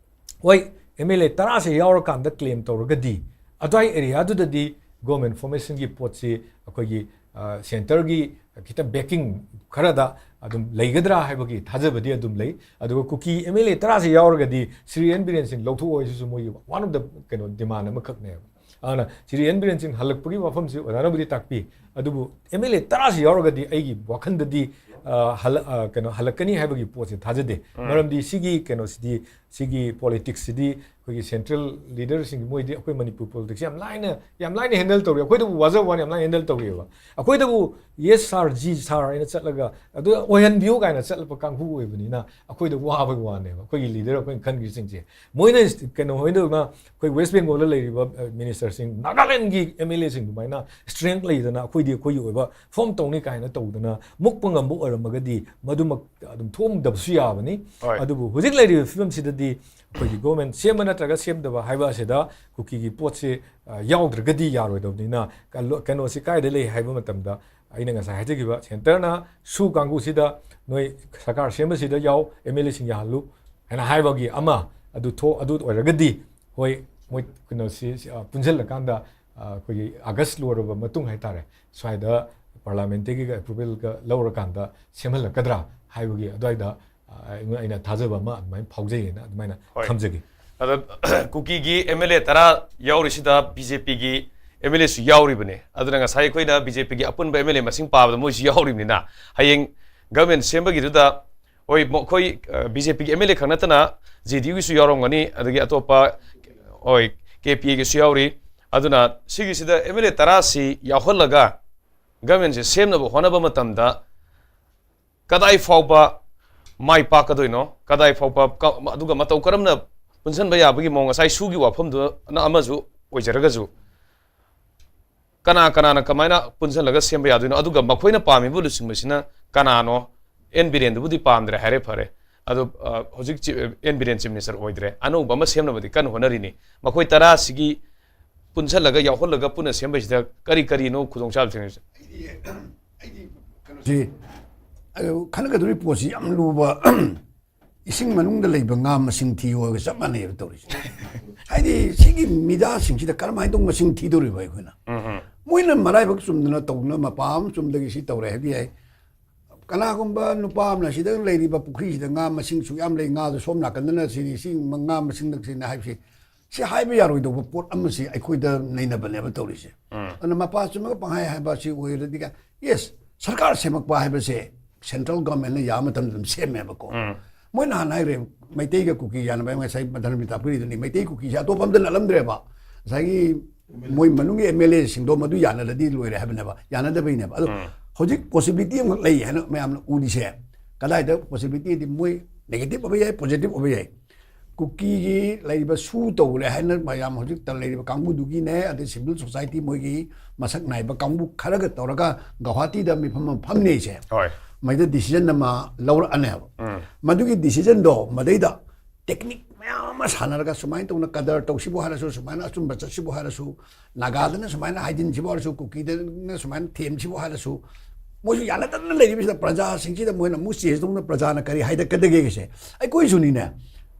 ꯍꯣꯏ, M L A ꯇꯔꯥꯁꯦ ꯌꯥꯎꯔꯀꯥꯟꯗ claim ꯇꯧꯔꯒꯗꯤ, ꯑꯗꯨꯋꯥꯏ area ꯗꯨꯗꯗꯤ government formation ꯒꯤ ꯄꯣꯠꯁꯤ ꯑꯩꯈꯣꯏꯒꯤ, ꯑ, centre ꯒꯤ ꯈꯤꯇꯪ backing ꯈꯔꯗ ꯑꯗꯨꯝ ꯂꯩꯒꯗ꯭ꯔꯥ ꯍꯥꯏꯕꯒꯤ ꯊꯥꯖꯕꯗꯤ ꯑꯗꯨꯝ ꯂꯩ꯫ ꯑꯗꯨꯒ ꯀꯨꯀꯤ M L A ꯇꯔꯥꯁꯦ ꯌꯥꯎꯔꯒꯗꯤ ꯁ꯭ꯔꯤ ꯑꯦꯟ ꯕꯤꯔꯦꯟ ꯁꯤꯡ ꯂꯧꯊꯣꯛꯑꯣ ꯍꯥꯏꯁꯤꯁꯨ ꯃꯣꯏꯒꯤ one of the ꯀꯩꯅꯣ demand ꯑꯃꯈꯛꯅꯦꯕ꯫ ꯑꯗꯨꯅ ꯁ꯭ꯔꯤ ꯑꯦꯟ ꯕꯤꯔꯦꯟ ꯁꯤꯡ ꯍꯜꯂꯛꯄꯒꯤ ꯋꯥꯐꯝꯁꯤ ꯑꯣꯖꯥꯅꯕꯨꯗꯤ ꯇꯥꯛꯄꯤ, ꯑꯗꯨꯕꯨ M L A ꯇꯔꯥꯁꯤ ꯌꯥꯎꯔꯒꯗꯤ ꯑꯩꯒꯤ ꯋꯥꯈꯜꯗꯗꯤ, ꯑ, ꯍꯜꯂ-, ꯑ, ꯀꯩꯅꯣ, ꯍꯜꯂꯛꯀꯅꯤ ꯍꯥꯏꯕꯒꯤ ꯄꯣꯠꯁꯦ ꯊꯥꯖꯗꯦ꯫ ꯎꯝ꯫ ꯃꯔꯝꯗꯤ ꯁꯤꯒꯤ ꯀꯩꯅꯣꯁꯤꯗꯤ, ꯁꯤꯒꯤ politics ꯁꯤꯗꯤ ꯑꯩꯈꯣꯏꯒꯤ central leader ꯁꯤꯡ, ꯃꯣꯏꯗꯤ ꯑꯩꯈꯣꯏ ꯃꯅꯤꯄꯨꯔ politics ꯁꯤ ꯌꯥꯝ ꯂꯥꯏꯅ, ꯌꯥꯝ ꯂꯥꯏꯅ handle ꯇꯧꯔꯤ꯫ ꯑꯩꯈꯣꯏꯗꯕꯨ ꯋꯥꯖꯕ ꯋꯥꯅꯤ, ꯌꯥꯝ ꯂꯥꯏꯅ handle ꯇꯧꯔꯤꯑꯕ꯫ ꯑꯩꯈꯣꯏꯗꯕꯨ "Yes sir, G sir" ꯍꯥꯏꯅ ꯆꯠꯂꯒ ꯑꯗꯨ ꯑꯣꯏꯍꯟꯕꯤꯌꯨ ꯀꯥꯏꯅ ꯆꯠꯂꯛꯄ ꯀꯥꯡꯕꯨ ꯑꯣꯏꯕꯅꯤꯅ ꯑꯩꯈꯣꯏꯗ ꯋꯥꯕꯒꯤ ꯋꯥꯅꯦꯕ, ꯑꯩꯈꯣꯏꯒꯤ leader ꯑꯩꯈꯣꯏꯅ ꯈꯟꯈ꯭ꯔꯤꯁꯤꯡꯁꯦ꯫ ꯃꯣꯏꯅ ꯀꯩꯅꯣ ꯍꯣꯏꯗꯧꯅ ꯑꯩꯈꯣꯏ West Bengal ꯗ ꯂꯩꯔꯤꯕ, ꯑ, minister ꯁꯤꯡ, ꯅꯥꯒꯥꯂꯦꯟꯒꯤ M L A ꯁꯤꯡ ꯑꯗꯨꯃꯥꯏꯅ strength ꯂꯩꯗꯅ ꯑꯩꯈꯣꯏꯗꯤ ꯑꯩꯈꯣꯏꯒꯤ ꯑꯣꯏꯕ form ꯇꯧꯅꯤ ꯀꯥꯏꯅ ꯇꯧꯗꯅ ꯃꯨꯛꯄ ꯉꯝꯕ ꯑꯣꯏꯔꯝꯃꯒꯗꯤ ꯃꯗꯨꯃꯛ ꯑꯗꯨꯝ ꯊꯣꯛꯑꯝꯗꯕꯁꯨ ꯌꯥꯕꯅꯤ꯫ ꯍꯣꯏ꯫ ꯑꯗꯨꯕꯨ ꯍꯧꯖꯤꯛ ꯂꯩꯔꯤꯕ ꯐꯤꯕꯝꯁꯤꯗꯗꯤ ꯑꯩꯈꯣꯏꯒꯤ government ꯁꯦꯝꯕ ꯅꯠꯇ꯭ꯔꯒ ꯁꯦꯝꯗꯕ ꯍꯥꯏꯕ ꯑꯁꯤꯗ ꯀꯨꯀꯤꯒꯤ ꯄꯣꯠꯁꯦ, ꯑ, ꯌꯥꯎꯗ꯭ꯔꯒꯗꯤ ꯌꯥꯔꯣꯏꯗꯕꯅꯤꯅ, ꯀ-, ꯂꯣ-, ꯀꯩꯅꯣꯁꯤ ꯀꯥꯏꯗ ꯂꯩ ꯍꯥꯏꯕ ꯃꯇꯝꯗ, ꯑꯩꯅ ꯉꯁꯥꯏ ꯍꯥꯏꯖꯈꯤꯕ centre ꯅ ꯁꯨ ꯀꯥꯡꯕꯨꯁꯤꯗ ꯅꯣꯏ ꯁꯔꯀꯥꯔ ꯁꯦꯝꯕꯁꯤꯗ ꯌꯥꯎ, M L A ꯁꯤꯡ ꯌꯥꯍꯜꯂꯨ ꯍꯥꯏꯅ ꯍꯥꯏꯕꯒꯤ ꯑꯃ, ꯑꯗꯨ ꯊꯣꯛ-, ꯑꯗꯨ ꯑꯣꯏꯔꯒꯗꯤ ꯍꯣꯏ, ꯃꯣꯏ ꯀꯩꯅꯣꯁꯤ, ꯑ, ꯄꯨꯟꯁꯤꯜꯂꯀꯥꯟꯗ, ꯑ, ꯑꯩꯈꯣꯏꯒꯤ August ꯂꯣꯏꯔꯕ ꯃꯇꯨꯡ ꯍꯥꯏꯇꯥꯔꯦ, ꯁ꯭ꯋꯥꯏꯗ parliament ꯇꯒꯤ approval ꯒ ꯂꯧꯔꯀꯥꯟꯗ ꯁꯦꯝꯍꯜꯂꯛꯀꯗ꯭ꯔꯥ ꯍꯥꯏꯕꯒꯤ ꯑꯗꯨꯋꯥꯏꯗ, ꯑ, ꯑꯩꯅ ꯊꯥꯖꯕ ꯑꯃ ꯑꯗꯨꯃꯥꯏꯅ ꯐꯥꯎꯖꯩꯌꯦꯅ ꯑꯗꯨꯃꯥꯏꯅ ꯍꯣꯏ꯫ ꯊꯝꯖꯒꯦ꯫ ꯑꯗ ꯀꯨꯀꯤꯒꯤ M L A ꯇꯔꯥ ꯌꯥꯎꯔꯤꯁꯤꯗ B J P ꯒꯤ ꯑꯦꯝ ꯑꯦꯜ ꯑꯦꯁꯨ ꯌꯥꯎꯔꯤꯕꯅꯦ꯫ ꯑꯗꯨꯅ ꯉꯁꯥꯏ ꯑꯩꯈꯣꯏꯅ ꯕꯤ ꯖꯦ ꯄꯤꯒꯤ ꯑꯄꯨꯟꯕ ꯑꯦꯝ ꯑꯦꯜ ꯑꯦ ꯃꯁꯤꯡ ꯄꯥꯕꯗ ꯃꯣꯏꯁꯨ ꯌꯥꯎꯔꯤꯕꯅꯤꯅ, ꯍꯌꯦꯡ ꯒꯚꯔꯟꯃꯦꯟ ꯁꯦꯝꯕꯒꯤꯗꯨꯗ, ꯍꯣꯏ, ꯃꯈꯣꯏ, ꯑ, ꯕꯤ ꯖꯦ ꯄꯤꯒꯤ ꯑꯦꯝ ꯑꯦꯜ ꯑꯦ ꯈꯛ ꯅꯠꯇꯅ ꯖꯦ ꯗꯤ ꯌꯨꯒꯤꯁꯨ ꯌꯥꯎꯔꯝꯒꯅꯤ, ꯑꯗꯒꯤ ꯑꯇꯣꯞꯄ, ꯍꯣꯏ, ꯀꯦ ꯄꯤ ꯑꯦꯒꯤꯁꯨ ꯌꯥꯎꯔꯤ꯫ ꯑꯗꯨꯅ ꯁꯤꯒꯤꯁꯤꯗ ꯑꯦꯝ ꯑꯦꯜ ꯑꯦ ꯇꯔꯥꯁꯤ ꯌꯥꯎꯍꯜꯂꯒ ꯒꯚꯔꯟꯃꯦꯟꯁꯦ ꯁꯦꯝꯅꯕ ꯍꯣꯠꯅꯕ ꯃꯇꯝꯗ ꯀꯗꯥꯏ ꯐꯥꯎꯕ ꯃꯥꯏ ꯄꯥꯛꯀꯗꯣꯏꯅꯣ, ꯀꯗꯥꯏ ꯐꯥꯎꯕ ꯀ-, ꯑꯗꯨꯒ ꯃꯇꯧ ꯀꯔꯝꯅ ꯄꯨꯟꯁꯤꯟꯕ ꯌꯥꯕꯒꯤ ꯃꯑꯣꯡ, ꯉꯁꯥꯏ ꯁꯨꯒꯤ ꯋꯥꯐꯝꯗꯨꯅ ꯑꯃꯁꯨ ꯑꯣꯏꯖꯔꯒꯁꯨ, ꯀꯅꯥ ꯀꯅꯥꯅ ꯀꯃꯥꯏꯅ ꯄꯨꯟꯁꯤꯜꯂꯒ ꯁꯦꯝꯕ ꯌꯥꯗꯣꯏꯅꯣ, ꯑꯗꯨꯒ ꯃꯈꯣꯏꯅ ꯄꯥꯝꯃꯤꯕ ꯂꯨꯆꯤꯡꯕꯁꯤꯅ ꯀꯅꯥꯅꯣ? ꯑꯦꯟ ꯕꯤꯔꯦꯟꯗꯨꯕꯨꯗꯤ ꯄꯥꯝꯗ꯭ꯔꯦ ꯍꯥꯏꯔꯦ, ꯐꯔꯦ꯫ ꯑꯗꯣ, ꯑ, ꯍꯧꯖꯤꯛ ꯆꯤ-, ꯑꯦꯟ ꯕꯤꯔꯦꯟ ꯆꯤꯐ ꯃꯤꯅꯤꯁꯇꯔ ꯑꯣꯏꯗ꯭ꯔꯦ, ꯑꯅꯧꯕ ꯑꯃ ꯁꯦꯝꯅꯕꯗꯤ ꯀꯟꯅ ꯍꯣꯠꯅꯔꯤꯅꯤ꯫ ꯃꯈꯣꯏ ꯇꯔꯥꯁꯤꯒꯤ ꯄꯨꯟꯁꯜꯂꯒ, ꯌꯥꯎꯍꯜꯂꯒ ꯄꯨꯟꯅ ꯁꯦꯝꯕꯁꯤꯗ ꯀꯔꯤ ꯀꯔꯤꯅꯣ ꯈꯨꯗꯣꯡꯆꯥꯕ ꯊꯦꯡꯅꯔꯤꯁꯦ? ꯁꯤ, ꯑ, ꯈꯟꯅꯒꯗꯧꯔꯤꯕ ꯄꯣꯠꯁꯤ ꯌꯥꯝ ꯂꯨꯕ꯫ ꯏꯁꯤꯡ ꯃꯅꯨꯡꯗ ꯂꯩꯕ ꯉꯥ ꯃꯁꯤꯡ ꯊꯤꯌꯣꯒ ꯆꯞ ꯃꯥꯟꯅꯩꯕ ꯇꯧꯔꯤꯁꯦ꯫ ꯍꯥꯏꯗꯤ ꯁꯤꯒꯤ ꯃꯤꯗꯥꯁꯤꯡꯁꯤꯗ ꯀꯔꯝꯍꯥꯏꯅ ꯇꯧ ꯃꯁꯤꯡ ꯊꯤꯗꯧꯔꯤꯕ ꯑꯩꯈꯣꯏꯅ? ꯃꯣꯏꯅ ꯃꯔꯥꯏꯕꯛ ꯆꯨꯝꯗꯅ ꯇꯧꯗꯅ ꯃꯄꯥ ꯑꯃ ꯆꯨꯝꯗꯒꯤ ꯁꯤ ꯇꯧꯔꯦ ꯍꯥꯏꯕ ꯌꯥꯏ꯫ ꯀꯅꯥꯒꯨꯝꯕ ꯅꯨꯄꯥ ꯑꯃꯅ ꯁꯤꯗ ꯂꯩꯔꯤꯕ ꯄꯨꯈ꯭ꯔꯤꯁꯤꯗ ꯉꯥ ꯃꯁꯤꯡ ꯁꯨꯛ ꯌꯥꯝ ꯂꯩ, ꯉꯥꯗꯣ ꯁꯣꯝ ꯅꯥꯀꯟꯗꯅ ꯁꯤꯅꯤ, ꯁꯤ ꯉꯥ ꯃꯁꯤꯡꯗ ꯁꯤꯅꯤ ꯍꯥꯏꯕꯁꯤ, ꯁꯤ ꯍꯥꯏꯕ ꯌꯥꯔꯣꯏꯗꯧꯕ ꯄꯣꯠ ꯑꯃꯁꯤ ꯑꯩꯈꯣꯏꯗ ꯅꯩꯅꯕꯅꯦꯕ ꯇꯧꯔꯤꯁꯦ꯫ ꯑꯗꯨꯅ ꯃꯄꯥ ꯆꯨꯝꯃꯒ ꯄꯪꯍꯥꯏ ꯍꯥꯏꯕ ꯑꯁꯤ ꯑꯣꯏꯔꯗꯤ ꯀ-, ꯌꯦꯁ, ꯁꯔꯀꯥꯔ ꯁꯦꯝꯃꯛꯄ ꯍꯥꯏꯕꯁꯦ ꯁꯦꯟꯇ꯭ꯔꯦꯜ ꯒꯣꯔꯃꯦꯟꯅ ꯌꯥꯕ ꯃꯇꯝꯗ ꯑꯗꯨꯝ ꯁꯦꯝꯃꯦꯕꯀꯣ꯫ ꯃꯣꯏ ꯅꯍꯥꯟ ꯍꯥꯏꯈ꯭ꯔꯦ, ꯃꯩꯇꯩꯒ ꯀꯨꯀꯤ ꯌꯥꯅꯕ, ꯉꯁꯥꯏ ꯙꯔꯃꯤ ꯇꯥꯛꯄꯤꯔꯤꯗꯨꯅꯤ, ꯃꯩꯇꯩ ꯀꯨꯀꯤꯁꯦ ꯑꯇꯣꯞꯄ ꯑꯝꯇ ꯅꯠꯂꯝꯗ꯭ꯔꯦꯕ꯫ ꯉꯁꯥꯏꯒꯤ ꯃꯣꯏ ꯃꯅꯨꯡꯒꯤ ꯑꯦꯝ ꯑꯦꯜ ꯑꯦꯁꯤꯡꯗꯣ ꯃꯗꯨ ꯌꯥꯅꯔꯗꯤ ꯂꯣꯏꯔꯦ ꯍꯥꯏꯕꯅꯦꯕ, ꯌꯥꯅꯗꯕꯩꯅꯦꯕ꯫ ꯑꯗꯣ ꯍꯧꯖꯤꯛ ꯄꯣꯁꯤꯕꯤꯂꯤꯇꯤ ꯑꯃꯈꯛ ꯂꯩ ꯍꯥꯏꯅ ꯃꯌꯥꯝꯅ ꯎꯔꯤꯁꯦ꯫ ꯀꯗꯥꯏꯗ ꯄꯣꯁꯤꯕꯤꯂꯤꯇꯤꯗꯤ ꯃꯣꯏ ꯅꯦꯒꯦꯇꯤꯚ ꯑꯣꯏꯕ ꯌꯥꯏ, ꯄꯣꯖꯤꯇꯤꯚ ꯑꯣꯏꯕ ꯌꯥꯏ꯫ ꯀꯨꯀꯤꯒꯤ ꯂꯩꯔꯤꯕ ꯁꯨ ꯇꯧꯔꯦ ꯍꯥꯏꯅ ꯃꯌꯥꯝ ꯍꯧꯖꯤꯛꯇ ꯂꯩꯔꯤꯕ ꯀꯥꯡꯕꯨꯗꯨꯒꯤꯅꯦ, ꯑꯗꯩ ꯁꯤꯚꯤꯜ ꯁꯣꯁꯥꯏꯇꯤ ꯃꯣꯏꯒꯤ ꯃꯁꯛ ꯅꯥꯏꯕ ꯀꯥꯡꯕꯨ ꯈꯔꯒ ꯇꯧꯔꯒ ꯒꯧꯍꯥꯇꯤꯗ ꯃꯤꯐꯝ ꯑꯃ ꯐꯝꯅꯩꯁꯦ꯫ ꯍꯣꯏ꯫ ꯃꯩꯗ ꯗꯤꯁꯤꯖꯟ ꯑꯃ ꯂꯧꯔꯛꯑꯅꯦꯕ꯫ ꯃꯗꯨꯒꯤ ꯗꯤꯁꯤꯖꯟꯗꯣ ꯃꯗꯩꯗ ꯇꯦꯛꯅꯤꯛ ꯃꯌꯥꯝ ꯑꯃ ꯁꯥꯟꯅꯔꯒ ꯁꯨꯃꯥꯏꯅ ꯇꯧꯅ ꯀꯗꯔ ꯇꯧꯁꯤꯕꯨ ꯍꯥꯏꯔꯁꯨ, ꯁꯨꯃꯥꯏꯅ ꯑꯆꯨꯝꯕ ꯆꯠꯁꯤꯕꯨ ꯍꯥꯏꯔꯁꯨ, ꯅꯥꯒꯥꯗꯅ ꯁꯨꯃꯥꯏꯅ ꯍꯥꯏꯖꯤꯟꯁꯤꯕꯨ ꯍꯥꯏꯔꯁꯨ, ꯀꯨꯀꯤꯗꯅ ꯁꯨꯃꯥꯏꯅ ꯊꯦꯝꯁꯤꯕꯨ ꯍꯥꯏꯔꯁꯨ, ꯃꯣꯏꯁꯨ ꯌꯥꯅꯗꯅ ꯂꯩꯔꯤꯕꯁꯤꯗ ꯄ꯭ꯔꯖꯥꯁꯤꯡꯁꯤꯗ ꯃꯣꯏꯅ ꯑꯃꯨꯛ ꯆꯦꯟꯖ ꯇꯧꯅ ꯄ꯭ꯔꯖꯥꯅ ꯀꯔꯤ ꯍꯥꯏꯗ ꯀꯗꯒꯦꯁꯦ꯫ ꯑꯩꯈꯣꯏꯁꯨꯅꯤꯅꯦ,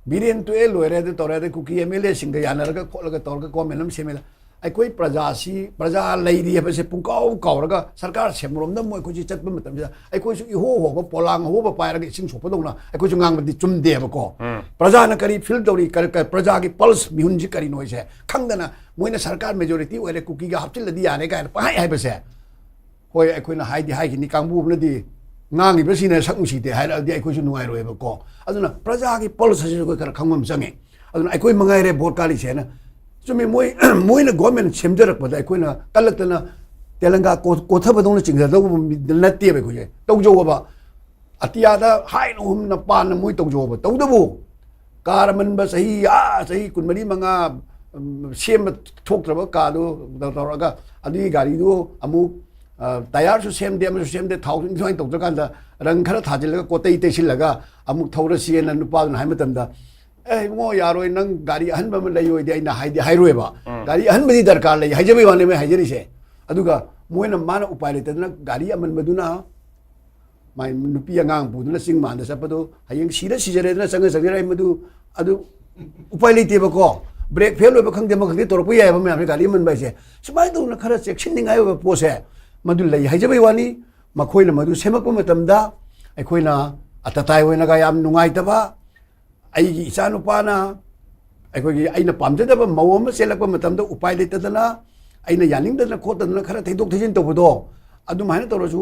ꯕꯤꯔꯦꯟ ꯇꯣꯛꯑꯦ ꯂꯣꯏꯔꯦ ꯑꯗꯨ ꯇꯧꯔꯦ ꯑꯗꯩ ꯀꯨꯀꯤ ꯑꯦꯝ ꯑꯦꯜ ꯑꯦꯁꯤꯡꯒ ꯌꯥꯅꯔꯒ ꯈꯣꯠꯂꯒ ꯇꯧꯔꯒ ꯒꯣꯔꯃꯦꯟ ꯑꯃ ꯁꯦꯝꯃꯦꯗ꯫ ꯑꯩꯈꯣꯏ ꯄ꯭ꯔꯖꯥꯁꯤ, ꯄ꯭ꯔꯖꯥ ꯂꯩꯔꯤ ꯍꯥꯏꯕꯁꯦ ꯄꯨꯡꯀꯥꯎ ꯀꯥꯎꯔꯒ ꯁꯔꯀꯥꯔ ꯁꯦꯝꯕꯔꯣꯝꯗ ꯑꯃꯨꯛ ꯑꯩꯈꯣꯏꯁꯤ ꯆꯠꯄ ꯃꯇꯝꯁꯤꯗ, ꯑꯩꯈꯣꯏꯁꯨ ꯏꯍꯣ ꯍꯣꯕ ꯄꯣꯂꯥꯡ ꯑꯍꯣꯕ ꯄꯥꯏꯔꯒ ꯏꯁꯤꯡ ꯁꯣꯛꯄꯗꯧꯅ ꯑꯩꯈꯣꯏꯁꯨ ꯉꯥꯡꯕꯗꯤ ꯆꯨꯝꯗꯦꯕꯀꯣ꯫ ꯎꯝ꯫ ꯄ꯭ꯔꯖꯥꯅ ꯀꯔꯤ ꯐꯤꯜ ꯇꯧꯔꯤ, ꯀꯔꯤ, ꯀꯔꯤ, ꯄ꯭ꯔꯖꯥꯒꯤ ꯄꯜꯁ ꯃꯤꯍꯨꯟꯁꯤ ꯀꯔꯤꯅꯣ ꯍꯥꯏꯁꯦ ꯈꯪꯗꯅ, ꯃꯣꯏꯅ ꯁꯔꯀꯥꯔ ꯃꯦꯖꯣꯔꯤꯇꯤ ꯑꯣꯏꯔꯦ, ꯀꯨꯀꯤꯒ ꯍꯥꯞꯆꯤꯜꯂꯗꯤ ꯌꯥꯔꯦ ꯀꯥꯏꯅ ꯄꯪꯍꯥꯏ ꯍꯥꯏꯕꯁꯦ, ꯍꯣꯏ, ꯑꯩꯈꯣꯏꯅ ꯍꯥꯏꯗꯤ ꯍꯥꯏꯈꯤꯅꯤ, ꯀꯥꯡꯕꯨ ꯑꯃꯅꯗꯤ ꯉꯥꯡꯉꯤꯕꯁꯤꯅ ꯁꯛ ꯅꯨꯡꯁꯤꯗꯦ ꯍꯥꯏꯔꯛꯑꯗꯤ ꯑꯩꯈꯣꯏꯁꯨ ꯅꯨꯡꯉꯥꯏꯔꯣꯏꯕꯀꯣ꯫ ꯑꯗꯨꯅ ꯄ꯭ꯔꯖꯥꯒꯤ ꯄꯜꯁ ꯑꯁꯤꯁꯨ ꯑꯩꯈꯣꯏ ꯈꯔ ꯈꯪꯕ ꯑꯃ ꯆꯪꯉꯤ꯫ ꯑꯗꯨꯅ ꯑꯩꯈꯣꯏ ꯃꯉꯥꯏꯔꯦ ꯚꯣꯠ ꯀꯥꯜꯂꯤꯁꯦꯅ꯫ ꯆꯨꯝꯃꯤ, ꯃꯣꯏ, ꯃꯣꯏꯅ ꯒꯣꯔꯃꯦꯟ ꯁꯦꯝꯖꯔꯛꯄꯗ ꯑꯩꯈꯣꯏꯅ ꯀꯜꯂꯛꯇꯅ ꯇꯦꯂꯪꯒꯥ ꯀꯣ-, ꯀꯣꯊꯕꯗꯧꯅ ꯆꯤꯡꯊꯗꯧꯕ ꯃꯤ ꯅꯠꯇꯦꯕ ꯑꯩꯈꯣꯏꯁꯦ꯫ ꯇꯧꯖꯧꯕ꯫ ꯑꯇꯤꯌꯥꯗ ꯍꯥꯏꯅ ꯍꯨꯝꯅ ꯄꯥꯟꯅ ꯃꯣꯏ ꯇꯧꯖꯧꯕ꯫ ꯇꯧꯗꯕꯨ꯫ ꯀꯥꯔ ꯑꯃꯟꯕ ꯆꯍꯤ, ꯑꯥ, ꯆꯍꯤ ꯀꯨꯟꯃꯔꯤ ꯃꯉꯥ, ꯎꯝ, ꯁꯦꯝꯕ ꯊꯣꯛꯇ꯭ꯔꯕ ꯀꯥꯗꯨ ꯇꯧꯔꯒ, ꯑꯗꯨꯒꯤ ꯒꯥꯔꯤꯗꯨ ꯑꯃꯨꯛ, ꯑ, ꯇꯌꯥꯔꯁꯨ ꯁꯦꯝꯗꯦ, ꯑꯃꯁꯨ ꯁꯦꯝꯗꯦ, ꯊꯥꯎꯁꯨ ꯁꯨꯃꯥꯏꯅ ꯇꯧꯗ꯭ꯔꯀꯥꯟꯗ ꯔꯪ ꯈꯔ ꯊꯥꯖꯤꯜꯂꯒ ꯀꯣꯇꯩ ꯇꯩꯁꯤꯜꯂꯒ ꯑꯃꯨꯛ ꯊꯧꯔꯁꯤꯅ ꯅꯨꯄꯥꯗꯨꯅ ꯍꯥꯏ ꯃꯇꯝꯗ, "ꯑꯦ ꯏꯕꯨꯡꯉꯣ, ꯌꯥꯔꯣꯏ, ꯅꯪ ꯒꯥꯔꯤ ꯑꯍꯟꯕ ꯑꯃ ꯂꯩꯌꯣꯏꯗꯤ ꯑꯩꯅ ꯍꯥꯏꯗꯤ ꯍꯥꯏꯔꯣꯏꯕ꯫ ꯎꯝ꯫ ꯒꯥꯔꯤ ꯑꯍꯟꯕꯗꯤ ꯗꯔꯀꯥꯔ ꯂꯩ" ꯍꯥꯏꯖꯕꯩ ꯋꯥꯅꯦ ꯃꯣꯏ ꯍꯥꯏꯖꯔꯤꯁꯦ꯫ ꯑꯗꯨꯒ ꯃꯣꯏꯅ, ꯃꯥꯅ ꯎꯄꯥꯏ ꯂꯩꯇꯗꯅ ꯒꯥꯔꯤ ꯑꯃꯟꯕꯗꯨꯅ ꯃꯥꯏ ꯅꯨꯄꯤ ꯑꯉꯥꯡ ꯄꯨꯗꯨꯅ ꯆꯤꯡ ꯃꯥꯟꯗ ꯆꯠꯄꯗꯣ ꯍꯌꯦꯡ ꯁꯤꯔ ꯁꯤꯖꯔꯦꯗꯅ ꯆꯪꯉ ꯆꯪꯖꯔꯦ ꯃꯗꯨ, ꯑꯗꯨ ꯎꯄꯥꯏ ꯂꯩꯇꯦꯕꯀꯣ꯫ ꯕ꯭ꯔꯦꯛ ꯐꯦꯜ ꯑꯣꯏꯕ ꯈꯪꯗꯦ, ꯑꯃ ꯈꯪꯗꯦ, ꯇꯧꯔꯛꯄ ꯌꯥꯏꯑꯕ ꯃꯌꯥꯝꯁꯦ, ꯒꯥꯔꯤ ꯑꯃꯟꯕ ꯍꯥꯏꯁꯦ꯫ ꯁꯨꯃꯥꯏꯅ ꯇꯧꯗꯅ ꯈꯔ ꯆꯦꯛꯁꯤꯟꯅꯤꯡꯉꯥꯏ ꯑꯣꯏꯕ ꯄꯣꯠꯁꯦ ꯃꯗꯨ ꯂꯩ ꯍꯥꯏꯖꯕꯩ ꯋꯥꯅꯤ꯫ ꯃꯈꯣꯏꯅ ꯃꯗꯨ ꯁꯦꯝꯃꯛꯄ ꯃꯇꯝꯗ ꯑꯩꯈꯣꯏꯅ ꯑꯇꯇꯥꯏ ꯑꯣꯏꯅꯒ ꯌꯥꯝ ꯅꯨꯡꯉꯥꯏꯇꯕ, ꯑꯩꯒꯤ ꯏꯆꯥꯅꯨꯄꯥꯅ ꯑꯩꯈꯣꯏꯒꯤ ꯑꯩꯅ ꯄꯥꯝꯖꯗꯕ ꯃꯧ ꯑꯃ ꯆꯦꯜꯂꯛꯄ ꯃꯇꯝꯗ ꯎꯄꯥꯏ ꯂꯩꯇꯗꯅ, ꯑꯩꯅ ꯌꯥꯅꯤꯡꯗꯗꯅ ꯈꯣꯠꯇꯗꯅ ꯈꯔ ꯊꯩꯗꯣꯛ ꯊꯩꯖꯤꯟ ꯇꯧꯕꯗꯣ, ꯑꯗꯨꯃꯥꯏꯅ ꯇꯧꯔꯁꯨ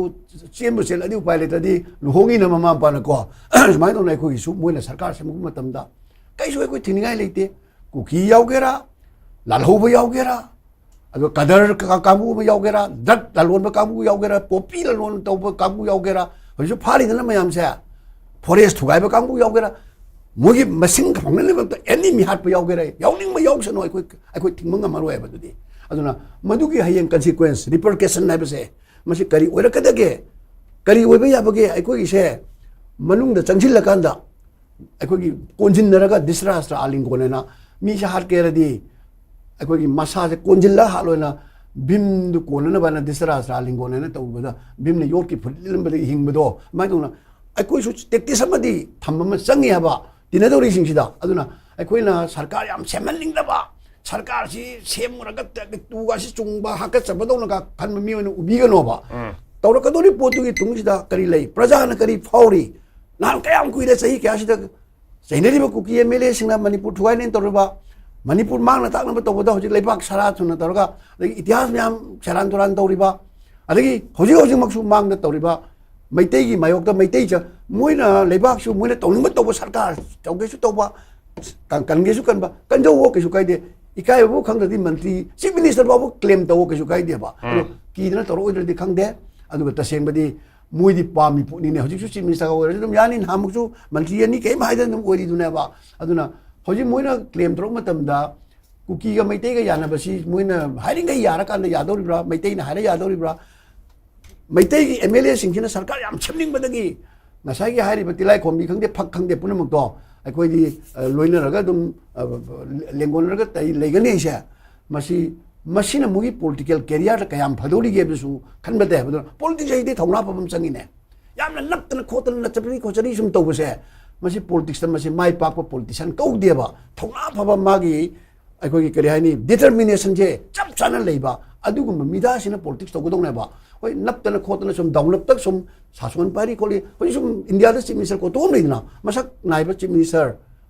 ꯆꯦꯟꯕꯨ ꯆꯦꯜꯂꯗꯤ ꯎꯄꯥꯏ ꯂꯩꯇ꯭ꯔꯗꯤ ꯂꯨꯍꯣꯡꯉꯤꯅ ꯃꯃꯥ ꯃꯄꯥꯅꯀꯣ꯫ ꯁꯨꯃꯥꯏꯅ ꯇꯧꯅ ꯑꯩꯈꯣꯏꯒꯤꯁꯨ ꯃꯣꯏꯅ ꯁꯔꯀꯥꯔ ꯁꯦꯝꯃꯛꯄ ꯃꯇꯝꯗ ꯀꯩꯁꯨ ꯑꯩꯈꯣꯏ ꯊꯤꯡꯅꯤꯡꯉꯥꯏ ꯂꯩꯇꯦ꯫ ꯀꯨꯀꯤ ꯌꯥꯎꯒꯦꯔꯥ, ꯂꯥꯜꯍꯧꯕ ꯌꯥꯎꯒꯦꯔꯥ, ꯑꯗꯨꯒ ꯀꯗꯔ ꯀ-, ꯀꯥꯡꯕꯨ ꯑꯃ ꯌꯥꯎꯒꯦꯔꯥ, ꯗ꯭ꯔꯒ ꯂꯂꯣꯟꯕ ꯀꯥꯡꯕꯨ ꯌꯥꯎꯒꯦꯔꯥ, ꯄꯣꯄꯤ ꯂꯂꯣꯟ ꯇꯧꯕ ꯀꯥꯡꯕꯨ ꯌꯥꯎꯒꯦꯔꯥ, ꯍꯧꯖꯤꯛꯁꯨ ꯐꯥꯔꯤꯗꯅ ꯃꯌꯥꯝꯁꯦ, ꯐꯣꯔꯦꯁ ꯊꯨꯒꯥꯏꯕ ꯀꯥꯡꯕꯨ ꯌꯥꯎꯒꯦꯔꯥ, ꯃꯣꯏꯒꯤ ꯃꯁꯤꯡ ꯐꯪꯅꯅꯕ ꯑꯦꯅꯤ ꯃꯤ ꯍꯥꯠꯄ ꯌꯥꯎꯒꯦꯔꯥ, ꯌꯥꯎꯅꯤꯡꯕ ꯌꯥꯎꯁꯅꯨ, ꯑꯩꯈꯣꯏ, ꯑꯩꯈꯣꯏ ꯊꯤꯡꯕ ꯉꯝꯃꯔꯣꯏ ꯍꯥꯏꯕ꯫ ꯑꯗꯨꯗꯤ, ꯑꯗꯨꯅ ꯃꯗꯨꯒꯤ ꯍꯌꯦꯡ ꯀꯟꯁꯤꯀ꯭ꯋꯦꯟꯁ, ꯔꯤꯄꯔꯀꯦꯁꯟ ꯍꯥꯏꯕꯁꯦ, ꯃꯁꯤ ꯀꯔꯤ ꯑꯣꯏꯔꯛꯀꯗꯒꯦ, ꯀꯔꯤ ꯑꯣꯏꯕ ꯌꯥꯕꯒꯦ? ꯑꯩꯈꯣꯏꯒꯤꯁꯦ ꯃꯅꯨꯡꯗ ꯆꯪꯁꯤꯜꯂꯀꯥꯟꯗ ꯑꯩꯈꯣꯏꯒꯤ ꯀꯣꯟꯁꯤꯟꯅꯔꯒ ꯗꯤꯁꯔꯥꯁꯇ꯭ꯔ ꯑꯥꯂꯤꯡꯒꯣꯟ ꯍꯥꯏꯅ ꯃꯤꯁꯦ ꯍꯥꯠꯀꯦꯔꯗꯤ ꯑꯩꯈꯣꯏꯒꯤ ꯃꯁꯥꯁꯦ ꯀꯣꯟꯁꯤꯜꯂ ꯍꯥꯠꯂꯣꯏꯅ ꯚꯤꯝꯗꯨ ꯀꯣꯟꯅꯅꯕ ꯍꯥꯏꯅ ꯗꯤꯁꯔꯥꯁꯇ꯭ꯔ ꯑꯥꯂꯤꯡꯒꯣꯟ ꯍꯥꯏꯅ ꯇꯧꯕꯗ ꯚꯤꯝꯅ ꯌꯣꯠꯀꯤ ꯐꯨꯔꯤꯠ ꯂꯤꯠꯂꯝꯕꯗꯒꯤ ꯍꯤꯡꯕꯗꯣ, ꯑꯗꯨꯃꯥꯏꯅ ꯇꯧꯅ ꯑꯩꯈꯣꯏꯁꯨ ꯇꯦꯛꯇꯤꯁ ꯑꯃꯗꯤ ꯊꯝꯕ ꯑꯃ ꯆꯪꯉꯤ ꯍꯥꯏꯕ ꯇꯤꯟꯅꯗꯧꯔꯤꯁꯤꯡꯁꯤꯗ꯫ ꯑꯗꯨꯅ ꯑꯩꯈꯣꯏꯅ ꯁꯔꯀꯥꯔ ꯌꯥꯝ ꯁꯦꯝꯍꯟꯅꯤꯡꯗꯕ, ꯁꯔꯀꯥꯔꯁꯤ ꯁꯦꯝꯃꯨꯔꯒ ꯇꯨꯒꯁꯤ ꯆꯨꯡꯕ ꯍꯥꯀꯠꯆꯕꯗꯧꯅꯒ ꯈꯟꯕ ꯃꯤ ꯑꯣꯏꯅ ꯎꯕꯤꯒꯅꯣꯕ꯫ ꯇꯧꯔꯛꯀꯗꯧꯔꯤ ꯄꯣꯠꯇꯨꯒꯤ ꯇꯨꯡꯁꯤꯗ ꯀꯔꯤ ꯂꯩ, ꯄ꯭ꯔꯖꯥꯅ ꯀꯔꯤ ꯐꯥꯎꯔꯤ? ꯅꯍꯥꯟ ꯀꯌꯥꯝ ꯀꯨꯏꯔꯦ, ꯆꯍꯤ ꯀꯌꯥꯁꯤꯗ ꯆꯩꯅꯔꯤꯕ ꯀꯨꯀꯤ ꯑꯦꯝ ꯑꯦꯜ ꯑꯦꯁꯤꯡꯅ ꯃꯅꯤꯄꯨꯔ ꯊꯨꯒꯥꯏꯅꯦꯅ ꯇꯧꯔꯤꯕ, ꯃꯅꯤꯄꯨꯔ ꯃꯥꯡꯅ ꯇꯥꯛꯅꯕ ꯇꯧꯕꯗ ꯍꯧꯖꯤꯛ ꯂꯩꯕꯥꯛ ꯁꯔꯥ ꯊꯨꯅ ꯇꯧꯔꯒ, ꯑꯗꯒꯤ ꯏꯇꯤꯍꯥꯁ ꯃꯌꯥꯝ ꯁꯦꯔꯥꯟ ꯇꯨꯔꯥꯟ ꯇꯧꯔꯤꯕ, ꯑꯗꯒꯤ ꯍꯧꯖꯤꯛ ꯍꯧꯖꯤꯛꯃꯛꯁꯨ ꯃꯥꯡꯗ ꯇꯧꯔꯤꯕ ꯃꯩꯇꯩꯒꯤ ꯃꯥꯌꯣꯛꯇ ꯃꯩꯇꯩ ꯆ-, ꯃꯣꯏꯅ ꯂꯩꯕꯥꯛꯁꯨ ꯃꯣꯏꯅ ꯇꯧꯅꯤꯡꯕ ꯇꯧꯕ, ꯁꯔꯀꯥꯔ ꯇꯧꯒꯦꯁꯨ ꯇꯧꯕ, ꯀꯟ-, ꯀꯟꯒꯦꯁꯨ ꯀꯟꯕ, ꯀꯟꯖꯧꯋꯣ, ꯀꯩꯁꯨ ꯀꯥꯏꯗꯦ꯫ ꯏꯀꯥꯏꯕꯕꯨ ꯈꯪꯗ꯭ꯔꯗꯤ ꯃꯟꯇ꯭ꯔꯤ, ꯆꯤꯐ ꯃꯤꯅꯤꯁꯇꯔ ꯐꯥꯎꯕ ꯀ꯭ꯂꯦꯝ ꯇꯧꯋꯣ, ꯀꯩꯁꯨ ꯀꯥꯏꯗꯦꯕ꯫ ꯑꯗꯣ ꯀꯤꯗꯅ ꯇꯧꯔꯛꯑꯣꯏꯗ꯭ꯔꯗꯤ ꯈꯪꯗꯦ꯫ ꯑꯗꯨꯒ ꯇꯁꯦꯡꯕꯗꯤ ꯃꯣꯏꯗꯤ ꯄꯥꯝꯃꯤ ꯄꯣꯠꯅꯤꯅꯦ꯫ ꯍꯧꯖꯤꯛꯁꯨ ꯆꯤꯐ ꯃꯤꯅꯤꯁꯇꯔ ꯑꯣꯏꯔꯁꯨ ꯑꯗꯨꯝ ꯌꯥꯅꯤ, ꯅꯍꯥꯟꯃꯨꯛꯁꯨ ꯃꯟꯇ꯭ꯔꯤ ꯑꯅꯤ ꯀꯔꯤꯝ ꯍꯥꯏꯗꯅ ꯑꯗꯨꯝ ꯑꯣꯏꯔꯤꯗꯨꯅꯦꯕ꯫ ꯑꯗꯨꯅ ꯍꯧꯖꯤꯛ ꯃꯣꯏꯅ ꯀ꯭ꯂꯦꯝ ꯇꯧꯔꯛꯄ ꯃꯇꯝꯗ ꯀꯨꯀꯤꯒ ꯃꯩꯇꯩꯒ ꯌꯥꯅꯕꯁꯤ ꯃꯣꯏꯅ ꯍꯥꯏꯔꯤꯉꯩ ꯌꯥꯔꯀꯥꯟꯗ ꯌꯥꯗꯧꯔꯤꯕ꯭ꯔꯥ, ꯃꯩꯇꯩꯅ ꯍꯥꯏꯔ ꯌꯥꯗꯧꯔꯤꯕ꯭ꯔꯥ, ꯃꯩꯇꯩꯒꯤ ꯑꯦꯝ ꯑꯦꯜ ꯑꯦꯁꯤꯡꯁꯤꯅ ꯁꯔꯀꯥꯔ ꯌꯥꯝ ꯁꯦꯝꯅꯤꯡꯕꯗꯒꯤ ꯉꯁꯥꯏꯒꯤ ꯍꯥꯏꯔꯤꯕ ꯇꯤꯂꯥꯏꯈꯣꯝꯕꯤ ꯈꯪꯗꯦ, ꯐꯛ ꯈꯪꯗꯦ, ꯄꯨꯝꯅꯃꯛꯇꯣ ꯑꯩꯈꯣꯏꯗꯤ, ꯑ, ꯂꯣꯏꯅꯔꯒ ꯑꯗꯨꯝ, ꯑ, ꯂꯦꯡꯒꯣꯟꯅꯔꯒ ꯇꯩ ꯂꯩꯒꯅꯤ ꯍꯥꯏꯁꯦ꯫ ꯃꯁꯤ, ꯃꯁꯤꯅ ꯃꯣꯏꯒꯤ ꯄꯣꯂꯤꯇꯤꯀꯦꯜ ꯀꯦꯔꯤꯌꯔꯗ ꯀꯌꯥꯝ ꯐꯗꯧꯔꯤꯒꯦ ꯍꯥꯏꯕꯗꯨꯁꯨ ꯈꯟꯕ ꯇꯥꯏ ꯍꯥꯏꯕꯗꯨꯅ, ꯄꯣꯂꯤꯇꯤꯛꯁ ꯍꯥꯏꯗꯤ ꯊꯧꯅꯥ ꯐꯕ ꯑꯃ ꯆꯪꯉꯤꯅꯦ꯫ ꯌꯥꯝꯅ ꯅꯞꯇꯅ ꯈꯣꯠꯇꯅ ꯅꯆꯠꯄꯤ ꯈꯣꯠꯆꯔꯤ ꯁꯨꯝ ꯇꯧꯕꯁꯦ, ꯃꯁꯤ ꯄꯣꯂꯤꯇꯤꯛꯁꯇ ꯃꯁꯤ ꯃꯥꯏ ꯄꯥꯛꯄ ꯄꯣꯂꯤꯇꯤꯁꯤꯌꯥꯟ ꯀꯧꯗꯦꯕ꯫ ꯊꯧꯅꯥ ꯐꯕ, ꯃꯥꯒꯤ ꯑꯩꯈꯣꯏꯒꯤ ꯀꯔꯤ ꯍꯥꯏꯅꯤ, ꯗꯤꯇꯔꯃꯤꯅꯦꯁꯟꯁꯦ ꯆꯞ ꯆꯥꯅ ꯂꯩꯕ ꯑꯗꯨꯒꯨꯝꯕ ꯃꯤꯗꯥꯁꯤꯅ ꯄꯣꯂꯤꯇꯤꯛꯁ ꯇꯧꯒꯗꯧꯅꯦꯕ꯫ ꯍꯣꯏ, ꯅꯞꯇꯅ ꯈꯣꯠꯇꯅ ꯁꯨꯝ ꯗꯥꯎꯂꯞꯇ ꯁꯨꯝ ꯁꯥꯁꯣꯟ ꯄꯥꯏꯔꯤ ꯈꯣꯠꯂꯤ, ꯍꯧꯖꯤꯛ ꯁꯨꯝ ꯏꯟꯗꯤꯌꯥꯗ ꯆꯤꯐ ꯃꯤꯅꯤꯁꯇꯔ ꯀꯣꯇꯣꯛ ꯑꯃ ꯂꯩꯗꯅ, ꯃꯁꯛ ꯅꯥꯏꯕ ꯆꯤꯐ ꯃꯤꯅꯤꯁꯇꯔ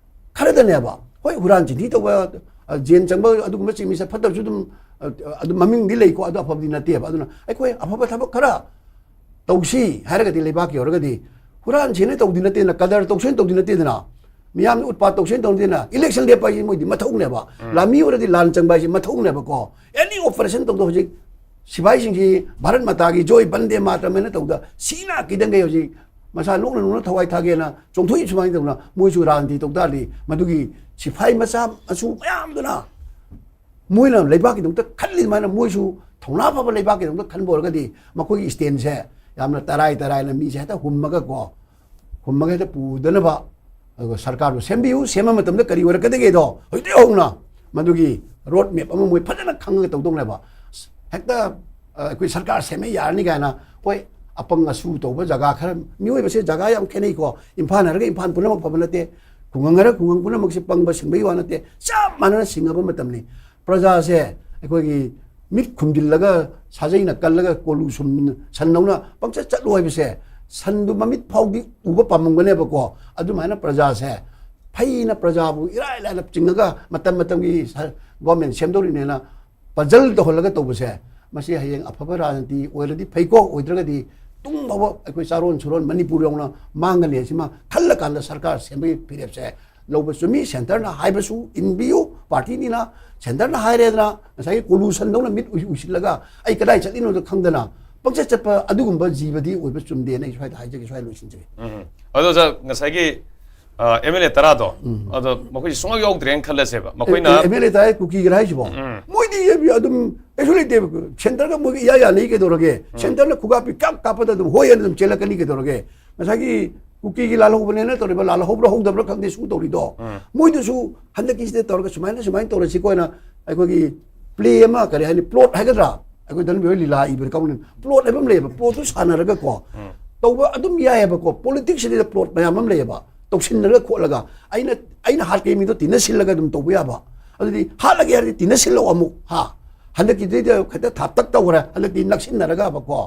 ꯈꯔꯗꯅꯦꯕ꯫ ꯍꯣꯏ, ꯍꯨꯔꯥꯟ ꯆꯤꯟꯊꯤ ꯇꯧꯕ, ꯑ, ꯖꯦꯟ ꯆꯪꯕ ꯑꯗꯨꯒꯨꯝꯕ ꯆꯤꯐ ꯃꯤꯅꯤꯁꯇꯔ ꯐꯠꯇꯕꯁꯨ ꯑꯗꯨꯝ, ꯑ, ꯑꯗꯨꯝ ꯃꯃꯤꯡꯗꯤ ꯂꯩꯀꯣ, ꯑꯗꯨ ꯑꯐꯕꯗꯤ ꯅꯠꯇꯦꯕ꯫ ꯑꯗꯨꯅ ꯑꯩꯈꯣꯏ ꯑꯐꯕ ꯊꯕꯛ ꯈꯔ ꯇꯧꯁꯤ ꯍꯥꯏꯔꯒꯗꯤ, ꯂꯩꯕꯥꯛꯀꯤ ꯑꯣꯏꯔꯒꯗꯤ ꯍꯨꯔꯥꯟꯁꯦꯅ ꯇꯧꯗꯤ ꯅꯠꯇꯦꯗꯅ, ꯀꯗꯔ ꯇꯧꯁꯦꯅ ꯇꯧꯗꯤ ꯅꯠꯇꯦꯗꯅ, ꯃꯤꯌꯥꯝꯅ ꯎꯠꯄꯥꯠ ꯇꯧꯁꯦꯅ ꯇꯧꯗꯤ ꯅꯠꯇꯦꯗꯅ꯫ ꯏꯂꯦꯛꯁꯟ ꯂꯦꯞꯄ ꯍꯥꯏꯁꯤ ꯃꯣꯏꯗꯤ ꯃꯊꯧꯅꯦꯕ꯫ ꯂꯥꯟꯃꯤ ꯑꯣꯏꯔꯗꯤ ꯂꯥꯟ ꯆꯪꯕ ꯍꯥꯏꯁꯤ ꯃꯊꯧꯅꯦꯕꯀꯣ꯫ ꯑꯦꯅꯤ ꯑꯣꯄꯔꯦꯁꯟ ꯇꯧꯗ ꯍꯧꯖꯤꯛ ꯁꯤꯐꯥꯏꯁꯤꯡꯁꯤ ꯚꯥꯔꯠ ꯃꯥꯇꯥꯒꯤ ꯖꯣꯏ ꯕꯟꯗꯦ ꯃꯥꯇꯔꯝ ꯍꯥꯏꯅ ꯇꯧꯗ ꯁꯤꯅ ꯀꯤꯗꯪꯒꯩ ꯍꯧꯖꯤꯛ ꯃꯁꯥ ꯅꯣꯛꯅ ꯅꯣꯛꯅ ꯊꯋꯥꯏ ꯊꯥꯒꯦꯅ ꯆꯣꯡꯊꯣꯛꯏ꯫ ꯁꯨꯃꯥꯏꯅ ꯇꯧꯅ ꯃꯣꯏꯁꯨ ꯔꯥꯖꯅꯤꯇꯤ ꯇꯧ ꯇꯥꯔꯗꯤ ꯃꯗꯨꯒꯤ ꯁꯤꯐꯥꯏ ꯃꯆꯥ ꯃꯁꯨ ꯃꯌꯥꯝꯗꯨꯅ ꯃꯣꯏꯅ ꯂꯩꯕꯥꯛꯀꯤꯗꯃꯛꯇ ꯈꯜꯂꯤ ꯑꯗꯨꯃꯥꯏꯅ ꯃꯣꯏꯁꯨ ꯊꯧꯅꯥ ꯐꯕ ꯂꯩꯕꯥꯛꯀꯤꯗꯃꯛꯇ ꯈꯟꯕ ꯑꯣꯏꯔꯒꯗꯤ ꯃꯈꯣꯏꯒꯤ ꯁ꯭ꯇꯦꯟꯁꯦ ꯌꯥꯝꯅ ꯇꯔꯥꯏ ꯇꯔꯥꯏꯅ ꯃꯤꯁꯦ ꯍꯦꯛꯇ ꯍꯨꯝꯃꯒꯀꯣ, ꯍꯨꯝꯃꯒ ꯍꯦꯛꯇ ꯄꯨꯗꯅꯕ꯫ ꯑꯗꯨꯒ ꯁꯔꯀꯥꯔꯗꯨ ꯁꯦꯝꯕꯤꯌꯨ, ꯁꯦꯝꯕ ꯃꯇꯝꯗ ꯀꯔꯤ ꯑꯣꯏꯔꯛꯀꯗꯒꯦꯗꯣ ꯍꯧꯖꯤꯛꯇꯒꯤ ꯍꯧꯅ ꯃꯗꯨꯒꯤ ꯔꯣꯗ ꯃꯦꯞ ꯑꯃ ꯃꯣꯏ ꯐꯖꯅ ꯈꯪꯉꯒ ꯇꯧꯗꯧꯅꯦꯕ꯫ ꯍꯦꯛꯇ, ꯑ, ꯑꯩꯈꯣꯏ ꯁꯔꯀꯥꯔ ꯁꯦꯝꯃꯦ ꯌꯥꯔꯅꯤ ꯀꯥꯏꯅ, ꯍꯣꯏ, ꯑꯄꯪ ꯑꯁꯨ ꯇꯧꯕ ꯖꯒꯥ ꯈꯔ, ꯃꯤꯑꯣꯏꯕꯁꯦ ꯖꯒꯥ ꯌꯥꯝ ꯈꯦꯠꯅꯩꯀꯣ꯫ ꯏꯝꯐꯥꯜ ꯍꯥꯏꯔꯒ ꯏꯝꯐꯥꯜ ꯄꯨꯝꯅꯃꯛ ꯐꯕ ꯅꯠꯇꯦ꯫ ꯈꯨꯡꯒꯪ ꯍꯥꯏꯔ ꯈꯨꯡꯒꯪ ꯄꯨꯝꯅꯃꯛꯁꯦ ꯄꯪꯕ ꯁꯤꯡꯕꯒꯤ ꯋꯥ ꯅꯠꯇꯦ, ꯆꯞ ꯃꯥꯟꯅꯅ ꯁꯤꯡꯉꯕ ꯃꯇꯝꯅꯤ꯫ ꯄ꯭ꯔꯖꯥꯁꯦ ꯑꯩꯈꯣꯏꯒꯤ ꯃꯤꯠ ꯈꯨꯝꯖꯤꯜꯂꯒ ꯁꯥꯖꯩꯅ ꯀꯜꯂꯒ ꯀꯣꯂꯨ ꯁꯨꯝ ꯁꯟꯗꯧꯅ ꯄꯪꯆꯠ ꯆꯠꯂꯨ ꯍꯥꯏꯕꯁꯦ, ꯁꯟꯗꯨ ꯃꯃꯤꯠ ꯐꯥꯎꯗꯤ ꯎꯕ ꯄꯥꯝꯃꯝꯒꯅꯦꯕꯀꯣ꯫ ꯑꯗꯨꯃꯥꯏꯅ ꯄ꯭ꯔꯖꯥꯁꯦ ꯐꯩꯅ ꯄ꯭ꯔꯖꯥꯕꯨ ꯏꯔꯥꯏ ꯂꯥꯏꯅ ꯆꯤꯡꯉꯒ ꯃꯇꯝ ꯃꯇꯝꯒꯤ ꯁ-, ꯒꯣꯔꯃꯦꯟ ꯁꯦꯝꯗꯧꯔꯤꯅꯦꯅ ꯄꯖꯜ ꯇꯧꯍꯜꯂꯒ ꯇꯧꯕꯁꯦ, ꯃꯁꯤ ꯍꯌꯦꯡ ꯑꯐꯕ ꯔꯥꯖꯅꯤꯇꯤ ꯑꯣꯏꯔꯗꯤ ꯐꯩꯀꯣ, ꯑꯣꯏꯗ꯭ꯔꯒꯗꯤ ꯇꯨꯡ ꯐꯥꯎꯕ ꯑꯩꯈꯣꯏ ꯆꯥꯔꯣꯟ ꯁꯨꯔꯣꯟ ꯃꯅꯤꯄꯨꯔ ꯌꯧꯅ ꯃꯥꯡꯒꯅꯤ꯫ ꯁꯤꯃ ꯈꯜꯂꯀꯥꯟꯗ ꯁꯔꯀꯥꯔ ꯁꯦꯝꯕꯒꯤ ꯐꯤꯔꯦꯞꯁꯦ ꯂꯧꯕ ꯆꯨꯝꯃꯤ꯫ ꯁꯦꯟꯇꯔꯅ ꯍꯥꯏꯕꯁꯨ ꯏꯟꯕꯤꯌꯨ꯫ ꯄꯥꯔꯇꯤꯅꯤꯅ ꯁꯦꯟꯇꯔꯅ ꯍꯥꯏꯔꯦꯗꯅ ꯉꯁꯥꯏꯒꯤ ꯀꯣꯂꯨꯁꯟꯗꯧꯅ ꯃꯤꯠ ꯎꯏ-, ꯎꯏꯁꯤꯜꯂꯒ ꯑꯩ ꯀꯗꯥꯏ ꯆꯠꯂꯤꯅꯣꯗ ꯈꯪꯗꯅ ꯄꯪꯆꯠ ꯆꯠꯄ ꯑꯗꯨꯒꯨꯝꯕ ꯖꯤꯕꯗꯤ ꯑꯣꯏꯕ ꯆꯨꯝꯗꯦꯅ ꯑꯩ ꯁ꯭ꯋꯥꯏꯗ ꯍꯥꯏꯖꯒꯦ, ꯁ꯭ꯋꯥꯏ ꯂꯣꯏꯁꯤꯟꯖꯒꯦ꯫ ꯎꯝ꯫ ꯑꯗꯣ ꯑꯣꯖꯥ, ꯉꯁꯥꯏꯒꯤ ꯑꯦꯝ ꯑꯦꯜ ꯑꯦ ꯇꯔꯥꯗꯣ, ꯑꯗꯣ ꯃꯈꯣꯏꯁꯦ ꯁꯨꯡꯌꯥꯎ ꯌꯥꯎꯗ꯭ꯔꯦꯅ ꯈꯜꯂꯁꯦꯕ꯫ ꯃꯈꯣꯏꯅ ꯑꯦꯝ ꯑꯦꯜ ꯑꯦ ꯇꯔꯥ ꯀꯨꯀꯤꯒꯤꯔ ꯍꯥꯏꯁꯤꯕꯣ? ꯃꯣꯏꯗꯤ ꯑꯗꯨꯝ ꯀꯩꯁꯨ ꯂꯩꯇꯦꯕ꯫ ꯁꯦꯟꯇꯔꯒ ꯃꯣꯏꯒ ꯏꯌꯥ ꯌꯥꯅꯩ ꯀꯩꯗꯧꯔꯒꯦ? ꯁꯦꯟꯇꯔꯅ ꯈꯨꯒꯥ ꯄꯤꯛ ꯀꯥꯞ ꯀꯥꯞꯄꯗ ꯑꯗꯨꯝ ꯍꯣꯏ ꯍꯥꯏꯅ ꯑꯗꯨꯝ ꯆꯦꯜꯂꯛꯀꯅꯤ ꯀꯩꯗꯧꯔꯒꯦ? ꯉꯁꯥꯏꯒꯤ ꯀꯨꯀꯤꯒꯤ ꯂꯥꯜꯍꯧꯕꯅꯦꯅ ꯇꯧꯔꯤꯕ, ꯂꯥꯜꯍꯧꯕ꯭ꯔꯥ ꯍꯧꯗꯕ꯭ꯔꯥ ꯈꯪꯗꯦ, ꯁꯨ ꯇꯧꯔꯤꯗꯣ꯫ ꯃꯣꯏꯗꯨꯁꯨ ꯍꯟꯗꯛꯀꯤꯁꯤꯗ ꯇꯧꯔꯒ ꯁꯨꯃꯥꯏꯅ ꯁꯨꯃꯥꯏꯅ ꯇꯧꯔꯁꯤꯀꯣ ꯍꯥꯏꯅ ꯑꯩꯈꯣꯏꯒꯤ ꯄ꯭ꯂꯦ ꯑꯃ, ꯀꯔꯤ ꯍꯥꯏꯅꯤ, ꯄ꯭ꯂꯣꯠ ꯍꯥꯏꯒꯗ꯭ꯔꯥ? ꯑꯩꯈꯣꯏ ꯙꯅꯕꯤꯔ ꯍꯣꯏ ꯂꯤꯂꯥ ꯏꯕꯗ ꯀꯥꯎꯅꯤ, ꯄ꯭ꯂꯣꯠ ꯍꯥꯏꯕ ꯑꯃ ꯂꯩꯌꯦꯕ꯫ ꯄ꯭ꯂꯣꯠꯇꯨ ꯁꯥꯟꯅꯔꯒꯀꯣ ꯇꯧꯕ ꯑꯗꯨꯝ ꯌꯥꯏꯑꯕꯀꯣ꯫ ꯄꯣꯂꯤꯇꯤꯛꯁꯁꯤꯗ ꯄ꯭ꯂꯣꯠ ꯃꯌꯥꯝ ꯑꯃ ꯂꯩꯌꯦꯕ, ꯇꯧꯁꯤꯟꯅꯔꯒ ꯈꯣꯠꯂꯒ ꯑꯩꯅ, ꯑꯩꯅ ꯍꯥꯠꯀꯦ ꯃꯤꯗꯣ ꯇꯤꯟꯅꯁꯤꯜꯂꯒ ꯑꯗꯨꯝ ꯇꯧꯕ ꯌꯥꯕ꯫ ꯑꯗꯨꯗꯤ ꯍꯥꯠꯂꯒꯦ ꯍꯥꯏꯔꯗꯤ ꯇꯤꯟꯅꯁꯤꯜꯂꯛꯑꯣ ꯑꯃꯨꯛ, ꯍꯥ? ꯍꯟꯗꯛꯀꯤꯗꯩꯗ ꯈꯤꯇ ꯊꯥꯞꯇꯛ ꯇꯧꯈ꯭ꯔꯦ, ꯍꯟꯗꯛꯇꯤ ꯅꯛꯁꯤꯟꯅꯔꯒꯕꯀꯣ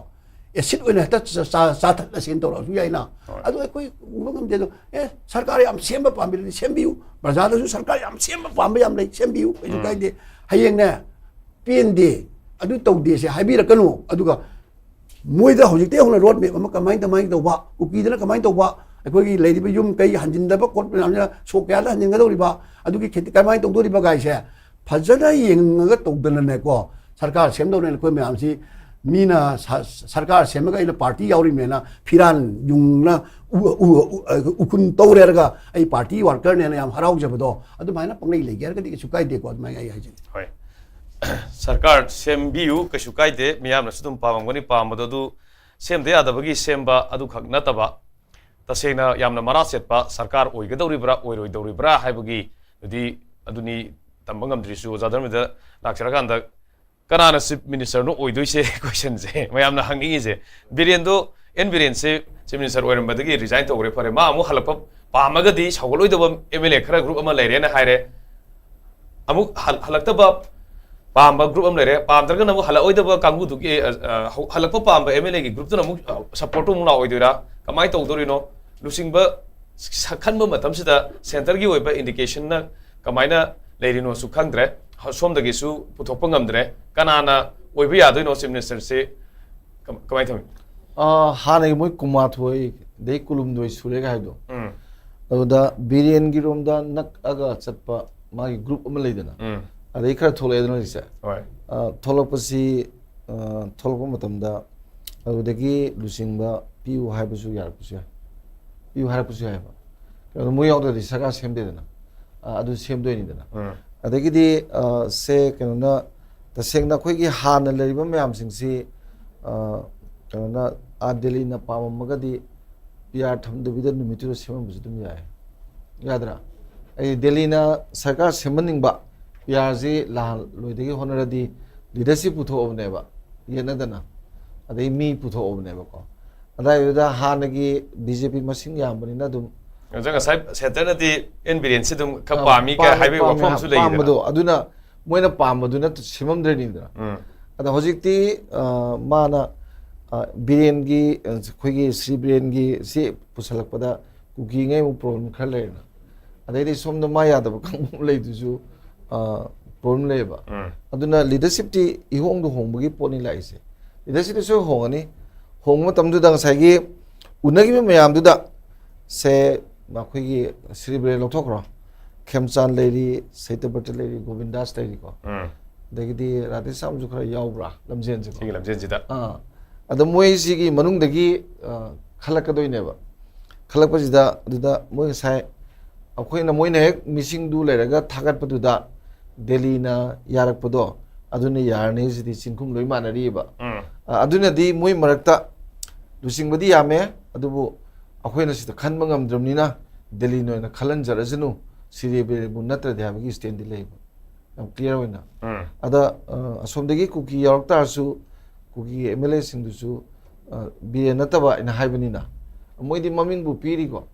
ꯑꯦꯁꯤꯠ ꯑꯣꯏꯅ ꯍꯦꯛꯇ ꯆꯥ-, ꯆꯥ-, ꯆꯥꯊꯠꯂꯁꯦꯅ ꯇꯧꯔꯛꯑꯁꯨ ꯌꯥꯏꯅ꯫ ꯑꯗꯨ ꯑꯩꯈꯣꯏ ꯎꯕ ꯉꯝꯗꯦ꯫ ꯑꯗꯣ ꯑꯦ, ꯁꯔꯀꯥꯔ ꯌꯥꯝ ꯁꯦꯝꯕ ꯄꯥꯝꯕꯤꯔꯗꯤ ꯁꯦꯝꯕꯤꯌꯨ, ꯄ꯭ꯔꯖꯥꯗꯁꯨ ꯁꯔꯀꯥꯔ ꯌꯥꯝ ꯁꯦꯝꯕ ꯄꯥꯝꯕ ꯌꯥꯝ ꯂꯩ, ꯁꯦꯝꯕꯤꯌꯨ, ꯀꯩꯁꯨ ꯀꯥꯏꯗꯦ꯫ ꯍꯌꯦꯡꯅꯦ, ꯄꯦꯟꯗꯦ, ꯑꯗꯨ ꯇꯧꯗꯦꯁꯦ ꯍꯥꯏꯕꯤꯔꯛꯀꯅꯨ꯫ ꯑꯗꯨꯒ ꯃꯣꯏꯗ ꯍꯧꯖꯤꯛꯇꯩ ꯍꯧꯅ ꯔꯣꯗ ꯃꯦꯞ ꯑꯃ ꯀꯃꯥꯏꯅ, ꯀꯃꯥꯏꯅ ꯇꯧꯕ, ꯀꯨꯀꯤꯗꯅ ꯀꯃꯥꯏꯅ ꯇꯧꯕ, ꯑꯩꯈꯣꯏꯒꯤ ꯂꯩꯔꯤꯕ ꯌꯨꯝ ꯀꯩ ꯍꯟꯖꯤꯟꯗꯕ ꯈꯣꯠꯄ ꯃꯌꯥꯝꯁꯤꯅ ꯁꯣꯛ ꯀꯌꯥꯗ ꯍꯟꯖꯤꯟꯒꯗꯧꯔꯤꯕ, ꯑꯗꯨꯒꯤ ꯈꯦꯇꯤ ꯀꯃꯥꯏꯅ ꯇꯧꯗꯧꯔꯤꯕ ꯒꯥꯏꯁꯦ ꯐꯖꯅ ꯌꯦꯡꯉꯒ ꯇꯧꯗꯅꯅꯦꯀꯣ, ꯁꯔꯀꯥꯔ ꯁꯦꯝꯗꯧꯅꯦꯅ ꯑꯩꯈꯣꯏ ꯃꯌꯥꯝꯁꯤ ꯃꯤꯅ ꯁ-, ꯁꯔꯀꯥꯔ ꯁꯦꯝꯃꯒ ꯑꯩꯅ ꯄꯥꯔꯇꯤ ꯌꯥꯎꯔꯤꯕꯅꯦꯅ ꯐꯤꯔꯥꯟ ꯌꯨꯡꯅ ꯎ-, ꯎ-, ꯎ-, ꯎꯈꯨꯟ ꯇꯧꯔꯦꯔꯒ ꯑꯩ ꯄꯥꯔꯇꯤ ꯋꯥꯔꯀꯔꯅꯦꯅ ꯌꯥꯝ ꯍꯔꯥꯎꯖꯕꯗꯣ ꯑꯗꯨꯃꯥꯏꯅ ꯄꯪꯂꯩ ꯂꯩꯒꯦ ꯍꯥꯏꯔꯒꯗꯤ ꯀꯩꯁꯨ ꯀꯥꯏꯗꯦꯀꯣ꯫ ꯑꯗꯨꯃꯥꯏꯅ ꯑꯩ ꯍꯥꯏꯖꯒꯦ꯫ ꯍꯣꯏ꯫ ꯁꯔꯀꯥꯔ ꯁꯦꯝꯕꯤꯌꯨ, ꯀꯩꯁꯨ ꯀꯥꯏꯗꯦ, ꯃꯤꯌꯥꯝꯅꯁꯨ ꯑꯗꯨꯝ ꯄꯥꯝꯃꯝꯒꯅꯤ꯫ ꯄꯥꯝꯕꯗꯣ ꯑꯗꯨ ꯁꯦꯝꯗ ꯌꯥꯗꯕꯒꯤ ꯁꯦꯝꯕ ꯑꯗꯨꯈꯛ ꯅꯠꯇꯕ, ꯇꯁꯦꯡꯅ ꯌꯥꯝꯅ ꯃꯔꯥ ꯆꯦꯠꯄ ꯁꯔꯀꯥꯔ ꯑꯣꯏꯒꯗꯧꯔꯤꯕ꯭ꯔꯥ ꯑꯣꯏꯔꯣꯏꯗꯧꯔꯤꯕ꯭ꯔꯥ ꯍꯥꯏꯕꯒꯤ ꯑꯗꯨꯗꯤ, ꯑꯗꯨꯅꯤ ꯇꯝꯕ ꯉꯝꯗ꯭ꯔꯤꯁꯨ꯫ ꯑꯣꯖꯥ ꯙꯔꯃꯦꯟꯗ ꯂꯥꯛꯆꯔꯀꯥꯟꯗ ꯀꯅꯥꯅ ꯆꯤꯐ ꯃꯤꯅꯤꯁꯇꯔꯅꯣ ꯑꯣꯏꯗꯣꯏꯁꯦ? ꯀꯣꯏꯁꯟꯁꯦ ꯃꯌꯥꯝꯅ ꯍꯪꯅꯤꯡꯉꯤꯁꯦ꯫ ꯕꯤꯔꯦꯟꯗꯣ, ꯑꯦꯟ ꯕꯤꯔꯦꯟꯁꯦ ꯆꯤꯐ ꯃꯤꯅꯤꯁꯇꯔ ꯑꯣꯏꯔꯝꯕꯗꯒꯤ ꯔꯤꯖꯥꯏꯟ ꯇꯧꯈ꯭ꯔꯦ, ꯐꯔꯦ, ꯃꯥ ꯑꯃꯨꯛ ꯍꯜꯂꯛꯄ ꯄꯥꯝꯃꯒꯗꯤ ꯁꯧꯒꯠꯂꯣꯏꯗꯕ ꯑꯦꯝ ꯑꯦꯜ ꯑꯦ ꯈꯔ ꯒ꯭ꯔꯨꯞ ꯑꯃ ꯂꯩꯔꯦꯅ ꯍꯥꯏꯔꯦ꯫ ꯑꯃꯨꯛ ꯍꯜ- ꯍꯜꯂꯛꯇꯕ ꯄꯥꯝꯕ ꯒ꯭ꯔꯨꯞ ꯑꯃ ꯂꯩꯔꯦ, ꯄꯥꯝꯗ꯭ꯔꯒꯅ ꯑꯃꯨꯛ ꯍꯜꯂꯛꯑꯣꯏꯗꯕ ꯀꯥꯡꯕꯨꯗꯨꯒꯤ, ꯑ, ꯑ, ꯍꯧ- ꯍꯜꯂꯛꯄ ꯄꯥꯝꯕ ꯑꯦꯝ ꯑꯦꯜ ꯑꯦꯒꯤ ꯒ꯭ꯔꯨꯞꯇꯨꯅ ꯑꯃꯨꯛ, ꯑ, ꯁꯞꯄꯣꯔꯠꯇꯨ ꯑꯃꯨꯛ ꯂꯥꯛꯑꯣꯏꯗꯣꯏꯔꯥ? ꯀꯃꯥꯏꯅ ꯇꯧꯗꯣꯔꯤꯅꯣ? ꯂꯨꯆꯤꯡꯕ ꯁ- ꯈꯟꯕ ꯃꯇꯝꯁꯤꯗ ꯁꯦꯟꯇꯔꯒꯤ ꯑꯣꯏꯕ ꯏꯟꯗꯤꯀꯦꯁꯟꯅ ꯀꯃꯥꯏꯅ ꯂꯩꯔꯤꯅꯣꯁꯨ ꯈꯪꯗ꯭ꯔꯦ꯫ ꯍ- ꯁꯣꯝꯗꯒꯤꯁꯨ ꯄꯨꯊꯣꯛꯄ ꯉꯝꯗ꯭ꯔꯦ꯫ ꯀꯅꯥꯅ ꯑꯣꯏꯕ ꯌꯥꯗꯣꯏꯅꯣ ꯆꯤꯐ ꯃꯤꯅꯤꯁꯇꯔꯁꯤ? ꯀꯝ- ꯀꯃꯥꯏꯅ ꯇꯧꯏ? ꯑ, ꯍꯥꯟꯅꯒꯤ ꯃꯣꯏ ꯀꯨꯟꯃꯥꯊꯣꯏ ꯑꯗꯩ ꯀꯨꯟꯍꯨꯝꯗꯣꯏ ꯁꯨꯔꯦꯒ ꯍꯥꯏꯕꯗꯣ, ꯎꯝ, ꯑꯗꯨꯗ ꯕꯤꯔꯦꯟꯒꯤ ꯔꯣꯝꯗ ꯅꯛꯑꯒ ꯆꯠꯄ ꯃꯥꯒꯤ ꯒ꯭ꯔꯨꯞ ꯑꯃ ꯂꯩꯗꯅ, ꯎꯝ, ꯑꯗꯩ ꯈꯔ ꯊꯣꯛꯂꯛꯑꯦꯗꯅ ꯍꯧꯖꯤꯛꯁꯦ꯫ ꯍꯣꯏ, ꯑ, ꯊꯣꯛꯂꯛꯄꯁꯤ, ꯑ, ꯊꯣꯛꯂꯛꯄ ꯃꯇꯝꯗ ꯑꯗꯨꯗꯒꯤ ꯂꯨꯆꯤꯡꯕ ꯄꯤꯌꯨ ꯍꯥꯏꯕꯁꯨ ꯌꯥꯔꯛꯄꯁꯨ ꯌꯥꯏ, ꯄꯤꯌꯨ ꯍꯥꯏꯔꯛꯄꯁꯨ ꯌꯥꯏꯑꯕ꯫ ꯀꯩꯅꯣ, ꯃꯣꯏ ꯌꯥꯎꯗ꯭ꯔꯗꯤ ꯁꯔꯀꯥꯔ ꯁꯦꯝꯗꯦꯗꯅ, ꯑ, ꯑꯗꯨ ꯁꯦꯝꯗꯣꯏꯅꯤꯗꯅ꯫ ꯎꯝ, ꯑꯗꯒꯤꯗꯤ, ꯑ, ꯁꯦ ꯀꯩꯅꯣꯅ, ꯇꯁꯦꯡꯅ ꯑꯩꯈꯣꯏꯒꯤ ꯍꯥꯟꯅ ꯂꯩꯔꯤꯕ ꯃꯌꯥꯝꯁꯤꯡꯁꯤ, ꯑ, ꯀꯩꯅꯣꯅ, ꯑꯥ, ꯗꯦꯜꯂꯤꯅ ꯄꯥꯝꯃꯝꯃꯒꯗꯤ ꯄꯤ ꯑꯥꯔ ꯊꯝꯗꯕꯤꯗ ꯅꯨꯃꯤꯠꯇꯨꯗ ꯁꯦꯝꯃꯝꯕꯁꯨ ꯑꯗꯨꯝ ꯌꯥꯏ, ꯌꯥꯗ꯭ꯔꯥ? ꯑꯩ ꯗꯦꯜꯂꯤꯅ ꯁꯔꯀꯥꯔ ꯁꯦꯝꯍꯟꯅꯤꯡꯕ, ꯄꯤ ꯑꯥꯔꯁꯤ ꯂꯥꯜꯂꯣꯏꯗꯒꯤ ꯍꯣꯠꯅꯔꯗꯤ ꯂꯤꯗꯔꯁꯤꯞ ꯄꯨꯊꯣꯛꯑꯕꯅꯦꯕ, ꯌꯦꯠꯅꯗꯅ, ꯑꯗꯩ ꯃꯤ ꯄꯨꯊꯣꯛꯑꯕꯅꯦꯕꯀꯣ꯫ ꯑꯗꯥꯏꯗꯨꯗ ꯍꯥꯟꯅꯒꯤ ꯕꯤ ꯖꯦ ꯄꯤ ꯃꯁꯤꯡ ꯌꯥꯝꯕꯅꯤꯅ ꯑꯗꯨꯝ ꯑꯣꯖꯥ, ꯉꯁꯥꯏ ꯁꯦꯟꯇꯔꯅꯗꯤ ꯑꯦꯟ ꯕꯤꯔꯦꯟꯁꯤ ꯑꯗꯨꯝ ꯈꯔ ꯑ, ꯄꯥꯝꯃꯤ ꯀꯥꯏ ꯄꯥꯝꯃꯦ, ꯍꯥꯏꯕꯒꯤ ꯄꯥꯝꯃꯦ, ꯋꯥꯐꯝꯁꯨ ꯂꯩꯗꯅ꯫ ꯄꯥꯝꯕꯗꯣ, ꯑꯗꯨꯅ ꯃꯣꯏꯅ ꯄꯥꯝꯕꯗꯨꯅ ꯁꯦꯝꯃꯝꯗ꯭ꯔꯤꯅꯤꯗꯅ꯫ ꯎꯝ, ꯑꯗ ꯍꯧꯖꯤꯛꯇꯤ, ꯑ, ꯃꯥꯅ, ꯑ, ꯕꯤꯔꯦꯟꯒꯤ, ꯑ, ꯑꯩꯈꯣꯏꯒꯤ ꯁ꯭ꯔꯤ ꯕꯤꯔꯦꯟꯒꯤ ꯁꯤ ꯄꯨꯁꯜꯂꯛꯄꯗ ꯀꯨꯀꯤꯉꯩ ꯑꯃꯨꯛ ꯄ꯭ꯔꯣꯕ꯭ꯂꯦꯝ ꯈꯔ ꯂꯩꯔꯦꯅ, ꯑꯗꯩꯗꯤ ꯁꯣꯝꯗ ꯃꯥ ꯌꯥꯗꯕ ꯀꯥꯡꯕꯨ ꯑꯃ ꯂꯩꯗꯨꯁꯨ, ꯑ, ꯄ꯭ꯔꯣꯕ꯭ꯂꯦꯝ ꯂꯩꯌꯦꯕ꯫ ꯎꯝ, ꯑꯗꯨꯅ ꯂꯤꯗꯔꯁꯤꯞꯇꯤ ꯏꯍꯣꯡꯗ ꯍꯣꯡꯕꯒꯤ ꯄꯣꯠꯅꯤ ꯂꯥꯛꯏꯁꯦ꯫ ꯂꯤꯗꯔꯁꯤꯞꯇꯤ ꯁꯣꯏ ꯍꯣꯡꯉꯅꯤ꯫ ꯍꯣꯡꯕ ꯃꯇꯝꯗꯨꯗ ꯉꯁꯥꯏꯒꯤ ꯎꯅꯈꯤꯕ ꯃꯌꯥꯝꯗꯨꯗ, ꯁꯦ, ꯑꯩꯈꯣꯏꯒꯤ ꯁ꯭ꯔꯤ ꯕꯤꯔꯦꯟ ꯂꯧꯊꯣꯛꯈ꯭ꯔꯣ, ꯈꯦꯝꯆꯥꯟ ꯂꯩꯔꯤ, ꯁꯩꯇꯕ꯭ꯔꯇ ꯂꯩꯔꯤ, ꯒꯣꯕꯤꯟꯗꯥꯁ ꯂꯩꯔꯤꯀꯣ, ꯎꯝ, ꯑꯗꯒꯤꯗꯤ ꯔꯥꯙꯦꯁ꯭ꯌꯥꯝꯁꯨ ꯈꯔ ꯌꯥꯎꯕ꯭ꯔꯥ ꯂꯝꯖꯦꯟꯁꯤꯀꯣ꯫ ꯁꯤꯒꯤ ꯂꯝꯖꯦꯟꯁꯤꯗ꯫ ꯑꯥ, ꯑꯗ ꯃꯣꯏꯁꯤꯒꯤ ꯃꯅꯨꯡꯗꯒꯤ, ꯑ, ꯈꯜꯂꯛꯀꯗꯣꯏꯅꯦꯕ꯫ ꯈꯜꯂꯛꯄꯁꯤꯗ ꯑꯗꯨꯗ ꯃꯣꯏ ꯉꯁꯥꯏ ꯑꯩꯈꯣꯏꯅ, ꯃꯣꯏꯅ ꯍꯦꯛ ꯃꯤꯁꯤꯡꯗꯨ ꯂꯩꯔꯒ ꯊꯥꯒꯠꯄꯗꯨꯗ ꯗꯦꯜꯂꯤꯅ ꯌꯥꯔꯛꯄꯗꯣ ꯑꯗꯨꯅ ꯌꯥꯔꯅꯤ꯫ ꯁꯤꯗꯤ ꯆꯤꯡꯈꯨꯝ ꯂꯣꯏ ꯃꯥꯟꯅꯔꯤꯕ꯫ ꯎꯝ, ꯑ, ꯑꯗꯨꯅꯗꯤ ꯃꯣꯏ ꯃꯔꯛꯇ ꯂꯨꯆꯤꯡꯕꯗꯤ ꯌꯥꯝꯃꯦ, ꯑꯗꯨꯕꯨ ꯑꯩꯈꯣꯏꯅ ꯁꯤꯗ ꯈꯟꯕ ꯉꯝꯗ꯭ꯔꯕꯅꯤꯅ ꯗꯦꯜꯂꯤꯅ ꯑꯣꯏꯅ ꯈꯜꯍꯟꯖꯔꯁꯅꯨ, ꯁꯤꯗꯤ ꯕꯤꯔꯦꯟꯕꯨ ꯅꯠꯇ꯭ꯔꯗꯤ ꯍꯥꯏꯕꯒꯤ ꯁ꯭ꯇꯦꯟꯗꯤ ꯂꯩꯕ꯫ ꯌꯥꯝ ꯀ꯭ꯂꯤꯌꯥꯔ ꯑꯣꯏꯅ꯫ ꯎꯝ, ꯑꯗ, ꯑ, ꯑꯁꯣꯝꯗꯒꯤ ꯀꯨꯀꯤ ꯌꯥꯎꯔꯛ ꯇꯥꯔꯁꯨ, ꯀꯨꯀꯤꯒꯤ ꯑꯦꯝ ꯑꯦꯜ ꯑꯦꯁꯤꯡꯗꯨꯁꯨ, ꯑ, ꯕꯤꯔꯦꯟ ꯅꯠꯇꯕ ꯍꯥꯏꯅ ꯍꯥꯏꯕꯅꯤꯅ, ꯃꯣꯏꯗꯤ ꯃꯃꯤꯡꯕꯨ ꯄꯤꯔꯤꯀꯣ꯫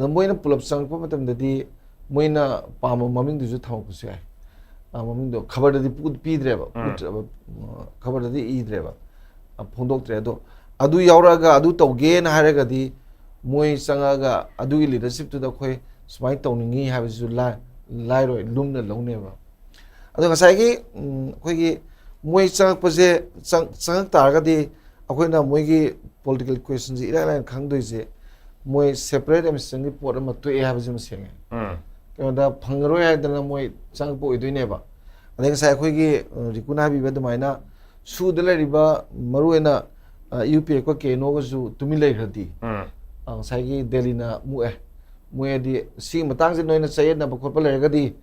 ꯑꯗꯣ ꯃꯣꯏꯅ ꯄꯨꯂꯞ ꯆꯪꯉꯛꯄ ꯃꯇꯝꯗꯗꯤ ꯃꯣꯏꯅ ꯄꯥꯝꯕ ꯃꯃꯤꯡꯗꯨꯁꯨ ꯊꯝꯃꯛꯄꯁꯨ ꯌꯥꯏ꯫ ꯑ, ꯃꯃꯤꯡꯗꯣ ꯈꯕꯔꯗꯗꯤ ꯄꯨ-, ꯄꯤꯗ꯭ꯔꯦꯕ, ꯎꯝ꯫ ꯎꯠꯇ꯭ꯔꯦꯕ, ꯑ, ꯈꯕꯔꯗꯗꯤ ꯏꯗ꯭ꯔꯦꯕ, ꯑ, ꯐꯣꯡꯗꯣꯛꯇ꯭ꯔꯦ꯫ ꯑꯗꯣ ꯑꯗꯨ ꯌꯥꯎꯔꯛꯑꯒ ꯑꯗꯨ ꯇꯧꯒꯦꯅ ꯍꯥꯏꯔꯒꯗꯤ ꯃꯣꯏ ꯆꯪꯉꯛꯑꯒ ꯑꯗꯨꯒꯤ leadershipꯇꯨꯗ ꯑꯩꯈꯣꯏ ꯁꯨꯃꯥꯏꯅ ꯇꯧꯅꯤꯡꯉꯤ ꯍꯥꯏꯕꯁꯤꯁꯨ ꯂꯥꯏ-, ꯂꯥꯏꯔꯣꯏ, ꯂꯨꯝꯅ ꯂꯧꯅꯦꯕ꯫ ꯑꯗꯣ ꯉꯁꯥꯏꯒꯤ, ꯎꯝ, ꯑꯩꯈꯣꯏꯒꯤ ꯃꯣꯏ ꯆꯪꯉꯛꯄꯁꯦ, ꯆꯪ-, ꯆꯪꯉꯛ ꯇꯥꯔꯒꯗꯤ ꯑꯩꯈꯣꯏꯅ ꯃꯣꯏꯒꯤ political equationꯁꯦ ꯏꯔꯥꯏ ꯂꯥꯏꯅ ꯈꯪꯗꯣꯏꯁꯦ ꯃꯣꯏ separate administrationꯒꯤ ꯄꯣꯠ ꯑꯃ ꯇꯣꯛꯑꯦ ꯍꯥꯏꯕꯁꯤꯃ ꯁꯦꯡꯉꯦ꯫ ꯎꯝ꯫ ꯀꯩꯅꯣꯗ ꯐꯪꯉꯔꯣꯏ ꯍꯥꯏꯗꯅ ꯃꯣꯏ ꯆꯪꯉꯛꯄ ꯑꯣꯏꯗꯣꯏꯅꯦꯕ꯫ ꯑꯗꯩ ꯉꯁꯥꯏ ꯑꯩꯈꯣꯏꯒꯤ, ꯑ, ꯔꯤꯀꯨꯅ ꯍꯥꯏꯕꯤꯕ ꯑꯗꯨꯃꯥꯏꯅ ꯁꯨꯗ ꯂꯩꯔꯤꯕ ꯃꯔꯨꯑꯣꯏꯅ, ꯑ, ꯌꯨ ꯄꯤ ꯑꯦꯐꯀ ꯀꯦ ꯑꯦꯟ ꯑꯣꯒꯁꯨ ꯇꯨꯃꯤꯟ ꯂꯩꯈ꯭ꯔꯗꯤ, ꯎꯝ꯫ ꯑ, ꯉꯁꯥꯏꯒꯤ ꯗꯦꯜꯂꯤꯅ ꯃꯨꯛꯑꯦ꯫ ꯃꯣꯏ ꯍꯥꯏꯗꯤ ꯁꯤꯒꯤ ꯃꯇꯥꯡꯁꯦ ꯅꯣꯏꯅ ꯆꯌꯦꯠꯅꯕ ꯈꯣꯠꯄ ꯂꯩꯔꯒꯗꯤ,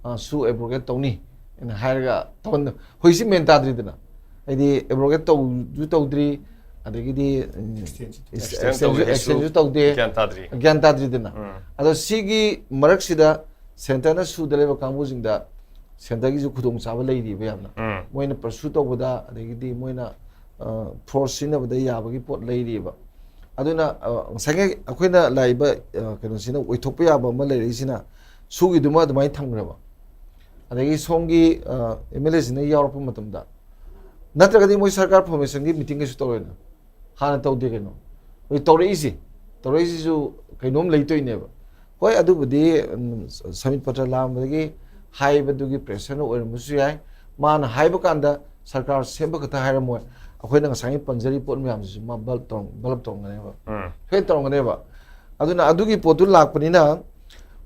ꯑ, ꯁꯨ abrogate ꯇꯧꯅꯤ ꯍꯥꯏꯅ ꯍꯥꯏꯔꯒ ꯇꯧꯍꯟ-, ꯍꯧꯖꯤꯛꯁꯤ ꯃꯦꯟ ꯇꯥꯗ꯭ꯔꯤꯗꯅ꯫ ꯍꯥꯏꯗꯤ abrogate ꯇꯧꯁꯨ ꯇꯧꯗ꯭ꯔꯤ, ꯑꯗꯒꯤꯗꯤ, ꯎꯝ, Extension extension ꯇꯧꯗ꯭ꯔꯤ꯫ Extension ꯇꯧꯗ꯭ꯔꯤ꯫ ꯒ꯭ꯌꯥꯟ ꯇꯥꯗ꯭ꯔꯤ꯫ ꯒ꯭ꯌꯥꯟ ꯇꯥꯗ꯭ꯔꯤꯗꯅ꯫ ꯎꯝ꯫ ꯑꯗꯣ ꯁꯤꯒꯤ ꯃꯔꯛꯁꯤꯗ centreꯅ ꯁꯨꯗ ꯂꯩꯕ ꯀꯥꯡꯕꯨꯁꯤꯡꯗ centreꯒꯤꯁꯨ ꯈꯨꯗꯣꯡꯆꯥꯕ ꯂꯩꯔꯤꯕ ꯌꯥꯝꯅ꯫ ꯎꯝ꯫ ꯃꯣꯏꯅ pursue ꯇꯧꯕꯗ, ꯑꯗꯒꯤꯗꯤ ꯃꯣꯏꯅ, ꯑ, force ꯁꯤꯖꯤꯟꯅꯕꯗ ꯌꯥꯕꯒꯤ ꯄꯣꯠ ꯂꯩꯔꯤꯕ꯫ ꯑꯗꯨꯅ, ꯑ, ꯉꯁꯥꯏꯒꯤ ꯑꯩꯈꯣꯏꯅ ꯂꯥꯛꯏꯕ, ꯑ, ꯀꯩꯅꯣꯁꯤꯅ ꯑꯣꯏꯊꯣꯛꯄ ꯌꯥꯕ ꯑꯃ ꯂꯩꯔꯛꯏꯁꯤꯅ ꯁꯨꯒꯤꯗꯨꯃ ꯑꯗꯨꯃꯥꯏꯅ ꯊꯝꯈ꯭ꯔꯕ꯫ ꯑꯗꯒꯤ ꯁꯣꯝꯒꯤ, ꯑ, ꯑꯦꯝ ꯑꯦꯜ ꯑꯦꯁꯤꯅ ꯌꯥꯎꯔꯛꯄ ꯃꯇꯝꯗ, ꯅꯠꯇ꯭ꯔꯒꯗꯤ ꯃꯣꯏ ꯁꯔꯀꯥꯔ formationꯒꯤ meeting ꯀꯩꯁꯨ ꯇꯧꯔꯣꯏꯅ꯫ ꯍꯥꯟꯅ ꯇꯧꯗꯦ ꯀꯩꯅꯣ꯫ ꯍꯧꯖꯤꯛ ꯇꯧꯔꯛꯏꯁꯤ, ꯇꯧꯔꯛꯏꯁꯤꯁꯨ ꯀꯩꯅꯣꯝ ꯂꯩꯇꯣꯏꯅꯦꯕ꯫ ꯍꯣꯏ, ꯑꯗꯨꯕꯨꯗꯤ, ꯎꯝ, ꯁꯃꯤꯠ ꯄꯇ꯭ꯔ ꯂꯥꯛꯑꯝꯕꯗꯒꯤ ꯍꯥꯏꯕꯗꯨꯒꯤ pressureꯅ ꯑꯣꯏꯔꯝꯕꯁꯨ ꯌꯥꯏ꯫ ꯃꯥꯅ ꯍꯥꯏꯕ ꯀꯥꯟꯗ ꯁꯔꯀꯥꯔ ꯁꯦꯝꯕ ꯈꯛꯇ ꯍꯥꯏꯔꯝꯃꯣꯏ꯫ ꯑꯩꯈꯣꯏꯅ ꯉꯁꯥꯏꯒꯤ ꯄꯟꯖꯔꯤꯕ ꯄꯣꯠ ꯃꯌꯥꯝꯁꯤꯁꯨ ꯃꯥ bulb ꯇꯧꯔꯝ-, bulb ꯇꯧꯔꯝꯒꯅꯦꯕ꯫ ꯎꯝ꯫ ꯁꯣꯏꯗꯅ ꯇꯧꯔꯝꯒꯅꯦꯕ꯫ ꯑꯗꯨꯅ ꯑꯗꯨꯒꯤ ꯄꯣꯠꯇꯨ ꯂꯥꯛꯄꯅꯤꯅ,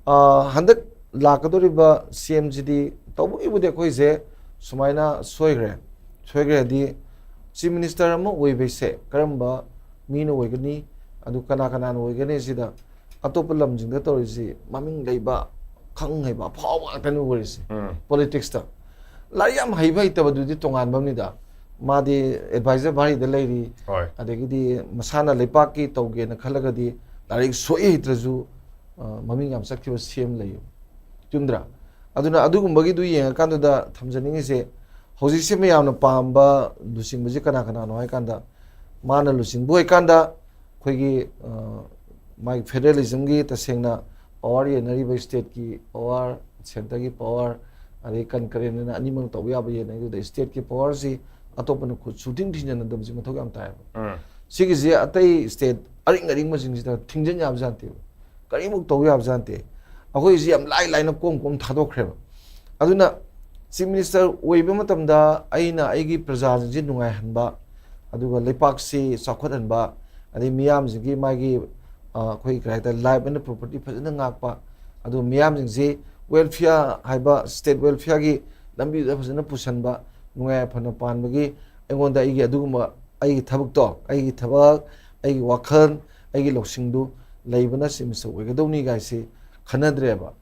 ꯑ, ꯍꯟꯗꯛ ꯂꯥꯛꯀꯗꯧꯔꯤꯕ ꯁꯤ ꯑꯦꯝꯁꯤꯗꯤ ꯇꯧꯕꯒꯤꯕꯨꯗꯤ ꯑꯩꯈꯣꯏꯁꯦ ꯁꯨꯃꯥꯏꯅ ꯁꯣꯏꯈ꯭ꯔꯦ꯫ ꯁꯣꯏꯈ꯭ꯔꯦ ꯍꯥꯏꯗꯤ Chief Minister ꯑꯃ ꯑꯣꯏꯕꯁꯦ ꯀꯔꯝꯕ ꯃꯤꯅ ꯑꯣꯏꯒꯅꯤ, ꯑꯗꯨ ꯀꯅꯥ ꯀꯅꯥꯅ ꯑꯣꯏꯒꯅꯤ ꯁꯤꯗ ꯑꯇꯣꯞꯄ ꯂꯝꯁꯤꯡꯗ ꯇꯧꯔꯤꯁꯤ ꯃꯃꯤꯡ ꯂꯩꯕ, ꯈꯪ ꯍꯩꯕ, ꯑꯐꯥꯎꯕ ꯉꯥꯛꯇꯅꯤ ꯑꯣꯏꯔꯤꯁꯦ꯫ ꯎꯝ꯫ Politicsꯇ꯫ ꯂꯥꯏꯔꯤꯛ ꯌꯥꯝ ꯍꯩꯕ ꯍꯩꯇꯕꯗꯨꯗꯤ ꯇꯣꯉꯥꯟꯕ ꯑꯃꯅꯤꯗ꯫ ꯃꯥꯗꯤ advisor ꯚꯥꯔꯤꯗ ꯂꯩꯔꯤ꯫ ꯍꯣꯏ꯫ ꯑꯗꯒꯤꯗꯤ ꯃꯁꯥꯅ ꯂꯩꯄꯥꯛꯀꯤ ꯇꯧꯒꯦꯅ ꯈꯜꯂꯒꯗꯤ ꯂꯥꯏꯔꯤꯛ ꯁꯣꯛꯏ ꯍꯩꯇ꯭ꯔꯁꯨ, ꯑ, ꯃꯃꯤꯡ ꯌꯥꯝ ꯆꯠꯈꯤꯕ ꯁꯤ ꯑꯦꯝ ꯂꯩꯌꯦꯕ꯫ ꯆꯨꯝꯗ꯭ꯔꯥ? ꯑꯗꯨꯅ ꯑꯗꯨꯒꯨꯝꯕꯒꯤꯗꯨ ꯌꯦꯡꯉꯀꯥꯟꯗꯨꯗ ꯊꯝꯖꯅꯤꯡꯉꯤꯁꯦ, ꯍꯧꯖꯤꯛꯁꯦ ꯃꯌꯥꯝꯅ ꯄꯥꯝꯕ ꯂꯨꯆꯤꯡꯕꯁꯦ ꯀꯅꯥ ꯀꯅꯥꯅꯣ ꯍꯥꯏ ꯀꯥꯟꯗ, ꯃꯥꯅ ꯂꯨꯆꯤꯡꯕ ꯑꯣꯏꯀꯥꯟꯗ ꯑꯩꯈꯣꯏꯒꯤ, ꯑ, ꯃꯥꯒꯤ ꯐꯦꯗꯔꯦꯂꯤꯖꯝꯒꯤ ꯇꯁꯦꯡꯅ ꯄꯋꯥꯔ ꯌꯦꯟꯅꯔꯤꯕ, ꯁ꯭ꯇꯦꯠꯀꯤ ꯄꯋꯥꯔ, ꯁꯦꯟꯇꯔꯒꯤ ꯄꯋꯥꯔ, ꯑꯗꯩ ꯀꯟꯀꯔꯦꯟꯅ ꯑꯅꯤꯃꯛ ꯇꯧꯕ ꯌꯥꯕ ꯌꯦꯟꯅꯔꯤꯗꯨꯗ ꯁ꯭ꯇꯦꯠꯀꯤ ꯄꯋꯥꯔꯁꯤ ꯑꯇꯣꯞꯄꯅ ꯈꯨꯠ ꯁꯨꯊꯤꯡ ꯊꯤꯡꯖꯤꯟꯅꯗꯕꯁꯤ ꯃꯊꯧ ꯌꯥꯝ ꯇꯥꯏꯌꯦꯕ꯫ ꯎꯝ꯫ ꯁꯤꯒꯤꯁꯦ ꯑꯇꯩ ꯁ꯭ꯇꯦꯠ ꯑꯔꯤꯡ ꯑꯔꯤꯡꯕꯁꯤꯡꯁꯤꯗ ꯊꯤꯡꯖꯤꯟ ꯌꯥꯕ ꯖꯥꯠ ꯅꯠꯇꯦꯕ, ꯀꯔꯤꯃꯨꯛ ꯇꯧ ꯌꯥꯕ ꯖꯥꯠ ꯅꯠꯇꯦ꯫ ꯑꯩꯈꯣꯏꯁꯤ ꯌꯥꯝ ꯂꯥꯏ ꯂꯥꯏꯅ ꯀꯣꯝ ꯀꯣꯝ ꯊꯥꯗꯣꯛꯈ꯭ꯔꯦꯕ꯫ ꯑꯗꯨꯅ ꯆꯤꯐ ꯃꯤꯅꯤꯁꯇꯔ ꯑꯣꯏꯕ ꯃꯇꯝꯗ ꯑꯩꯅ ꯑꯩꯒꯤ ꯄ꯭ꯔꯖꯥꯁꯤꯡꯁꯤ ꯅꯨꯡꯉꯥꯏꯍꯟꯕ, ꯑꯗꯨꯒ ꯂꯩꯄꯥꯛꯁꯤ ꯆꯥꯎꯈꯠꯍꯟꯕ, ꯑꯗꯩ ꯃꯤꯌꯥꯝꯁꯤꯡꯒꯤ ꯃꯥꯒꯤ, ꯑ, ꯑꯩꯈꯣꯏ ꯀꯔꯤ ꯍꯥꯏꯇꯥꯔꯦ, ꯂꯥꯏꯐ ꯑꯦꯟ ꯄ꯭ꯔꯣꯄꯔꯇꯤ ꯐꯖꯅ ꯉꯥꯛꯄ, ꯑꯗꯨ ꯃꯤꯌꯥꯝꯁꯤꯡꯁꯤ ꯋꯦꯜꯐꯤꯌꯥꯔ ꯍꯥꯏꯕ ꯁ꯭ꯇꯦꯠ ꯋꯦꯜꯐꯤꯌꯥꯔꯒꯤ ꯂꯝꯕꯤꯗꯨꯗ ꯐꯖꯅ ꯄꯨꯁꯟꯕ, ꯅꯨꯡꯉꯥꯏ ꯌꯥꯏꯐꯅ ꯄꯥꯟꯕꯒꯤ ꯑꯩꯉꯣꯟꯗ ꯑꯩꯒꯤ ꯑꯗꯨꯒꯨꯝꯕ ꯑꯩꯒꯤ ꯊꯕꯛꯇꯣ, ꯑꯩꯒꯤ ꯊꯕꯛ, ꯑꯩꯒꯤ ꯋꯥꯈꯜ, ꯑꯩꯒꯤ ꯂꯧꯁꯤꯡꯗꯨ ꯂꯩꯕꯅ ꯆꯤꯐ ꯃꯤꯅꯤꯁꯇꯔ ꯑꯣꯏꯒꯗꯧꯅꯤ ꯀꯥꯏꯁꯤ ꯈꯟꯅꯗ꯭ꯔꯦꯕ꯫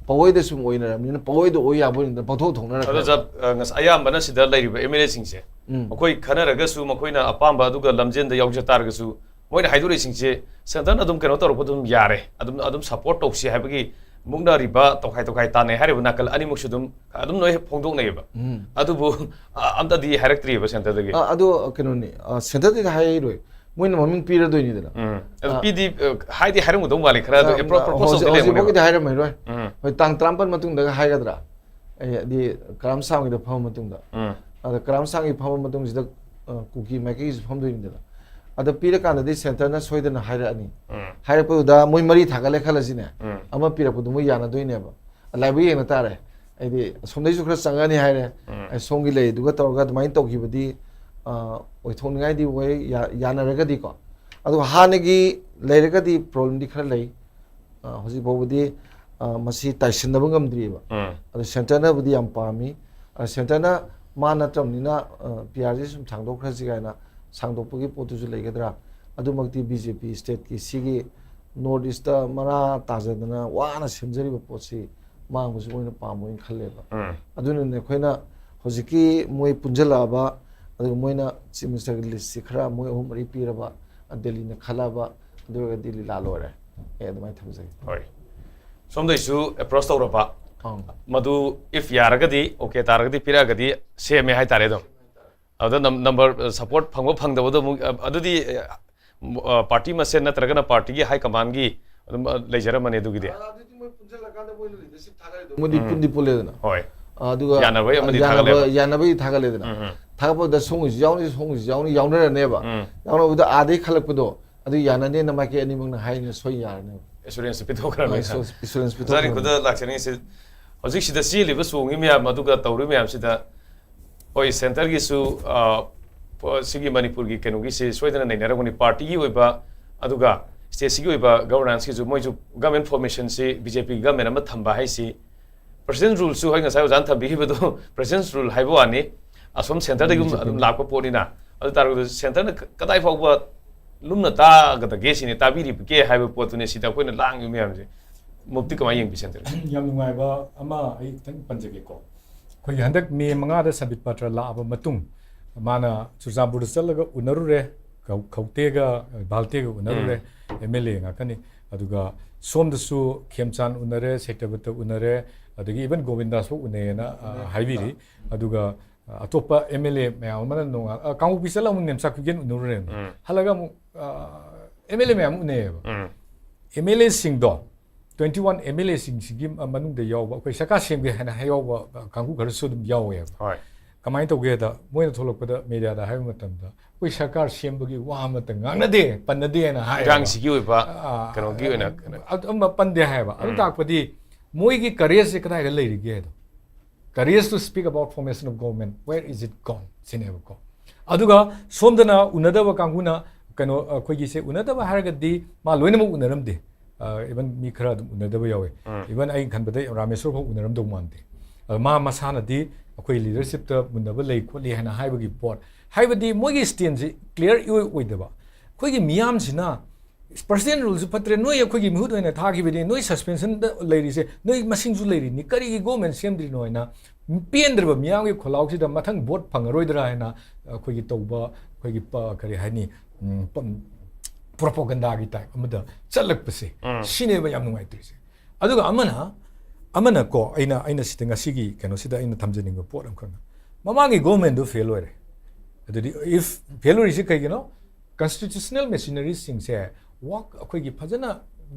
ꯄꯋꯣꯏꯗ ꯁꯨꯝ ꯑꯣꯏꯅꯔꯕꯅꯤꯅ ꯄꯋꯣꯏꯗ ꯑꯣꯏ ꯌꯥꯕ ꯑꯣꯏꯅ ꯄꯪꯊꯣꯛ ꯊꯣꯛꯅꯔꯛꯈ꯭ꯔꯦꯕ꯫ ꯑꯗꯨꯗ ꯑ, ꯉꯁ-, ꯑꯌꯥꯝꯕꯅ ꯁꯤꯗ ꯂꯩꯔꯤꯕ ꯑꯦꯝ ꯑꯦꯜ ꯑꯦꯁꯤꯡꯁꯦ ꯎꯝ꯫ ꯃꯈꯣꯏ ꯈꯟꯅꯔꯒꯁꯨ ꯃꯈꯣꯏꯅ ꯑꯄꯥꯝꯕ ꯑꯗꯨꯒ ꯂꯝꯖꯦꯟꯗ ꯌꯥꯎꯖ ꯇꯥꯔꯒꯁꯨ ꯃꯣꯏꯅ ꯍꯥꯏꯗꯣꯔꯛꯏꯁꯤꯡꯁꯦ ꯁꯦꯟꯇꯔꯅ ꯑꯗꯨꯝ ꯀꯩꯅꯣ ꯇꯧꯔꯛꯄ ꯑꯗꯨꯝ ꯌꯥꯔꯦ, ꯑꯗꯨꯝ ꯑꯗꯨꯝ ꯁꯄꯣꯔꯠ ꯇꯧꯁꯤ ꯍꯥꯏꯕꯒꯤ ꯃꯨꯛꯅꯔꯤꯕ, ꯇꯧꯈꯥꯏ ꯇꯧꯈꯥꯏ ꯇꯥꯟꯅꯩ ꯍꯥꯏꯔꯤꯕ ꯅꯥꯀꯜ ꯑꯅꯤꯃꯛꯁꯨ ꯑꯗꯨꯝ ꯑꯗꯨꯝ ꯂꯣꯏ ꯐꯣꯡꯗꯣꯛꯅꯩꯑꯕ꯫ ꯎꯝ꯫ ꯑꯗꯨꯕꯨ ꯑ, ꯑꯝꯇꯗꯤ ꯍꯥꯏꯔꯛꯇ꯭ꯔꯤꯕ ꯁꯦꯟꯇꯔꯗꯒꯤ꯫ ꯑ, ꯑꯗꯨ ꯀꯩꯅꯣꯅꯤ, ꯑ, ꯁꯦꯟꯇꯔꯗꯗꯤ ꯍꯥꯏꯔꯣꯏ, ꯃꯣꯏꯅ ꯃꯃꯤꯡ ꯄꯤꯔꯗꯣꯏꯅꯤꯗꯅ꯫ ꯎꯝ꯫ ꯑꯗꯨ ꯑ, ꯄꯤꯗꯤ ꯑ, ꯍꯥꯏꯗꯤ ꯍꯥꯏꯔꯝꯒꯗꯧ ꯃꯥꯜꯂꯤ, ꯈꯔ ꯑꯗꯨ ꯑ, ꯑꯦꯄ꯭ꯔꯣ-, ꯄ꯭ꯔꯣꯄꯣꯁ ꯍꯧꯖꯤꯛ- ꯇꯧꯗꯤ ꯂꯩꯔꯝꯒꯅꯦꯕ꯫ ꯍꯧꯖꯤꯛꯐꯥꯎꯒꯤꯗꯤ ꯍꯥꯏꯔꯝꯃꯔꯣꯏ꯫ ꯎꯝ꯫ ꯍꯣꯏ, ꯇꯥꯡ ꯇꯔꯥꯃꯥꯄꯜ ꯃꯇꯨꯡꯗꯒ ꯍꯥꯏꯒꯗ꯭ꯔꯥ? ꯑꯩ ꯍꯥꯏꯗꯤ ꯀꯔꯝ ꯁꯥꯡꯒꯤꯗ ꯐꯝꯃ ꯃꯇꯨꯡꯗ꯫ ꯎꯝ꯫ ꯑꯗ ꯀꯔꯝ ꯁꯥꯡꯒꯤ ꯐꯝꯃ ꯃꯇꯨꯡꯁꯤꯗ, ꯑ, ꯀꯨꯀꯤ ꯃꯥꯏꯀꯩꯒꯤꯁꯨ ꯐꯝꯗꯣꯏꯅꯤꯗꯅ꯫ ꯑꯗ ꯄꯤꯔꯀꯥꯟꯗꯗꯤ ꯁꯦꯟꯇꯔꯅ ꯁꯣꯏꯗꯅ ꯍꯥꯏꯔꯛꯑꯅꯤ꯫ ꯎꯝ꯫ ꯍꯥꯏꯔꯛꯄꯗꯨꯗ ꯃꯣꯏ ꯃꯔꯤ ꯊꯥꯒꯠꯂꯦ ꯈꯜꯂꯁꯤꯅꯦ꯫ ꯎꯝ꯫ ꯑꯃ ꯄꯤꯔꯛꯄꯗꯨ ꯃꯣꯏ ꯌꯥꯅꯗꯣꯏꯅꯦꯕ꯫ ꯂꯥꯏꯕꯛ ꯌꯦꯡꯅ ꯇꯥꯔꯦ꯫ ꯍꯥꯏꯗꯤ ꯑꯁꯣꯝꯗꯩꯁꯨ ꯈꯔ ꯆꯪꯉꯅꯤ ꯍꯥꯏꯔꯦ꯫ ꯎꯝ꯫ ꯑꯩ ꯁꯣꯝꯒꯤ ꯂꯩꯔꯤꯗꯨꯒ ꯇꯧꯔꯒ ꯑꯗꯨꯃꯥꯏꯅ ꯇꯧꯈꯤꯕꯗꯤ, ꯑ, ꯑꯣꯏꯊꯣꯛꯅꯤꯡꯉꯥꯏꯗꯤ ꯑꯣꯏ, ꯌꯥ-, ꯌꯥꯅꯔꯒꯗꯤꯀꯣ꯫ ꯑꯗꯨꯒ ꯍꯥꯟꯅꯒꯤ ꯂꯩꯔꯒꯗꯤ ꯄ꯭ꯔꯣꯕ꯭ꯂꯦꯝꯗꯤ ꯈꯔ ꯂꯩ꯫ ꯑ, ꯍꯧꯖꯤꯛ ꯐꯥꯎꯕꯗꯤ, ꯑ, ꯃꯁꯤ ꯇꯥꯏꯁꯤꯟꯅꯕ ꯉꯝꯗ꯭ꯔꯤꯑꯕ꯫ ꯎꯝ꯫ ꯑꯗꯣ ꯁꯦꯟꯇꯔꯅꯕꯨꯗꯤ ꯌꯥꯝ ꯄꯥꯝꯃꯤ꯫ ꯑ, ꯁꯦꯟꯇꯔꯅ ꯃꯥ ꯅꯠꯇ꯭ꯔꯕꯅꯤꯅ, ꯑ, ꯄꯤ ꯑꯥꯔ ꯁꯤ ꯁꯨꯝ ꯁꯥꯡꯗꯣꯛꯈ꯭ꯔꯁꯤ ꯀꯥꯏꯅ ꯁꯥꯡꯗꯣꯛꯄꯒꯤ ꯄꯣꯠꯇꯨꯁꯨ ꯂꯩꯒꯗ꯭ꯔꯥ? ꯑꯗꯨꯃꯛꯇꯤ ꯕꯤ ꯖꯦ ꯄꯤ ꯁ꯭ꯇꯦꯠꯀꯤ ꯁꯤꯒꯤ ꯅꯣꯔꯠ ꯏꯁꯇ ꯃꯔꯥ ꯇꯥꯖꯗꯅ ꯋꯥꯅ ꯁꯦꯝꯖꯔꯤꯕ ꯄꯣꯠꯁꯤ ꯃꯥꯡꯕꯁꯨ ꯃꯣꯏꯅ ꯄꯥꯝꯃꯣꯏꯅ ꯈꯜꯂꯦꯕ꯫ ꯎꯝ꯫ ꯑꯗꯨꯅꯅꯦ ꯑꯩꯈꯣꯏꯅ ꯍꯧꯖꯤꯛꯀꯤ ꯃꯣꯏ ꯄꯨꯟꯁꯤꯜꯂꯛꯑꯕ, ꯑꯗꯨꯒ ꯃꯣꯏꯅ ꯆꯤꯐ ꯃꯤꯅꯤꯁꯇꯔꯒꯤ ꯂꯤꯁꯁꯤ ꯈꯔ ꯃꯣꯏ ꯑꯍꯨꯝ ꯃꯔꯤ ꯄꯤꯔꯕ, ꯗꯦꯜꯂꯤꯅ ꯈꯜꯂꯛꯑꯕ, ꯑꯗꯨ ꯑꯣꯏꯔꯒꯗꯤ ꯂꯤꯂꯥ ꯂꯣꯏꯔꯦ꯫ ꯑꯩ ꯑꯗꯨꯃꯥꯏꯅ ꯊꯝꯖꯒꯦ꯫ ꯍꯣꯏ꯫ ꯁꯣꯝꯗꯩꯁꯨ ꯑꯦꯄ꯭ꯔꯣꯁ ꯇꯧꯔꯕ, ꯑꯪ꯫ ꯃꯗꯨ ꯏꯐ ꯌꯥꯔꯒꯗꯤ, ꯑꯣꯀꯦ ꯇꯥꯔꯒꯗꯤ, ꯄꯤꯔꯛꯑꯒꯗꯤ ꯁꯦꯝꯃꯦ ꯍꯥꯏꯇꯥꯔꯦ ꯑꯗꯨꯝ꯫ ꯑꯗꯨꯗ ꯅꯝ-, ꯅꯝꯕꯔ, ꯑ, ꯁꯄꯣꯔꯠ ꯐꯪꯕ ꯐꯪꯗꯕꯗꯣ ꯑꯃꯨꯛ, ꯑ, ꯑꯗꯨꯗꯤ, ꯑ, ꯄꯥꯔꯇꯤ ꯃꯁꯦꯟ ꯅꯠꯇ꯭ꯔꯒꯅ ꯄꯥꯔꯇꯤꯒꯤ ꯍꯥꯏ ꯀꯃꯥꯟꯒꯤ ꯑꯗꯨꯝ ꯑ, ꯂꯩꯖꯔꯝꯃꯅꯤ ꯑꯗꯨꯒꯤꯗꯤ꯫ ꯑꯗꯨꯗꯤ ꯃꯣꯏ ꯄꯨꯟꯁꯤꯜꯂꯀꯥꯟꯗ ꯃꯣꯏꯅ ꯂꯤꯗꯔꯁꯤꯞ ꯊꯥꯒꯠꯂꯦ꯫ ꯃꯣꯏꯗꯤ ꯎꯝ꯫ ꯄꯨꯟꯗꯤ ꯄꯨꯜꯂꯦꯗꯅ꯫ ꯍꯣꯏ꯫ ꯑꯗꯨꯒ ꯌꯥꯅꯕꯒꯤ ꯑꯃꯗꯤ ꯌꯥꯅꯕ- ꯊꯥꯒꯠꯂꯦꯕ꯫ ꯌꯥꯅꯕꯒꯤ ꯊꯥꯒꯠꯂꯦꯗꯅ꯫ ꯎꯝ, ꯎꯝ꯫ ꯊꯥꯒꯠꯄꯗ ꯁꯣꯝꯒꯤꯁꯨ ꯌꯥꯎꯅꯤ, ꯁꯣꯝꯒꯤꯁꯨ ꯌꯥꯎꯅꯤ, ꯌꯥꯎꯅꯔꯅꯦꯕ꯫ ꯎꯝ꯫ ꯌꯥꯎꯅꯕꯗ ꯑꯥꯗꯩ ꯈꯜꯂꯛꯄꯗꯣ ꯑꯗꯨ ꯌꯥꯅꯅꯦꯅ ꯃꯥꯏꯀꯩ ꯑꯅꯤꯃꯛꯅ ꯍꯥꯏꯅ ꯁꯣꯏ ꯌꯥꯔꯅꯦꯕ꯫ ꯑꯦꯁꯨꯔꯦꯟꯁ ꯄꯤꯊꯣꯛꯈ꯭ꯔꯕꯅꯤ꯫ ꯑꯦꯁꯨꯔꯦꯟꯁ ꯑꯣꯖꯥ ꯔꯤꯡꯀꯨꯗ ꯂꯥꯛꯆꯅꯤꯡꯉꯤꯁꯤ, ꯍꯧꯖꯤꯛꯁꯤꯗ ꯆꯦꯜꯂꯤꯕ ꯆꯣꯡꯉꯤ ꯃꯌꯥꯝ ꯑꯗꯨꯒ ꯇꯧꯔꯤ ꯃꯌꯥꯝꯁꯤꯗ, ꯍꯣꯏ, ꯁꯦꯟꯇꯔꯒꯤꯁꯨ, ꯑ, ꯄ-, ꯁꯤꯒꯤ ꯃꯅꯤꯄꯨꯔꯒꯤ ꯀꯩꯅꯣꯒꯤꯁꯤ ꯁꯣꯏꯗꯅ ꯅꯩꯅꯔꯝꯒꯅꯤ꯫ ꯄꯥꯔꯇꯤꯒꯤ ꯑꯣꯏꯕ ꯑꯗꯨꯒ ꯁ꯭ꯇꯦꯠꯁꯤꯒꯤ ꯑꯣꯏꯕ ꯒꯕꯔꯅꯦꯟꯁꯀꯤꯁꯨ ꯃꯣꯏꯁꯨ ꯒꯃꯦꯟ ꯐꯣꯔꯃꯦꯁꯟꯁꯤ ꯕꯤ ꯖꯦ ꯄꯤ ꯒꯃꯦꯟ ꯑꯃ ꯊꯝꯕ ꯍꯥꯏꯁꯤ ꯄ꯭ꯔꯁꯤꯗꯦꯟ ꯔꯨꯜꯁꯨ ꯍꯣꯏ ꯉꯁꯥꯏ ꯑꯣꯖꯥꯅ ꯊꯝꯕꯤꯈꯤꯕꯗꯣ ꯄ꯭ꯔꯁꯤꯗꯦꯟ ꯔꯨꯜ ꯍꯥꯏꯕ ꯋꯥꯅꯤ, ꯑꯁꯣꯝ ꯁꯦꯟꯇꯔꯗꯒꯤ ꯎꯝ, ꯑꯗꯨꯝ ꯂꯥꯛꯄ ꯄꯣꯠꯅꯤꯅ꯫ ꯑꯗꯨ ꯇꯥꯔꯒꯁꯨ ꯁꯦꯟꯇꯔꯅ ꯀ-, ꯀꯗꯥꯏ ꯐꯥꯎꯕ ꯂꯨꯝꯅ ꯇꯥꯒꯗꯒꯦ ꯁꯤꯅꯤ, ꯇꯥꯕꯤꯔꯤꯕꯒꯦ ꯍꯥꯏꯕ ꯄꯣꯠꯇꯨꯅꯤ ꯁꯤꯗ ꯑꯩꯈꯣꯏꯅ ꯂꯥꯡꯉꯤꯕ ꯃꯌꯥꯝꯁꯦ꯫ ꯃꯨꯞꯇꯤ ꯀꯃꯥꯏꯅ ꯌꯦꯡꯕꯤ ꯁꯦꯟꯇꯔ? ꯌꯥꯝ ꯅꯨꯡꯉꯥꯏꯕ ꯑꯃ ꯑꯩ ꯈꯤꯇꯪ ꯄꯟꯖꯒꯦꯀꯣ꯫ ꯑꯩꯈꯣꯏꯒꯤ ꯍꯟꯗꯛ ꯃꯦ ꯃꯉꯥꯗ ꯁꯝꯕꯤꯠ ꯄꯇ꯭ꯔ ꯂꯥꯛꯑꯕ ꯃꯇꯨꯡ ꯃꯥꯅ ꯆꯨꯔꯆꯥꯟꯄꯨꯔꯗ ꯆꯠꯂꯒ ꯎꯅꯔꯨꯔꯦ꯫ ꯈꯧ- ꯈꯧꯇꯦꯒ ꯚꯥꯜꯇꯦꯒ ꯎꯅꯔꯨꯔꯦ꯫ ꯑꯦꯝ ꯑꯦꯜ ꯑꯦ ꯉꯥꯛꯇꯅꯤ꯫ ꯑꯗꯨꯒ ꯁꯣꯝꯗꯁꯨ ꯈꯦꯝꯆꯥꯟ ꯎꯅꯔꯦ, ꯁꯩꯇꯕꯇ ꯎꯅꯔꯦ, ꯑꯗꯒꯤ ꯏꯚꯟ ꯒꯣꯕꯤꯟꯗꯥꯁ ꯐꯥꯎ ꯎꯅꯩꯌꯦꯅ ꯑ, ꯍꯥꯏꯕꯤꯔꯤ꯫ ꯑꯗꯨꯒ ꯑ, ꯑꯇꯣꯞꯄ ꯑꯦꯝ ꯑꯦꯜ ꯑꯦ ꯃꯌꯥꯝ ꯑꯃꯅ ꯅꯣꯡꯉꯥꯜ ꯑ, ꯀꯥꯡꯄꯣꯛꯄꯤ ꯆꯠꯂꯒ ꯑꯃꯨꯛ ꯅꯦꯝꯆꯥꯛ ꯀꯨꯏꯒꯦꯟ ꯎꯅꯔꯨꯔꯦ꯫ ꯎꯝ꯫ ꯍꯜꯂꯒ ꯑꯃꯨꯛ ꯑꯦꯝ ꯑꯦꯜ ꯑꯦ ꯃꯌꯥꯝ ꯎꯅꯩꯌꯦꯕ꯫ ꯎꯝ꯫ ꯑꯦꯝ ꯑꯦꯜ ꯑꯦꯁꯤꯡꯗꯣ, ꯇ꯭ꯋꯦꯟꯇꯤ ꯋꯥꯟ ꯑꯦꯝ ꯑꯦꯜ ꯑꯦꯁꯤꯡꯁꯤꯒꯤ ꯃꯅꯨꯡꯗ ꯌꯥꯎꯕ, ꯑꯩꯈꯣꯏ ꯁꯔꯀꯥꯔ ꯁꯦꯝꯒꯦ ꯍꯥꯏꯅ ꯌꯥꯎꯕ ꯀꯥꯡꯕꯨ ꯈꯔꯁꯨ ꯑꯗꯨꯝ ꯌꯥꯎꯋꯦꯕ꯫ ꯍꯣꯏ꯫ ꯀꯃꯥꯏꯅ ꯇꯧꯒꯦꯗ, ꯃꯣꯏꯅ ꯊꯣꯛꯂꯛꯄꯗ ꯃꯦꯗꯤꯌꯥꯗ ꯍꯥꯏꯕ ꯃꯇꯝꯗ, "ꯑꯩꯈꯣꯏ ꯁꯔꯀꯥꯔ ꯁꯦꯝꯕꯒꯤ ꯋꯥ ꯑꯃꯠꯇ ꯉꯥꯡꯅꯗꯦ, ꯄꯟꯅꯗꯦꯅ ꯍꯥꯏꯌꯦꯕ꯫ ꯏꯔꯥꯡꯁꯤꯒꯤ ꯑꯣꯏꯕ ꯑꯥ, ꯀꯩꯅꯣꯒꯤ ꯑꯣꯏꯅ ꯑꯗꯨꯝꯕ ꯄꯟꯗꯦ ꯍꯥꯏꯌꯦꯕ꯫ ꯑꯗꯨ ꯎꯝ꯫ ꯇꯥꯛꯄꯗꯤ ꯃꯣꯏꯒꯤ ꯀꯔꯦꯖꯁꯦ ꯀꯗꯥꯏꯗ ꯂꯩꯔꯤꯒꯦ ꯍꯥꯏꯗꯣ꯫ Courage to speak about formation of government, where is it gone? ꯁꯤꯅꯦꯕꯀꯣ꯫ ꯑꯗꯨꯒ ꯁꯣꯝꯗꯅ ꯎꯅꯗꯕ ꯀꯥꯡꯕꯨꯅ ꯀꯩꯅꯣ, ꯑꯩꯈꯣꯏꯒꯤꯁꯦ ꯎꯅꯗꯕ ꯍꯥꯏꯔꯒꯗꯤ ꯃꯥ ꯂꯣꯏꯅꯃꯛ ꯎꯅꯔꯝꯗꯦ꯫ ꯏꯚꯟ ꯃꯤ ꯈꯔ ꯑꯗꯨꯝ ꯎꯅꯗꯕ ꯌꯥꯎꯋꯦ꯫ ꯎꯝ꯫ ꯏꯚꯟ ꯑꯩꯅ ꯈꯟꯕꯗ ꯔꯥꯃꯦꯁꯣꯔ ꯐꯥꯎ ꯎꯅꯔꯝꯗꯧ ꯃꯥꯟꯗꯦ꯫ ꯑꯗꯣ ꯃꯥ ꯃꯁꯥꯅꯗꯤ ꯑꯩꯈꯣꯏ ꯂꯤꯗꯔꯁꯤꯞꯇ ꯃꯨꯟꯅꯕ ꯂꯩ ꯈꯣꯠꯂꯤ ꯍꯥꯏꯅ ꯍꯥꯏꯕꯒꯤ ꯄꯣꯠ, ꯍꯥꯏꯕꯗꯤ ꯃꯣꯏꯒꯤ ꯁ꯭ꯇꯦꯟꯁꯤ ꯀ꯭ꯂꯤꯌꯥꯔ ꯏꯑꯣꯏ ꯑꯣꯏꯗꯕ꯫ ꯑꯩꯈꯣꯏꯒꯤ ꯃꯤꯌꯥꯝꯁꯤꯅ ꯄ꯭ꯔꯁꯤꯗꯦꯟ ꯔꯨꯜꯁꯨ ꯐꯠꯇ꯭ꯔꯦ, ꯅꯣꯏ ꯑꯩꯈꯣꯏꯒꯤ ꯃꯤꯍꯨꯠ ꯑꯣꯏꯅ ꯊꯥꯈꯤꯕꯅꯤ, ꯅꯣꯏ ꯁꯁꯄꯦꯟꯁꯟꯗ ꯂꯩꯔꯤꯁꯦ, ꯅꯣꯏ ꯃꯁꯤꯡꯁꯨ ꯂꯩꯔꯤꯅꯤ, ꯀꯔꯤꯒꯤ ꯒꯣꯔꯃꯦꯟ ꯁꯦꯝꯗ꯭ꯔꯤꯅꯣ ꯍꯥꯏꯅ ꯄꯦꯟꯗ꯭ꯔꯕ ꯃꯤꯌꯥꯝꯒꯤ ꯈꯣꯜꯂꯥꯎꯁꯤꯗ ꯃꯊꯪ ꯚꯣꯠ ꯐꯪꯉꯔꯣꯏꯗ꯭ꯔꯥ ꯍꯥꯏꯅ ꯑꯩꯈꯣꯏꯒꯤ ꯇꯧꯕ, ꯑꯩꯈꯣꯏꯒꯤ ꯄ-, ꯀꯔꯤ ꯍꯥꯏꯅꯤ, ꯎꯝ, ꯄ-, ꯄ꯭ꯔꯣꯄꯣꯒꯟꯗꯥꯒꯤ ꯇꯥꯏꯞ ꯑꯃꯗ ꯆꯠꯂꯛꯄꯁꯦ, ꯎꯝ꯫ ꯁꯤꯅꯦꯕ ꯌꯥꯝ ꯅꯨꯡꯉꯥꯏꯇ꯭ꯔꯤꯁꯦ꯫ ꯑꯗꯨꯒ ꯑꯃꯅ, ꯑꯃꯅꯀꯣ, ꯑꯩꯅ, ꯑꯩꯅ ꯁꯤꯗ ꯉꯁꯤꯒꯤ ꯀꯩꯅꯣꯁꯤꯗ ꯑꯩꯅ ꯊꯝꯖꯅꯤꯡꯕ ꯄꯣꯠ ꯑꯃꯈꯛꯅ, ꯃꯃꯥꯡꯒꯤ ꯒꯣꯔꯃꯦꯟꯗꯨ ꯐꯦꯜ ꯑꯣꯏꯔꯦ꯫ ꯑꯗꯨꯗꯤ ꯏꯐ ꯐꯦꯜ ꯑꯣꯏꯔꯤꯁꯤ ꯀꯩꯒꯤꯅꯣ? Constitutional machineryꯁꯤꯡꯁꯦ ꯋꯥꯛ ꯑꯩꯈꯣꯏꯒꯤ ꯐꯖꯅ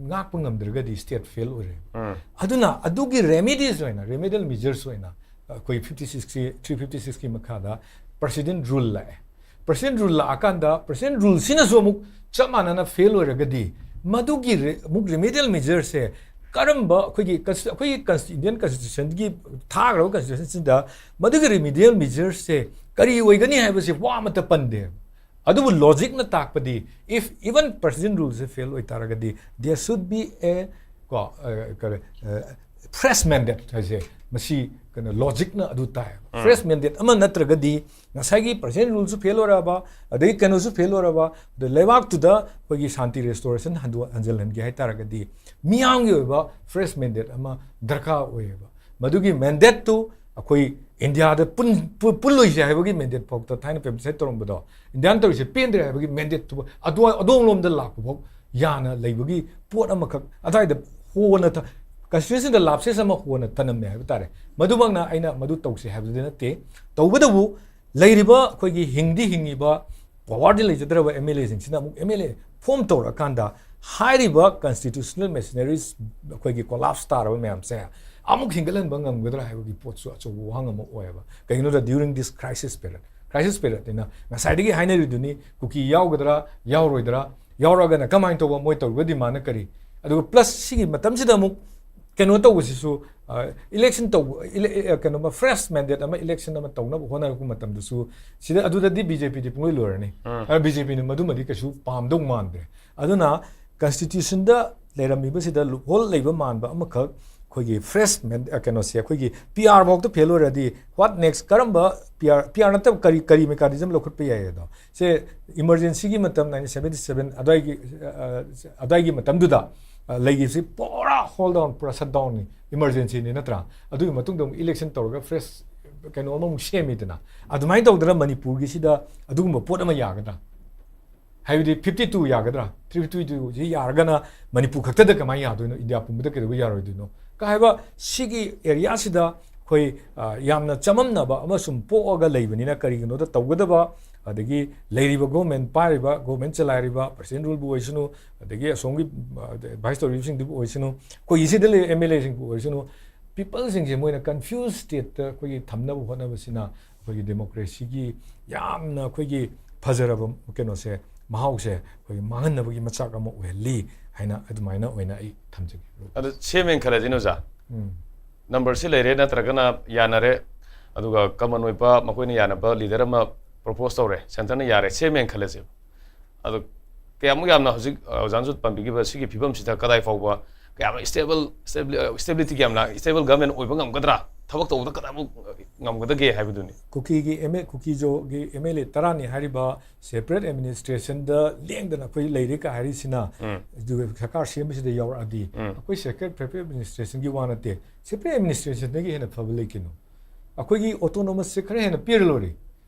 ꯉꯥꯛꯄ ꯉꯝꯗ꯭ꯔꯒꯗꯤ state fail ꯑꯣꯏꯔꯦ꯫ ꯑꯗꯨꯅ ꯑꯗꯨꯒꯤ remedies ꯑꯣꯏꯅ, remedial measures ꯑꯣꯏꯅ ꯑꯩꯈꯣꯏ fifty sixꯀꯤ, three fifty sixꯀꯤ ꯃꯈꯥꯗ president rule ꯂꯥꯛꯑꯦ꯫ President rule ꯂꯥꯛꯑꯀꯥꯟꯗ president ruleꯁꯤꯅꯁꯨ ꯑꯃꯨꯛ ꯆꯞ ꯃꯥꯟꯅꯅ fail ꯑꯣꯏꯔꯒꯗꯤ ꯃꯗꯨꯒꯤ re- ꯑꯃꯨꯛ remedial measureꯁꯦ ꯀꯔꯝꯕ ꯑꯩꯈꯣꯏꯒꯤ cons- ꯑꯩꯈꯣꯏꯒꯤ cons- Indian Constitutionꯒꯤ ꯊꯥꯈ꯭ꯔꯕ Constitutionꯁꯤꯗ ꯃꯗꯨꯒꯤ remedial measureꯁꯦ ꯀꯔꯤ ꯑꯣꯏꯒꯅꯤ ꯍꯥꯏꯕꯁꯦ ꯋꯥ ꯑꯃꯠꯇ ꯄꯟꯗꯦ꯫ ꯑꯗꯨꯕꯨ logicꯅ ꯇꯥꯛꯄꯗꯤ if even president ruleꯁꯦ fail ꯑꯣꯏꯇꯥꯔꯒꯗꯤ there should be a ꯀꯣ ꯑ, ꯀꯔꯤ ꯑ, fresh mandate ꯍꯥꯏꯁꯦ ꯃꯁꯤ ꯀꯩꯅꯣ logicꯅ ꯑꯗꯨ ꯇꯥꯏꯌꯦꯕ꯫ Fresh mandate ꯑꯃ ꯅꯠꯇ꯭ꯔꯒꯗꯤ ꯉꯁꯥꯏꯒꯤ president ruleꯁꯨ fail ꯑꯣꯏꯔꯛꯑꯕ, ꯑꯗꯒꯤ ꯀꯩꯅꯣꯁꯨ fail ꯑꯣꯏꯔꯕ, ꯑꯗ ꯂꯩꯕꯥꯛꯇꯨꯗ ꯑꯩꯈꯣꯏꯒꯤ ꯁꯥꯟꯇꯤ restoration ꯍꯟꯗꯣ- ꯍꯟꯖꯤꯜꯍꯟꯒꯦ ꯍꯥꯏꯇꯥꯔꯒꯗꯤ ꯃꯤꯌꯥꯝꯒꯤ ꯑꯣꯏꯕ fresh mandate ꯑꯃ ꯗꯔꯀꯥꯔ ꯑꯣꯏꯌꯦꯕ꯫ ꯃꯗꯨꯒꯤ mandateꯇꯨ ꯑꯩꯈꯣꯏ ꯏꯟꯗꯤꯌꯥꯗ ꯄꯨꯟ- ꯄꯨ- ꯄꯨꯜꯂꯣꯏꯁꯦ ꯍꯥꯏꯕꯒꯤ mandate ꯐꯥꯎꯗ ꯊꯥꯏꯅ plebiscite ꯇꯧꯔꯝꯕꯗꯣ, ꯏꯟꯗꯤꯌꯥꯅ ꯇꯧꯔꯤꯁꯦ ꯄꯦꯟꯗ꯭ꯔꯦ ꯍꯥꯏꯕꯒꯤ mandateꯇꯨ ꯑꯗꯣ- ꯑꯗꯣꯝꯂꯣꯝꯗ ꯂꯥꯛꯄ ꯐꯥꯎ ꯌꯥꯅ ꯂꯩꯕꯒꯤ ꯄꯣꯠ ꯑꯃꯈꯛ ꯑꯗꯨꯋꯥꯏꯗ ꯍꯣꯅ ꯊ- Constitutionꯗ lapses ꯑꯃ ꯍꯣꯅ ꯊꯅꯝꯃꯦ ꯍꯥꯏꯕ ꯇꯥꯔꯦ꯫ ꯃꯗꯨꯃꯛꯅ ꯑꯩꯅ ꯃꯗꯨ ꯇꯧꯁꯦ ꯍꯥꯏꯕꯗꯨꯗꯤ ꯅꯠꯇꯦ꯫ ꯇꯧꯕꯇꯕꯨ ꯂꯩꯔꯤꯕ ꯑꯩꯈꯣꯏꯒꯤ ꯍꯤꯡꯗꯤ ꯍꯤꯡꯉꯤꯕ powerꯗ ꯂꯩꯖꯗ꯭ꯔꯕ MLAꯁꯤꯡꯁꯤꯅ ꯑꯃꯨꯛ MLA form ꯇꯧꯔꯛꯑꯀꯥꯟꯗ ꯍꯥꯏꯔꯤꯕ constitutional machineries ꯑꯩꯈꯣꯏꯒꯤ collapse ꯇꯥꯔꯕ ꯃꯌꯥꯝꯁꯦ ꯑꯃꯨꯛ ꯍꯤꯡꯒꯠꯍꯟꯕ ꯉꯝꯒꯗ꯭ꯔꯥ ꯍꯥꯏꯕꯒꯤ ꯄꯣꯠꯁꯨ ꯑꯆꯧꯕ ꯋꯥꯍꯪ ꯑꯃ ꯑꯣꯏꯌꯦꯕ꯫ ꯀꯩꯒꯤꯅꯣꯗ during this crisis period, crisis periodꯅꯤꯅ ꯉꯁꯥꯏꯗꯒꯤ ꯍꯥꯏꯅꯔꯤꯗꯨꯅꯤ, ꯀꯨꯀꯤ ꯌꯥꯎꯒꯗ꯭ꯔꯥ ꯌꯥꯎꯔꯣꯏꯗ꯭ꯔꯥ, ꯌꯥꯎꯔꯛꯑꯒꯅ ꯀꯃꯥꯏꯅ ꯇꯧꯕ, ꯃꯣꯏ ꯇꯧꯔꯤꯕ demandꯅ ꯀꯔꯤ, ꯑꯗꯨꯒ plus ꯁꯤꯒꯤ ꯃꯇꯝꯁꯤꯗ ꯑꯃꯨꯛ ꯀꯩꯅꯣ ꯇꯧꯕꯁꯤꯁꯨ, ꯑ, election ꯇꯧꯕ, ele- ꯑ, ꯀꯩꯅꯣꯃ fresh mandate ꯑꯃ election ꯑꯃ ꯇꯧꯅꯕ ꯍꯣꯠꯅꯔꯛꯄ ꯃꯇꯝꯗꯁꯨ ꯁꯤꯗ ꯑꯗꯨꯗꯗꯤ BJPꯗꯤ ꯄꯨꯡꯂꯣꯏ ꯂꯣꯏꯔꯅꯤ꯫ ꯑ, BJPꯅ ꯃꯗꯨꯃꯗꯤ ꯀꯩꯁꯨ ꯄꯥꯝꯗꯧ ꯃꯥꯟꯗ꯭ꯔꯦ꯫ ꯑꯗꯨꯅ Constitutionꯗ ꯂꯩꯔꯝꯃꯤꯕꯁꯤꯗ loophole ꯂꯩꯕ ꯃꯥꯟꯕ ꯑꯃꯈꯛ ꯑꯩꯈꯣꯏꯒꯤ fresh man- ꯑ, ꯀꯩꯅꯣꯁꯦ ꯑꯩꯈꯣꯏꯒꯤ PR ꯐꯥꯎꯗ fail ꯑꯣꯏꯔꯗꯤ what next? ꯀꯔꯝꯕ PR, PR ꯅꯠꯇꯕ ꯀꯔꯤ, ꯀꯔꯤ mechanism ꯂꯧꯈꯠꯄ ꯌꯥꯏ ꯑꯗꯣ? ꯁꯦ emergencyꯒꯤ ꯃꯇꯝ nineteen seventy seven ꯑꯗꯨꯋꯥꯏꯒꯤ, ꯑ, ꯑ, ꯑꯗꯨꯋꯥꯏꯒꯤ ꯃꯇꯝꯗꯨꯗ, ꯑ, ꯂꯩꯈꯤꯕꯁꯤ ꯄꯨꯔꯥ hold down, ꯄꯨꯔꯥ shut downꯅꯤ, emergencyꯅꯤ ꯅꯠꯇ꯭ꯔꯥ? ꯑꯗꯨꯒꯤ ꯃꯇꯨꯡꯗ ꯑꯃꯨꯛ election ꯇꯧꯔꯒ fresh ꯀꯩꯅꯣ ꯑꯃꯃꯨꯛ ꯁꯦꯝꯃꯤꯗꯅ꯫ ꯑꯗꯨꯃꯥꯏꯅ ꯇꯧꯗꯅ ꯃꯅꯤꯄꯨꯔꯒꯤꯁꯤꯗ ꯑꯗꯨꯒꯨꯝꯕ ꯄꯣꯠ ꯑꯃ ꯌꯥꯒꯗ꯭ꯔꯥ? ꯍꯥꯏꯕꯗꯤ fifty two ꯌꯥꯒꯗ꯭ꯔꯥ? Three fifty twoꯁꯤ ꯌꯥꯔꯒꯅ ꯃꯅꯤꯄꯨꯔ ꯈꯛꯇꯗ ꯀꯃꯥꯏꯅ ꯌꯥꯗꯣꯏꯅꯣ? ꯏꯟꯗꯤꯌꯥ ꯄꯨꯝꯕꯗ ꯀꯩꯗꯧꯕ ꯌꯥꯔꯣꯏꯗꯣꯏꯅꯣ? ꯀ ꯍꯥꯏꯕ ꯁꯤꯒꯤ areaꯁꯤꯗ ꯑꯩꯈꯣꯏ, ꯑ, ꯌꯥꯝꯅ ꯆꯃꯝꯅꯕ ꯑꯃꯁꯨꯡ ꯄꯣꯛꯑꯒ ꯂꯩꯕꯅꯤꯅ ꯀꯔꯤꯒꯤꯅꯣꯗ ꯇꯧꯒꯗꯕ ꯑꯗꯒꯤ ꯂꯩꯔꯤꯕ ꯒꯣꯔꯃꯦꯟ, ꯄꯥꯏꯔꯤꯕ ꯒꯣꯔꯃꯦꯟ ꯆꯂꯥꯏꯔꯤꯕ ꯄ꯭ꯔꯁꯤꯗꯦꯟ ꯔꯨꯜꯕꯨ ꯑꯣꯏꯁꯅꯨ, ꯑꯗꯒꯤ ꯑꯁꯣꯝꯒꯤ ꯚꯥꯏꯁ ꯇꯧꯔꯤꯕꯁꯤꯡꯗꯨꯕꯨ ꯑꯣꯏꯁꯅꯨ, ꯑꯩꯈꯣꯏꯒꯤ ꯁꯤꯗ ꯂꯩꯔꯤꯕ ꯑꯦꯝ ꯑꯦꯜ ꯑꯦꯁꯤꯡꯕꯨ ꯑꯣꯏꯁꯅꯨ, ꯄꯤꯄꯜꯁꯤꯡꯁꯦ ꯃꯣꯏꯅ ꯀꯟꯐ꯭ꯌꯨꯁ ꯁ꯭ꯇꯦꯠꯇ ꯑꯩꯈꯣꯏꯒꯤ ꯊꯝꯅꯕ ꯍꯣꯠꯅꯕꯁꯤꯅ ꯑꯩꯈꯣꯏꯒꯤ ꯗꯦꯃꯣꯀ꯭ꯔꯦꯁꯤꯒꯤ ꯌꯥꯝꯅ ꯑꯩꯈꯣꯏꯒꯤ ꯐꯖꯔꯕ ꯀꯩꯅꯣꯁꯦ, ꯃꯍꯥꯎꯁꯦ ꯑꯩꯈꯣꯏꯒꯤ ꯃꯥꯡꯍꯟꯅꯕꯒꯤ ꯃꯆꯥꯛ ꯑꯃ ꯑꯣꯏꯍꯜꯂꯤ ꯍꯥꯏꯅ ꯑꯗꯨꯃꯥꯏꯅ ꯑꯣꯏꯅ ꯑꯩ ꯊꯝꯖꯒꯦ꯫ ꯑꯗꯨ ꯁꯦꯝꯃꯦꯅ ꯈꯜꯂꯁꯤ ꯅꯣꯖꯥ, ꯎꯝ꯫ ꯅꯝꯕꯔꯁꯤ ꯂꯩꯔꯦ, ꯅꯠꯇ꯭ꯔꯒꯅ ꯌꯥꯅꯔꯦ, ꯑꯗꯨꯒ ꯀꯃꯟ ꯑꯣꯏꯕ ꯃꯈꯣꯏꯅ ꯌꯥꯅꯕ ꯂꯤꯗꯔ ꯑꯃ ꯄ꯭ꯔꯣꯄꯣꯁ ꯇꯧꯔꯦ, ꯁꯦꯟꯇꯔꯅ ꯌꯥꯔꯦ, ꯁꯦꯝꯃꯦꯅ ꯈꯜꯂꯁꯦꯕ꯫ ꯑꯗꯣ ꯀꯌꯥꯃꯨꯛ ꯌꯥꯝꯅ ꯍꯧꯖꯤꯛ ꯑ, ꯑꯣꯖꯥꯅꯁꯨ ꯄꯟꯕꯤꯈꯤꯕ ꯁꯤꯒꯤ ꯐꯤꯕꯝꯁꯤꯗ ꯀꯗꯥꯏ ꯐꯥꯎꯕ ꯀꯌꯥꯝ ꯁ꯭ꯇꯦꯕꯜ, ꯁ꯭ꯇꯦꯕꯤꯂꯤꯇꯤ ꯀꯌꯥꯝ ꯂꯥꯛ, ꯁ꯭ꯇꯦꯕꯜ ꯒꯚꯔꯟꯃꯦꯟ ꯑꯣꯏꯕ ꯉꯝꯒꯗ꯭ꯔꯥ, ꯊꯕꯛ ꯇꯧꯕꯗ ꯀꯗꯥꯏꯃꯨꯛ ꯉꯝꯒꯗꯒꯦ ꯍꯥꯏꯕꯗꯨꯅꯤ꯫ ꯀꯨꯀꯤꯒꯤ ꯑꯦꯝ ꯑꯦ ꯀꯨꯀꯤꯖꯣꯒꯤ ꯑꯦꯝ ꯑꯦꯜ ꯑꯦ ꯇꯔꯥꯅꯤ ꯍꯥꯏꯔꯤꯕ ꯁꯦꯄꯔꯦꯠ ꯑꯦꯗꯃꯤꯅꯤꯁꯇ꯭ꯔꯦꯁꯟꯗ ꯂꯦꯡꯗꯅ ꯑꯩꯈꯣꯏ ꯂꯩꯔꯤ ꯀ ꯍꯥꯏꯔꯤꯁꯤꯅ ꯎꯝ꯫ ꯑꯗꯨꯒ ꯁꯔꯀꯥꯔ ꯁꯦꯝꯕꯁꯤꯗ ꯌꯥꯎꯔꯛꯑꯗꯤ ꯎꯝ꯫ ꯑꯩꯈꯣꯏ ꯁꯦꯄꯔꯦꯠ ꯑꯦꯗꯃꯤꯅꯤꯁꯇ꯭ꯔꯦꯁꯟꯒꯤ ꯋꯥ ꯅꯠꯇꯦ, ꯁꯦꯄꯔꯦꯠ ꯑꯦꯗꯃꯤꯅꯤꯁꯇ꯭ꯔꯦꯁꯟꯗꯒꯤ ꯍꯦꯟꯅ ꯐꯕ ꯂꯩ ꯀꯩꯅꯣ? ꯑꯩꯈꯣꯏꯒꯤ ꯑꯣꯇꯣꯅꯣꯃꯁꯁꯦ ꯈꯔ ꯍꯦꯟꯅ ꯄꯤꯔ ꯂꯣꯏꯔꯦ꯫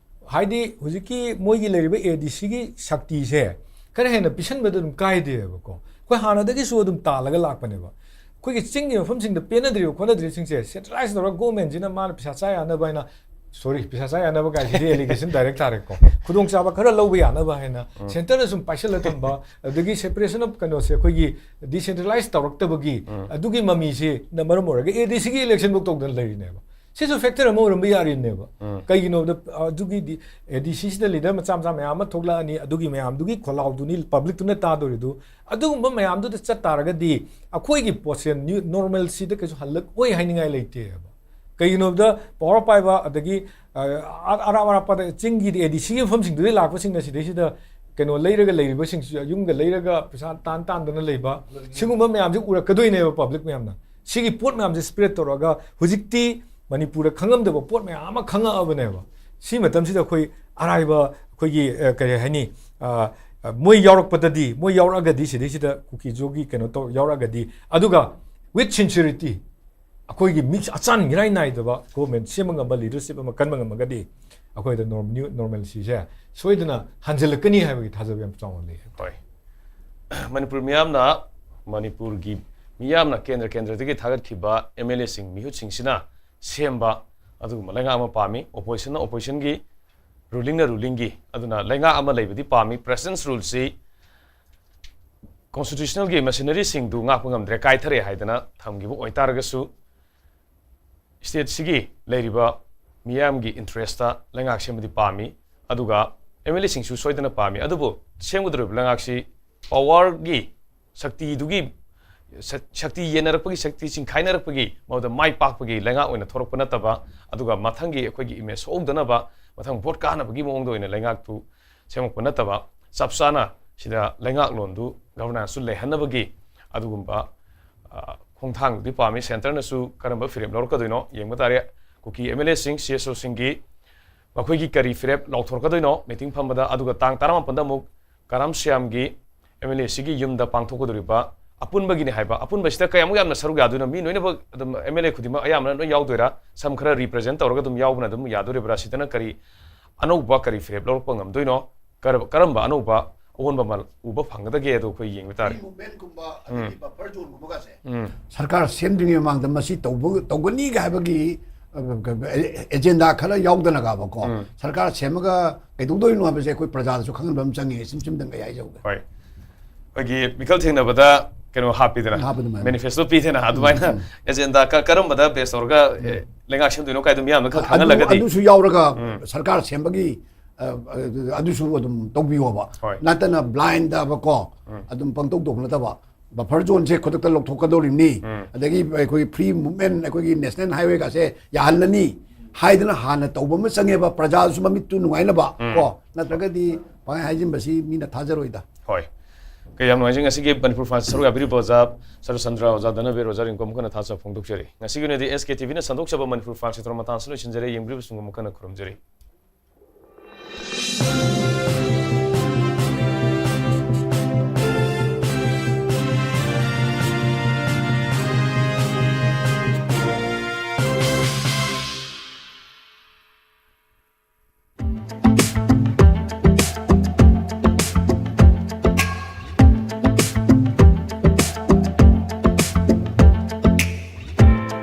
ꯍꯥꯏꯗꯤ ꯍꯧꯖꯤꯛꯀꯤ ꯃꯣꯏꯒꯤ ꯂꯩꯔꯤꯕ ꯑꯦ ꯗꯤ ꯁꯤꯒꯤ ꯁꯛꯇꯤꯁꯦ ꯈꯔ ꯍꯦꯟꯅ ꯄꯤꯁꯟꯕꯗ ꯑꯗꯨꯝ ꯀꯥꯏꯗꯦꯕꯀꯣ꯫ ꯑꯩꯈꯣꯏ ꯍꯥꯟꯅꯗꯒꯤꯁꯨ ꯑꯗꯨꯝ ꯇꯥꯜꯂꯒ ꯂꯥꯛꯄꯅꯦꯕ꯫ ꯑꯩꯈꯣꯏꯒꯤ ꯆꯤꯡꯒꯤ ꯃꯐꯝꯁꯤꯡꯗ ꯄꯦꯟꯅꯗ꯭ꯔꯤꯕ ꯈꯣꯠꯅꯗ꯭ꯔꯤꯕꯁꯤꯡꯁꯦ ꯁꯦꯟꯇ꯭ꯔꯦꯂꯥꯏꯁ ꯇꯧꯔꯒ ꯒꯣꯔꯃꯦꯟꯁꯤꯅ ꯃꯥꯅ ꯄꯩꯁꯥ ꯆꯥ ꯌꯥꯅꯕ ꯍꯥꯏꯅ, ꯁꯣꯔꯤ, ꯄꯩꯁꯥ ꯆꯥ ꯌꯥꯅꯕ ꯀꯥꯏꯁꯤꯗꯤ ꯑꯦꯂꯤꯒꯦꯁꯟ ꯗꯥꯏꯔꯦꯛ ꯇꯥꯔꯦꯀꯣ, ꯈꯨꯗꯣꯡꯆꯥꯕ ꯈꯔ ꯂꯧꯕ ꯌꯥꯅꯕ ꯍꯥꯏꯅ ꯁꯦꯟꯇꯔꯗ ꯁꯨꯝ ꯄꯥꯏꯁꯜꯂ ꯊꯝꯕ, ꯑꯗꯒꯤ ꯁꯦꯄꯔꯦꯁꯟ ꯑꯣꯐ ꯀꯩꯅꯣꯁꯦ, ꯑꯩꯈꯣꯏꯒꯤ ꯗꯤꯁꯦꯟꯇ꯭ꯔꯦꯂꯥꯏꯁ ꯇꯧꯔꯛꯇꯕꯒꯤ ꯑꯗꯨꯒꯤ ꯃꯃꯤꯁꯤꯅ ꯃꯔꯝ ꯑꯣꯏꯔꯒ ꯑꯦ ꯗꯤ ꯁꯤꯒꯤ ꯏꯂꯦꯛꯁꯟꯐꯧ ꯇꯧꯗꯅ ꯂꯩꯔꯤꯅꯦꯕ꯫ ꯁꯤꯁꯨ ꯐꯦꯛꯇꯔ ꯑꯃ ꯑꯣꯏꯔꯝꯕ ꯌꯥꯔꯤꯅꯦꯕ꯫ ꯎꯝ꯫ ꯀꯩꯒꯤꯅꯣꯗ ꯑꯗꯨꯒꯤꯗꯤ ꯑꯦ ꯗꯤ ꯁꯤꯁꯤꯗ ꯂꯤꯗꯔ ꯃꯆꯥ ꯃꯆꯥ ꯃꯌꯥꯝ ꯑꯃ ꯊꯣꯛꯂꯛꯑꯅꯤ, ꯑꯗꯨꯒꯤ ꯃꯌꯥꯝꯗꯨꯒꯤ ꯈꯣꯜꯂꯥꯎꯗꯨꯅꯤ ꯄꯕ꯭ꯂꯤꯛꯇꯨꯅ ꯇꯥꯗꯣꯔꯤꯗꯨ꯫ ꯑꯗꯨꯒꯨꯝꯕ ꯃꯌꯥꯝꯗꯨꯗ ꯆꯠ ꯇꯥꯔꯒꯗꯤ ꯑꯩꯈꯣꯏꯒꯤ ꯄꯣꯠꯁꯦ ꯅ꯭ꯌꯨ ꯅꯣꯔꯃꯦꯜꯁꯤꯗ ꯀꯩꯁꯨ ꯍꯜꯂꯛꯑꯣꯏ ꯍꯥꯏꯅꯤꯡꯉꯥꯏ ꯂꯩꯇꯦꯕ꯫ ꯀꯩꯒꯤꯅꯣꯗ ꯄꯋꯥꯔ ꯄꯥꯏꯕ ꯑꯗꯒꯤ ꯑ, ꯑ, ꯑꯔꯥꯞ ꯑꯔꯥꯞꯄꯗ ꯆꯤꯡꯒꯤ ꯑꯦ ꯗꯤ ꯁꯤꯒꯤ ꯃꯐꯝꯁꯤꯡꯗꯨꯗꯒꯤ ꯂꯥꯛꯄꯁꯤꯡꯅ ꯁꯤꯗꯩꯁꯤꯗ ꯀꯩꯅꯣ ꯂꯩꯔꯒ ꯂꯩꯔꯤꯕꯁꯤꯡꯁꯨ, ꯌꯨꯝꯒ ꯂꯩꯔꯒ ꯄꯩꯁꯥ ꯇꯥꯟ ꯇꯥꯟꯗꯅ ꯂꯩꯕ, ꯁꯤꯒꯨꯝꯕ ꯃꯌꯥꯝꯁꯦ ꯎꯔꯛꯀꯗꯣꯏꯅꯦꯕ ꯄꯕ꯭ꯂꯤꯛ ꯃꯌꯥꯝꯅ꯫ ꯁꯤꯒꯤ ꯄꯣꯠ ꯃꯌꯥꯝꯁꯦ ꯁ꯭ꯄ꯭ꯔꯦꯗ ꯇꯧꯔꯒ ꯍꯧꯖꯤꯛꯇꯤ ꯃꯅꯤꯄꯨꯔꯗ ꯈꯪꯉꯝꯗꯕ ꯄꯣꯠ ꯃꯌꯥꯝ ꯑꯃ ꯈꯪꯉꯛꯑꯕꯅꯦꯕ꯫ ꯁꯤ ꯃꯇꯝꯁꯤꯗ ꯑꯩꯈꯣꯏ ꯑꯔꯥꯏꯕ ꯑꯩꯈꯣꯏꯒꯤ, ꯑ, ꯀꯔꯤ ꯍꯥꯏꯅꯤ, ꯑ, ꯑ, ꯃꯣꯏ ꯌꯥꯎꯔꯛꯄꯗꯗꯤ, ꯃꯣꯏ ꯌꯥꯎꯔꯛꯑꯒꯗꯤ, ꯁꯤꯗꯩꯁꯤꯗ ꯀꯨꯀꯤꯖꯣꯒꯤ ꯀꯩꯅꯣ ꯇꯧ ꯌꯥꯎꯔꯛꯑꯒꯗꯤ, ꯑꯗꯨꯒ with sincerity ꯑꯩꯈꯣꯏꯒꯤ ꯃꯤꯛꯁ ꯑꯆꯥꯟ ꯃꯤꯔꯥꯏ ꯅꯥꯏꯗꯕ ꯒꯣꯔꯃꯦꯟ ꯁꯦꯝꯕ ꯉꯝꯕ, ꯂꯤꯗꯔꯁꯤꯞ ꯑꯃ ꯀꯟꯕ ꯉꯝꯃꯒꯗꯤ ꯑꯩꯈꯣꯏꯗ ꯅꯣꯔꯝ-, ꯅ꯭ꯌꯨ ꯅꯣꯔꯃꯦꯜꯁꯤꯁꯦ ꯁꯣꯏꯗꯅ ꯍꯟꯖꯤꯜꯂꯛꯀꯅꯤ ꯍꯥꯏꯕꯒꯤ ꯊꯥꯖꯕ ꯌꯥꯝ ꯆꯥꯎꯅ ꯂꯩ꯫ ꯍꯣꯏ꯫ ꯃꯅꯤꯄꯨꯔ ꯃꯤꯌꯥꯝꯅ, ꯃꯅꯤꯄꯨꯔꯒꯤ ꯃꯤꯌꯥꯝꯅ ꯀꯦꯟꯗ꯭ꯔ ꯀꯦꯟꯗ꯭ꯔꯗꯒꯤ ꯊꯥꯒꯠꯈꯤꯕ ꯑꯦꯝ ꯑꯦꯜ ꯑꯦꯁꯤꯡ, ꯃꯤꯍꯨꯠꯁꯤꯡꯁꯤꯅ ꯁꯦꯝꯕ ꯑꯗꯨꯒꯨꯝꯕ ꯂꯩꯉꯥꯛ ꯑꯃ ꯄꯥꯝꯃꯤ꯫ ꯑꯣꯄꯣꯖꯤꯁꯟꯅ ꯑꯣꯄꯣꯖꯤꯁꯟꯒꯤ ꯔꯨꯂꯤꯡꯅ ꯔꯨꯂꯤꯡꯒꯤ, ꯑꯗꯨꯅ ꯂꯩꯉꯥꯛ ꯑꯃ ꯂꯩꯕꯗꯤ ꯄꯥꯝꯃꯤ꯫ ꯄ꯭ꯔꯦꯁꯤꯗꯦꯟꯁ ꯔꯨꯜꯁꯤ ꯀꯣꯟꯁꯇꯤꯇ꯭ꯌꯨꯁꯅꯦꯜꯒꯤ ꯃꯦꯁꯤꯅꯔꯤꯁꯤꯡꯗꯨ ꯉꯥꯛꯄ ꯉꯝꯗ꯭ꯔꯦ, ꯀꯥꯏꯊꯔꯦ ꯍꯥꯏꯗꯅ ꯊꯝꯈꯤꯕ ꯑꯣꯏꯇꯥꯔꯒꯁꯨ, ꯁ꯭ꯇꯦꯠꯁꯤꯒꯤ ꯂꯩꯔꯤꯕ ꯃꯤꯌꯥꯝꯒꯤ ꯏꯟꯇꯔꯦꯁꯇ ꯂꯩꯉꯥꯛ ꯁꯦꯝꯕꯗꯤ ꯄꯥꯝꯃꯤ, ꯑꯗꯨꯒ ꯑꯦꯝ ꯑꯦꯜ ꯑꯦꯁꯤꯡꯁꯨ ꯁꯣꯏꯗꯅ ꯄꯥꯝꯃꯤ꯫ ꯑꯗꯨꯕꯨ ꯁꯦꯝꯒꯗꯧꯔꯤꯕ ꯂꯩꯉꯥꯛꯁꯤ ꯄꯥꯋꯔꯒꯤ ꯁꯛꯇꯤꯗꯨꯒꯤ ꯁꯛ-, ꯁꯛꯇꯤ ꯌꯦꯟꯅꯔꯛꯄꯒꯤ, ꯁꯛꯇꯤ ꯆꯤꯡꯈꯥꯏꯅꯔꯛꯄꯒꯤ ꯃꯍꯨꯠꯇ ꯃꯥꯏ ꯄꯥꯛꯄꯒꯤ ꯂꯩꯉꯥꯛ ꯑꯣꯏꯅ ꯊꯣꯔꯛꯄ ꯅꯠꯇꯕ, ꯑꯗꯨꯒ ꯃꯊꯪꯒꯤ ꯑꯩꯈꯣꯏꯒꯤ ꯏꯃꯦꯖ ꯁꯣꯛꯍꯧꯗꯅꯕ, ꯃꯊꯪ ꯚꯣꯠ ꯀꯥꯅꯕꯒꯤ ꯃꯑꯣꯡꯗ ꯑꯣꯏꯅ ꯂꯩꯉꯥꯛꯇꯨ ꯁꯦꯝꯃꯛꯄ ꯅꯠꯇꯕ, ꯆꯞ ꯆꯥꯅ ꯁꯤꯗ ꯂꯩꯉꯥꯛꯂꯣꯟꯗꯨ, ꯒꯚꯔꯅꯥꯟꯁꯇꯨ ꯂꯩꯍꯟꯅꯕꯒꯤ ꯑꯗꯨꯒꯨꯝꯕ, ꯑ, ꯈꯣꯡꯊꯥꯡꯗꯨꯗꯤ ꯄꯥꯝꯃꯤ꯫ ꯁꯦꯟꯇꯔꯅꯁꯨ ꯀꯔꯝꯕ ꯐꯤꯔꯦꯞ ꯂꯧꯔꯛꯀꯗꯣꯏꯅꯣ ꯌꯦꯡꯕ ꯇꯥꯔꯦ꯫ ꯀꯨꯀꯤ ꯑꯦꯝ ꯑꯦꯜ ꯑꯦꯁꯤꯡ, ꯁꯤ ꯑꯦꯁ ꯑꯣꯁꯤꯡꯒꯤ ꯃꯈꯣꯏꯒꯤ ꯀꯔꯤ ꯐꯤꯔꯦꯞ ꯂꯥꯎꯊꯣꯔꯛꯀꯗꯣꯏꯅꯣ ꯃꯤꯇꯤꯡ ꯐꯝꯕꯗ? ꯑꯗꯨꯒ ꯇꯥꯡ ꯇꯔꯥꯃꯥꯄꯟꯗ ꯑꯃꯨꯛ ꯀꯔꯝ ꯁ꯭ꯌꯥꯝꯒꯤ ꯑꯦꯝ ꯑꯦꯜ ꯑꯦꯁꯤꯒꯤ ꯌꯨꯝꯗ ꯄꯥꯡꯊꯣꯛꯀꯗꯧꯔꯤꯕ ꯑꯄꯨꯟꯕꯒꯤꯅꯤ ꯍꯥꯏꯕ, ꯑꯄꯨꯟꯕꯁꯤꯗ ꯀꯌꯥꯃꯨꯛ ꯌꯥꯝꯅ ꯁꯔꯨꯛ ꯌꯥꯗꯣꯏꯅꯣ? ꯃꯤ ꯂꯣꯏꯅꯃꯛ ꯑꯗꯨꯝ, ꯑꯦꯝ ꯑꯦꯜ ꯑꯦ ꯈꯨꯗꯤꯡꯃꯛ ꯑꯌꯥꯝꯕꯅ ꯂꯣꯏ ꯌꯥꯎꯗꯣꯏꯔꯥ? ꯁꯝ ꯈꯔ ꯔꯤꯄ꯭ꯔꯖꯦꯟ ꯇꯧꯔꯒ ꯑꯗꯨꯝ ꯌꯥꯎꯕꯅ ꯑꯗꯨꯝ ꯌꯥꯗꯣꯔꯤꯕ꯭ꯔꯥ? ꯁꯤꯗꯅ ꯀꯔꯤ ꯑꯅꯧꯕ, ꯀꯔꯤ ꯐꯤꯔꯦꯞ ꯂꯧꯔꯛꯄ ꯉꯝꯗꯣꯏꯅꯣ? ꯀꯔ-, ꯀꯔꯝꯕ ꯑꯅꯧꯕ ꯑꯑꯣꯟꯕ ꯃꯃꯜ ꯎꯕ ꯐꯪꯒꯗꯒꯦ? ꯑꯗꯣ ꯑꯩꯈꯣꯏ ꯌꯦꯡꯕ ꯇꯥꯔꯦ꯫ ꯐ꯭ꯔꯤ ꯃꯨꯚꯃꯦꯟꯠꯀꯨꯝꯕ, ꯑꯗꯒꯤ ꯎꯝ꯫ ꯕꯐꯔ ꯖꯣꯟꯒꯨꯝꯕꯒꯁꯦ ꯎꯝ꯫ ꯁꯔꯀꯥꯔ ꯁꯦꯝꯗ꯭ꯔꯤꯉꯩ ꯃꯃꯥꯡꯗ ꯃꯁꯤ ꯇꯧꯕ-, ꯇꯧꯒꯅꯤꯒ ꯍꯥꯏꯕꯒꯤ, ꯑ, ꯑꯦꯖꯦꯟꯗꯥ ꯈꯔ ꯌꯥꯎꯗꯅꯒꯕꯀꯣ, ꯎꯝ꯫ ꯁꯔꯀꯥꯔ ꯁꯦꯝꯃꯒ ꯀꯩꯗꯧꯗꯣꯏꯅꯣ ꯍꯥꯏꯕꯁꯦ ꯑꯩꯈꯣꯏ ꯄ꯭ꯔꯖꯥꯗꯁꯨ ꯈꯪꯍꯟꯕ ꯑꯃ ꯆꯪꯉꯦ꯫ ꯏꯆꯝ ꯆꯝꯗꯪ ꯑꯩ ꯍꯥꯏꯖꯍꯧꯒꯦ꯫ ꯍꯣꯏ꯫ ꯑꯩꯈꯣꯏꯒꯤ ꯃꯤꯈꯜ ꯊꯦꯡꯅꯕꯗ ꯀꯩꯅꯣ ꯍꯥꯞꯄꯤꯗꯅ, ꯍꯥꯞꯄ ꯑꯗꯨꯃꯥꯏꯅ꯫ ꯃꯦꯅꯤꯐꯦꯁꯇꯣ ꯄꯤꯗꯅ, ꯑꯗꯨꯃꯥꯏꯅ ꯎꯝ, ꯎꯝ꯫ ꯑꯦꯖꯦꯟꯗꯥ ꯀ-, ꯀꯔꯝꯕꯗ ꯕꯦꯁ ꯇꯧꯔꯒ, ꯎꯝ꯫ ꯑꯦ, ꯂꯩꯉꯥꯛ ꯁꯦꯝꯗꯣꯏꯅꯣ ꯀꯥꯏꯗꯣ ꯃꯤꯌꯥꯝꯅ ꯈꯔ ꯑꯗꯨ, ꯈꯪꯍꯜꯂꯒꯗꯤ꯫ ꯑꯗꯨꯁꯨ ꯌꯥꯎꯔꯒ ꯎꯝ꯫ ꯁꯔꯀꯥꯔ ꯁꯦꯝꯕꯒꯤ, ꯑ, ꯑ, ꯑꯗꯨꯁꯨ ꯑꯗꯨꯝ ꯇꯧꯕꯤꯌꯣꯕ꯫ ꯍꯣꯏ꯫ ꯅꯠꯇꯅ ꯕ꯭ꯂꯥꯏꯟꯗꯕꯀꯣ, ꯎꯝ꯫ ꯑꯗꯨꯝ ꯄꯪꯇꯧ ꯇꯧꯕ ꯅꯠꯇꯕ, ꯕꯐꯔ ꯖꯣꯟꯁꯦ ꯈꯨꯗꯛꯇ ꯂꯧꯊꯣꯛꯀꯗꯧꯔꯤꯕꯅꯤ, ꯎꯝ꯫ ꯑꯗꯒꯤ ꯑꯩꯈꯣꯏ ꯐ꯭ꯔꯤ ꯃꯨꯚꯃꯦꯟꯠ, ꯑꯩꯈꯣꯏꯒꯤ ꯅꯦꯁꯅꯦꯜ ꯍꯥꯏꯋꯦꯒꯁꯦ ꯌꯥꯍꯜꯂꯅꯤ ꯍꯥꯏꯗꯅ ꯍꯥꯟꯅ ꯇꯧꯕ ꯑꯃ ꯆꯪꯉꯦꯕ, ꯄ꯭ꯔꯖꯥꯁꯨ ꯃꯃꯤꯠꯇꯨ ꯅꯨꯡꯉꯥꯏꯅꯕ ꯎꯝ꯫ ꯀꯣ, ꯅꯠꯇ꯭ꯔꯒꯗꯤ ꯄꯪꯍꯥꯏ ꯍꯥꯏꯖꯤꯟꯕꯁꯤ ꯃꯤꯅ ꯊꯥꯖꯔꯣꯏꯗ꯫ ꯍꯣꯏ꯫ ꯀꯩ ꯌꯥꯝ ꯅꯨꯡꯉꯥꯏꯖꯩ꯫ ꯉꯁꯤꯒꯤ ꯃꯅꯤꯄꯨꯔ ꯐꯥꯏꯜꯁ ꯁꯔꯨꯛ ꯌꯥꯕꯤꯔꯤꯕ ꯑꯣꯖꯥ ꯁꯔꯠꯆꯟꯗ꯭ꯔ, ꯑꯣꯖꯥ ꯙꯅꯕꯤꯔ, ꯑꯣꯖꯥ ꯔꯤꯡꯀꯨ ꯑꯃꯨꯛ ꯍꯟꯅ ꯊꯥꯖꯕ ꯐꯣꯡꯗꯣꯛꯆꯔꯤ꯫ ꯉꯁꯤꯒꯤ ꯑꯣꯏꯅꯗꯤ ꯑꯦꯁ ꯀꯦ ꯇꯤ ꯚꯤꯅ ꯁꯟꯗꯣꯛꯆꯕ ꯃꯅꯤꯄꯨꯔ ꯐꯥꯏꯜꯁ ꯁꯤꯇꯔ ꯃꯇꯥꯡꯁꯤ ꯂꯣꯏꯁꯤꯟꯖꯔꯦ꯫ ꯌꯦꯡꯕꯤꯔꯤꯕꯁꯤꯡꯕꯨ ꯑꯃꯨꯛ ꯍꯟꯅ ꯈꯨꯔꯨꯝꯖꯔꯤ꯫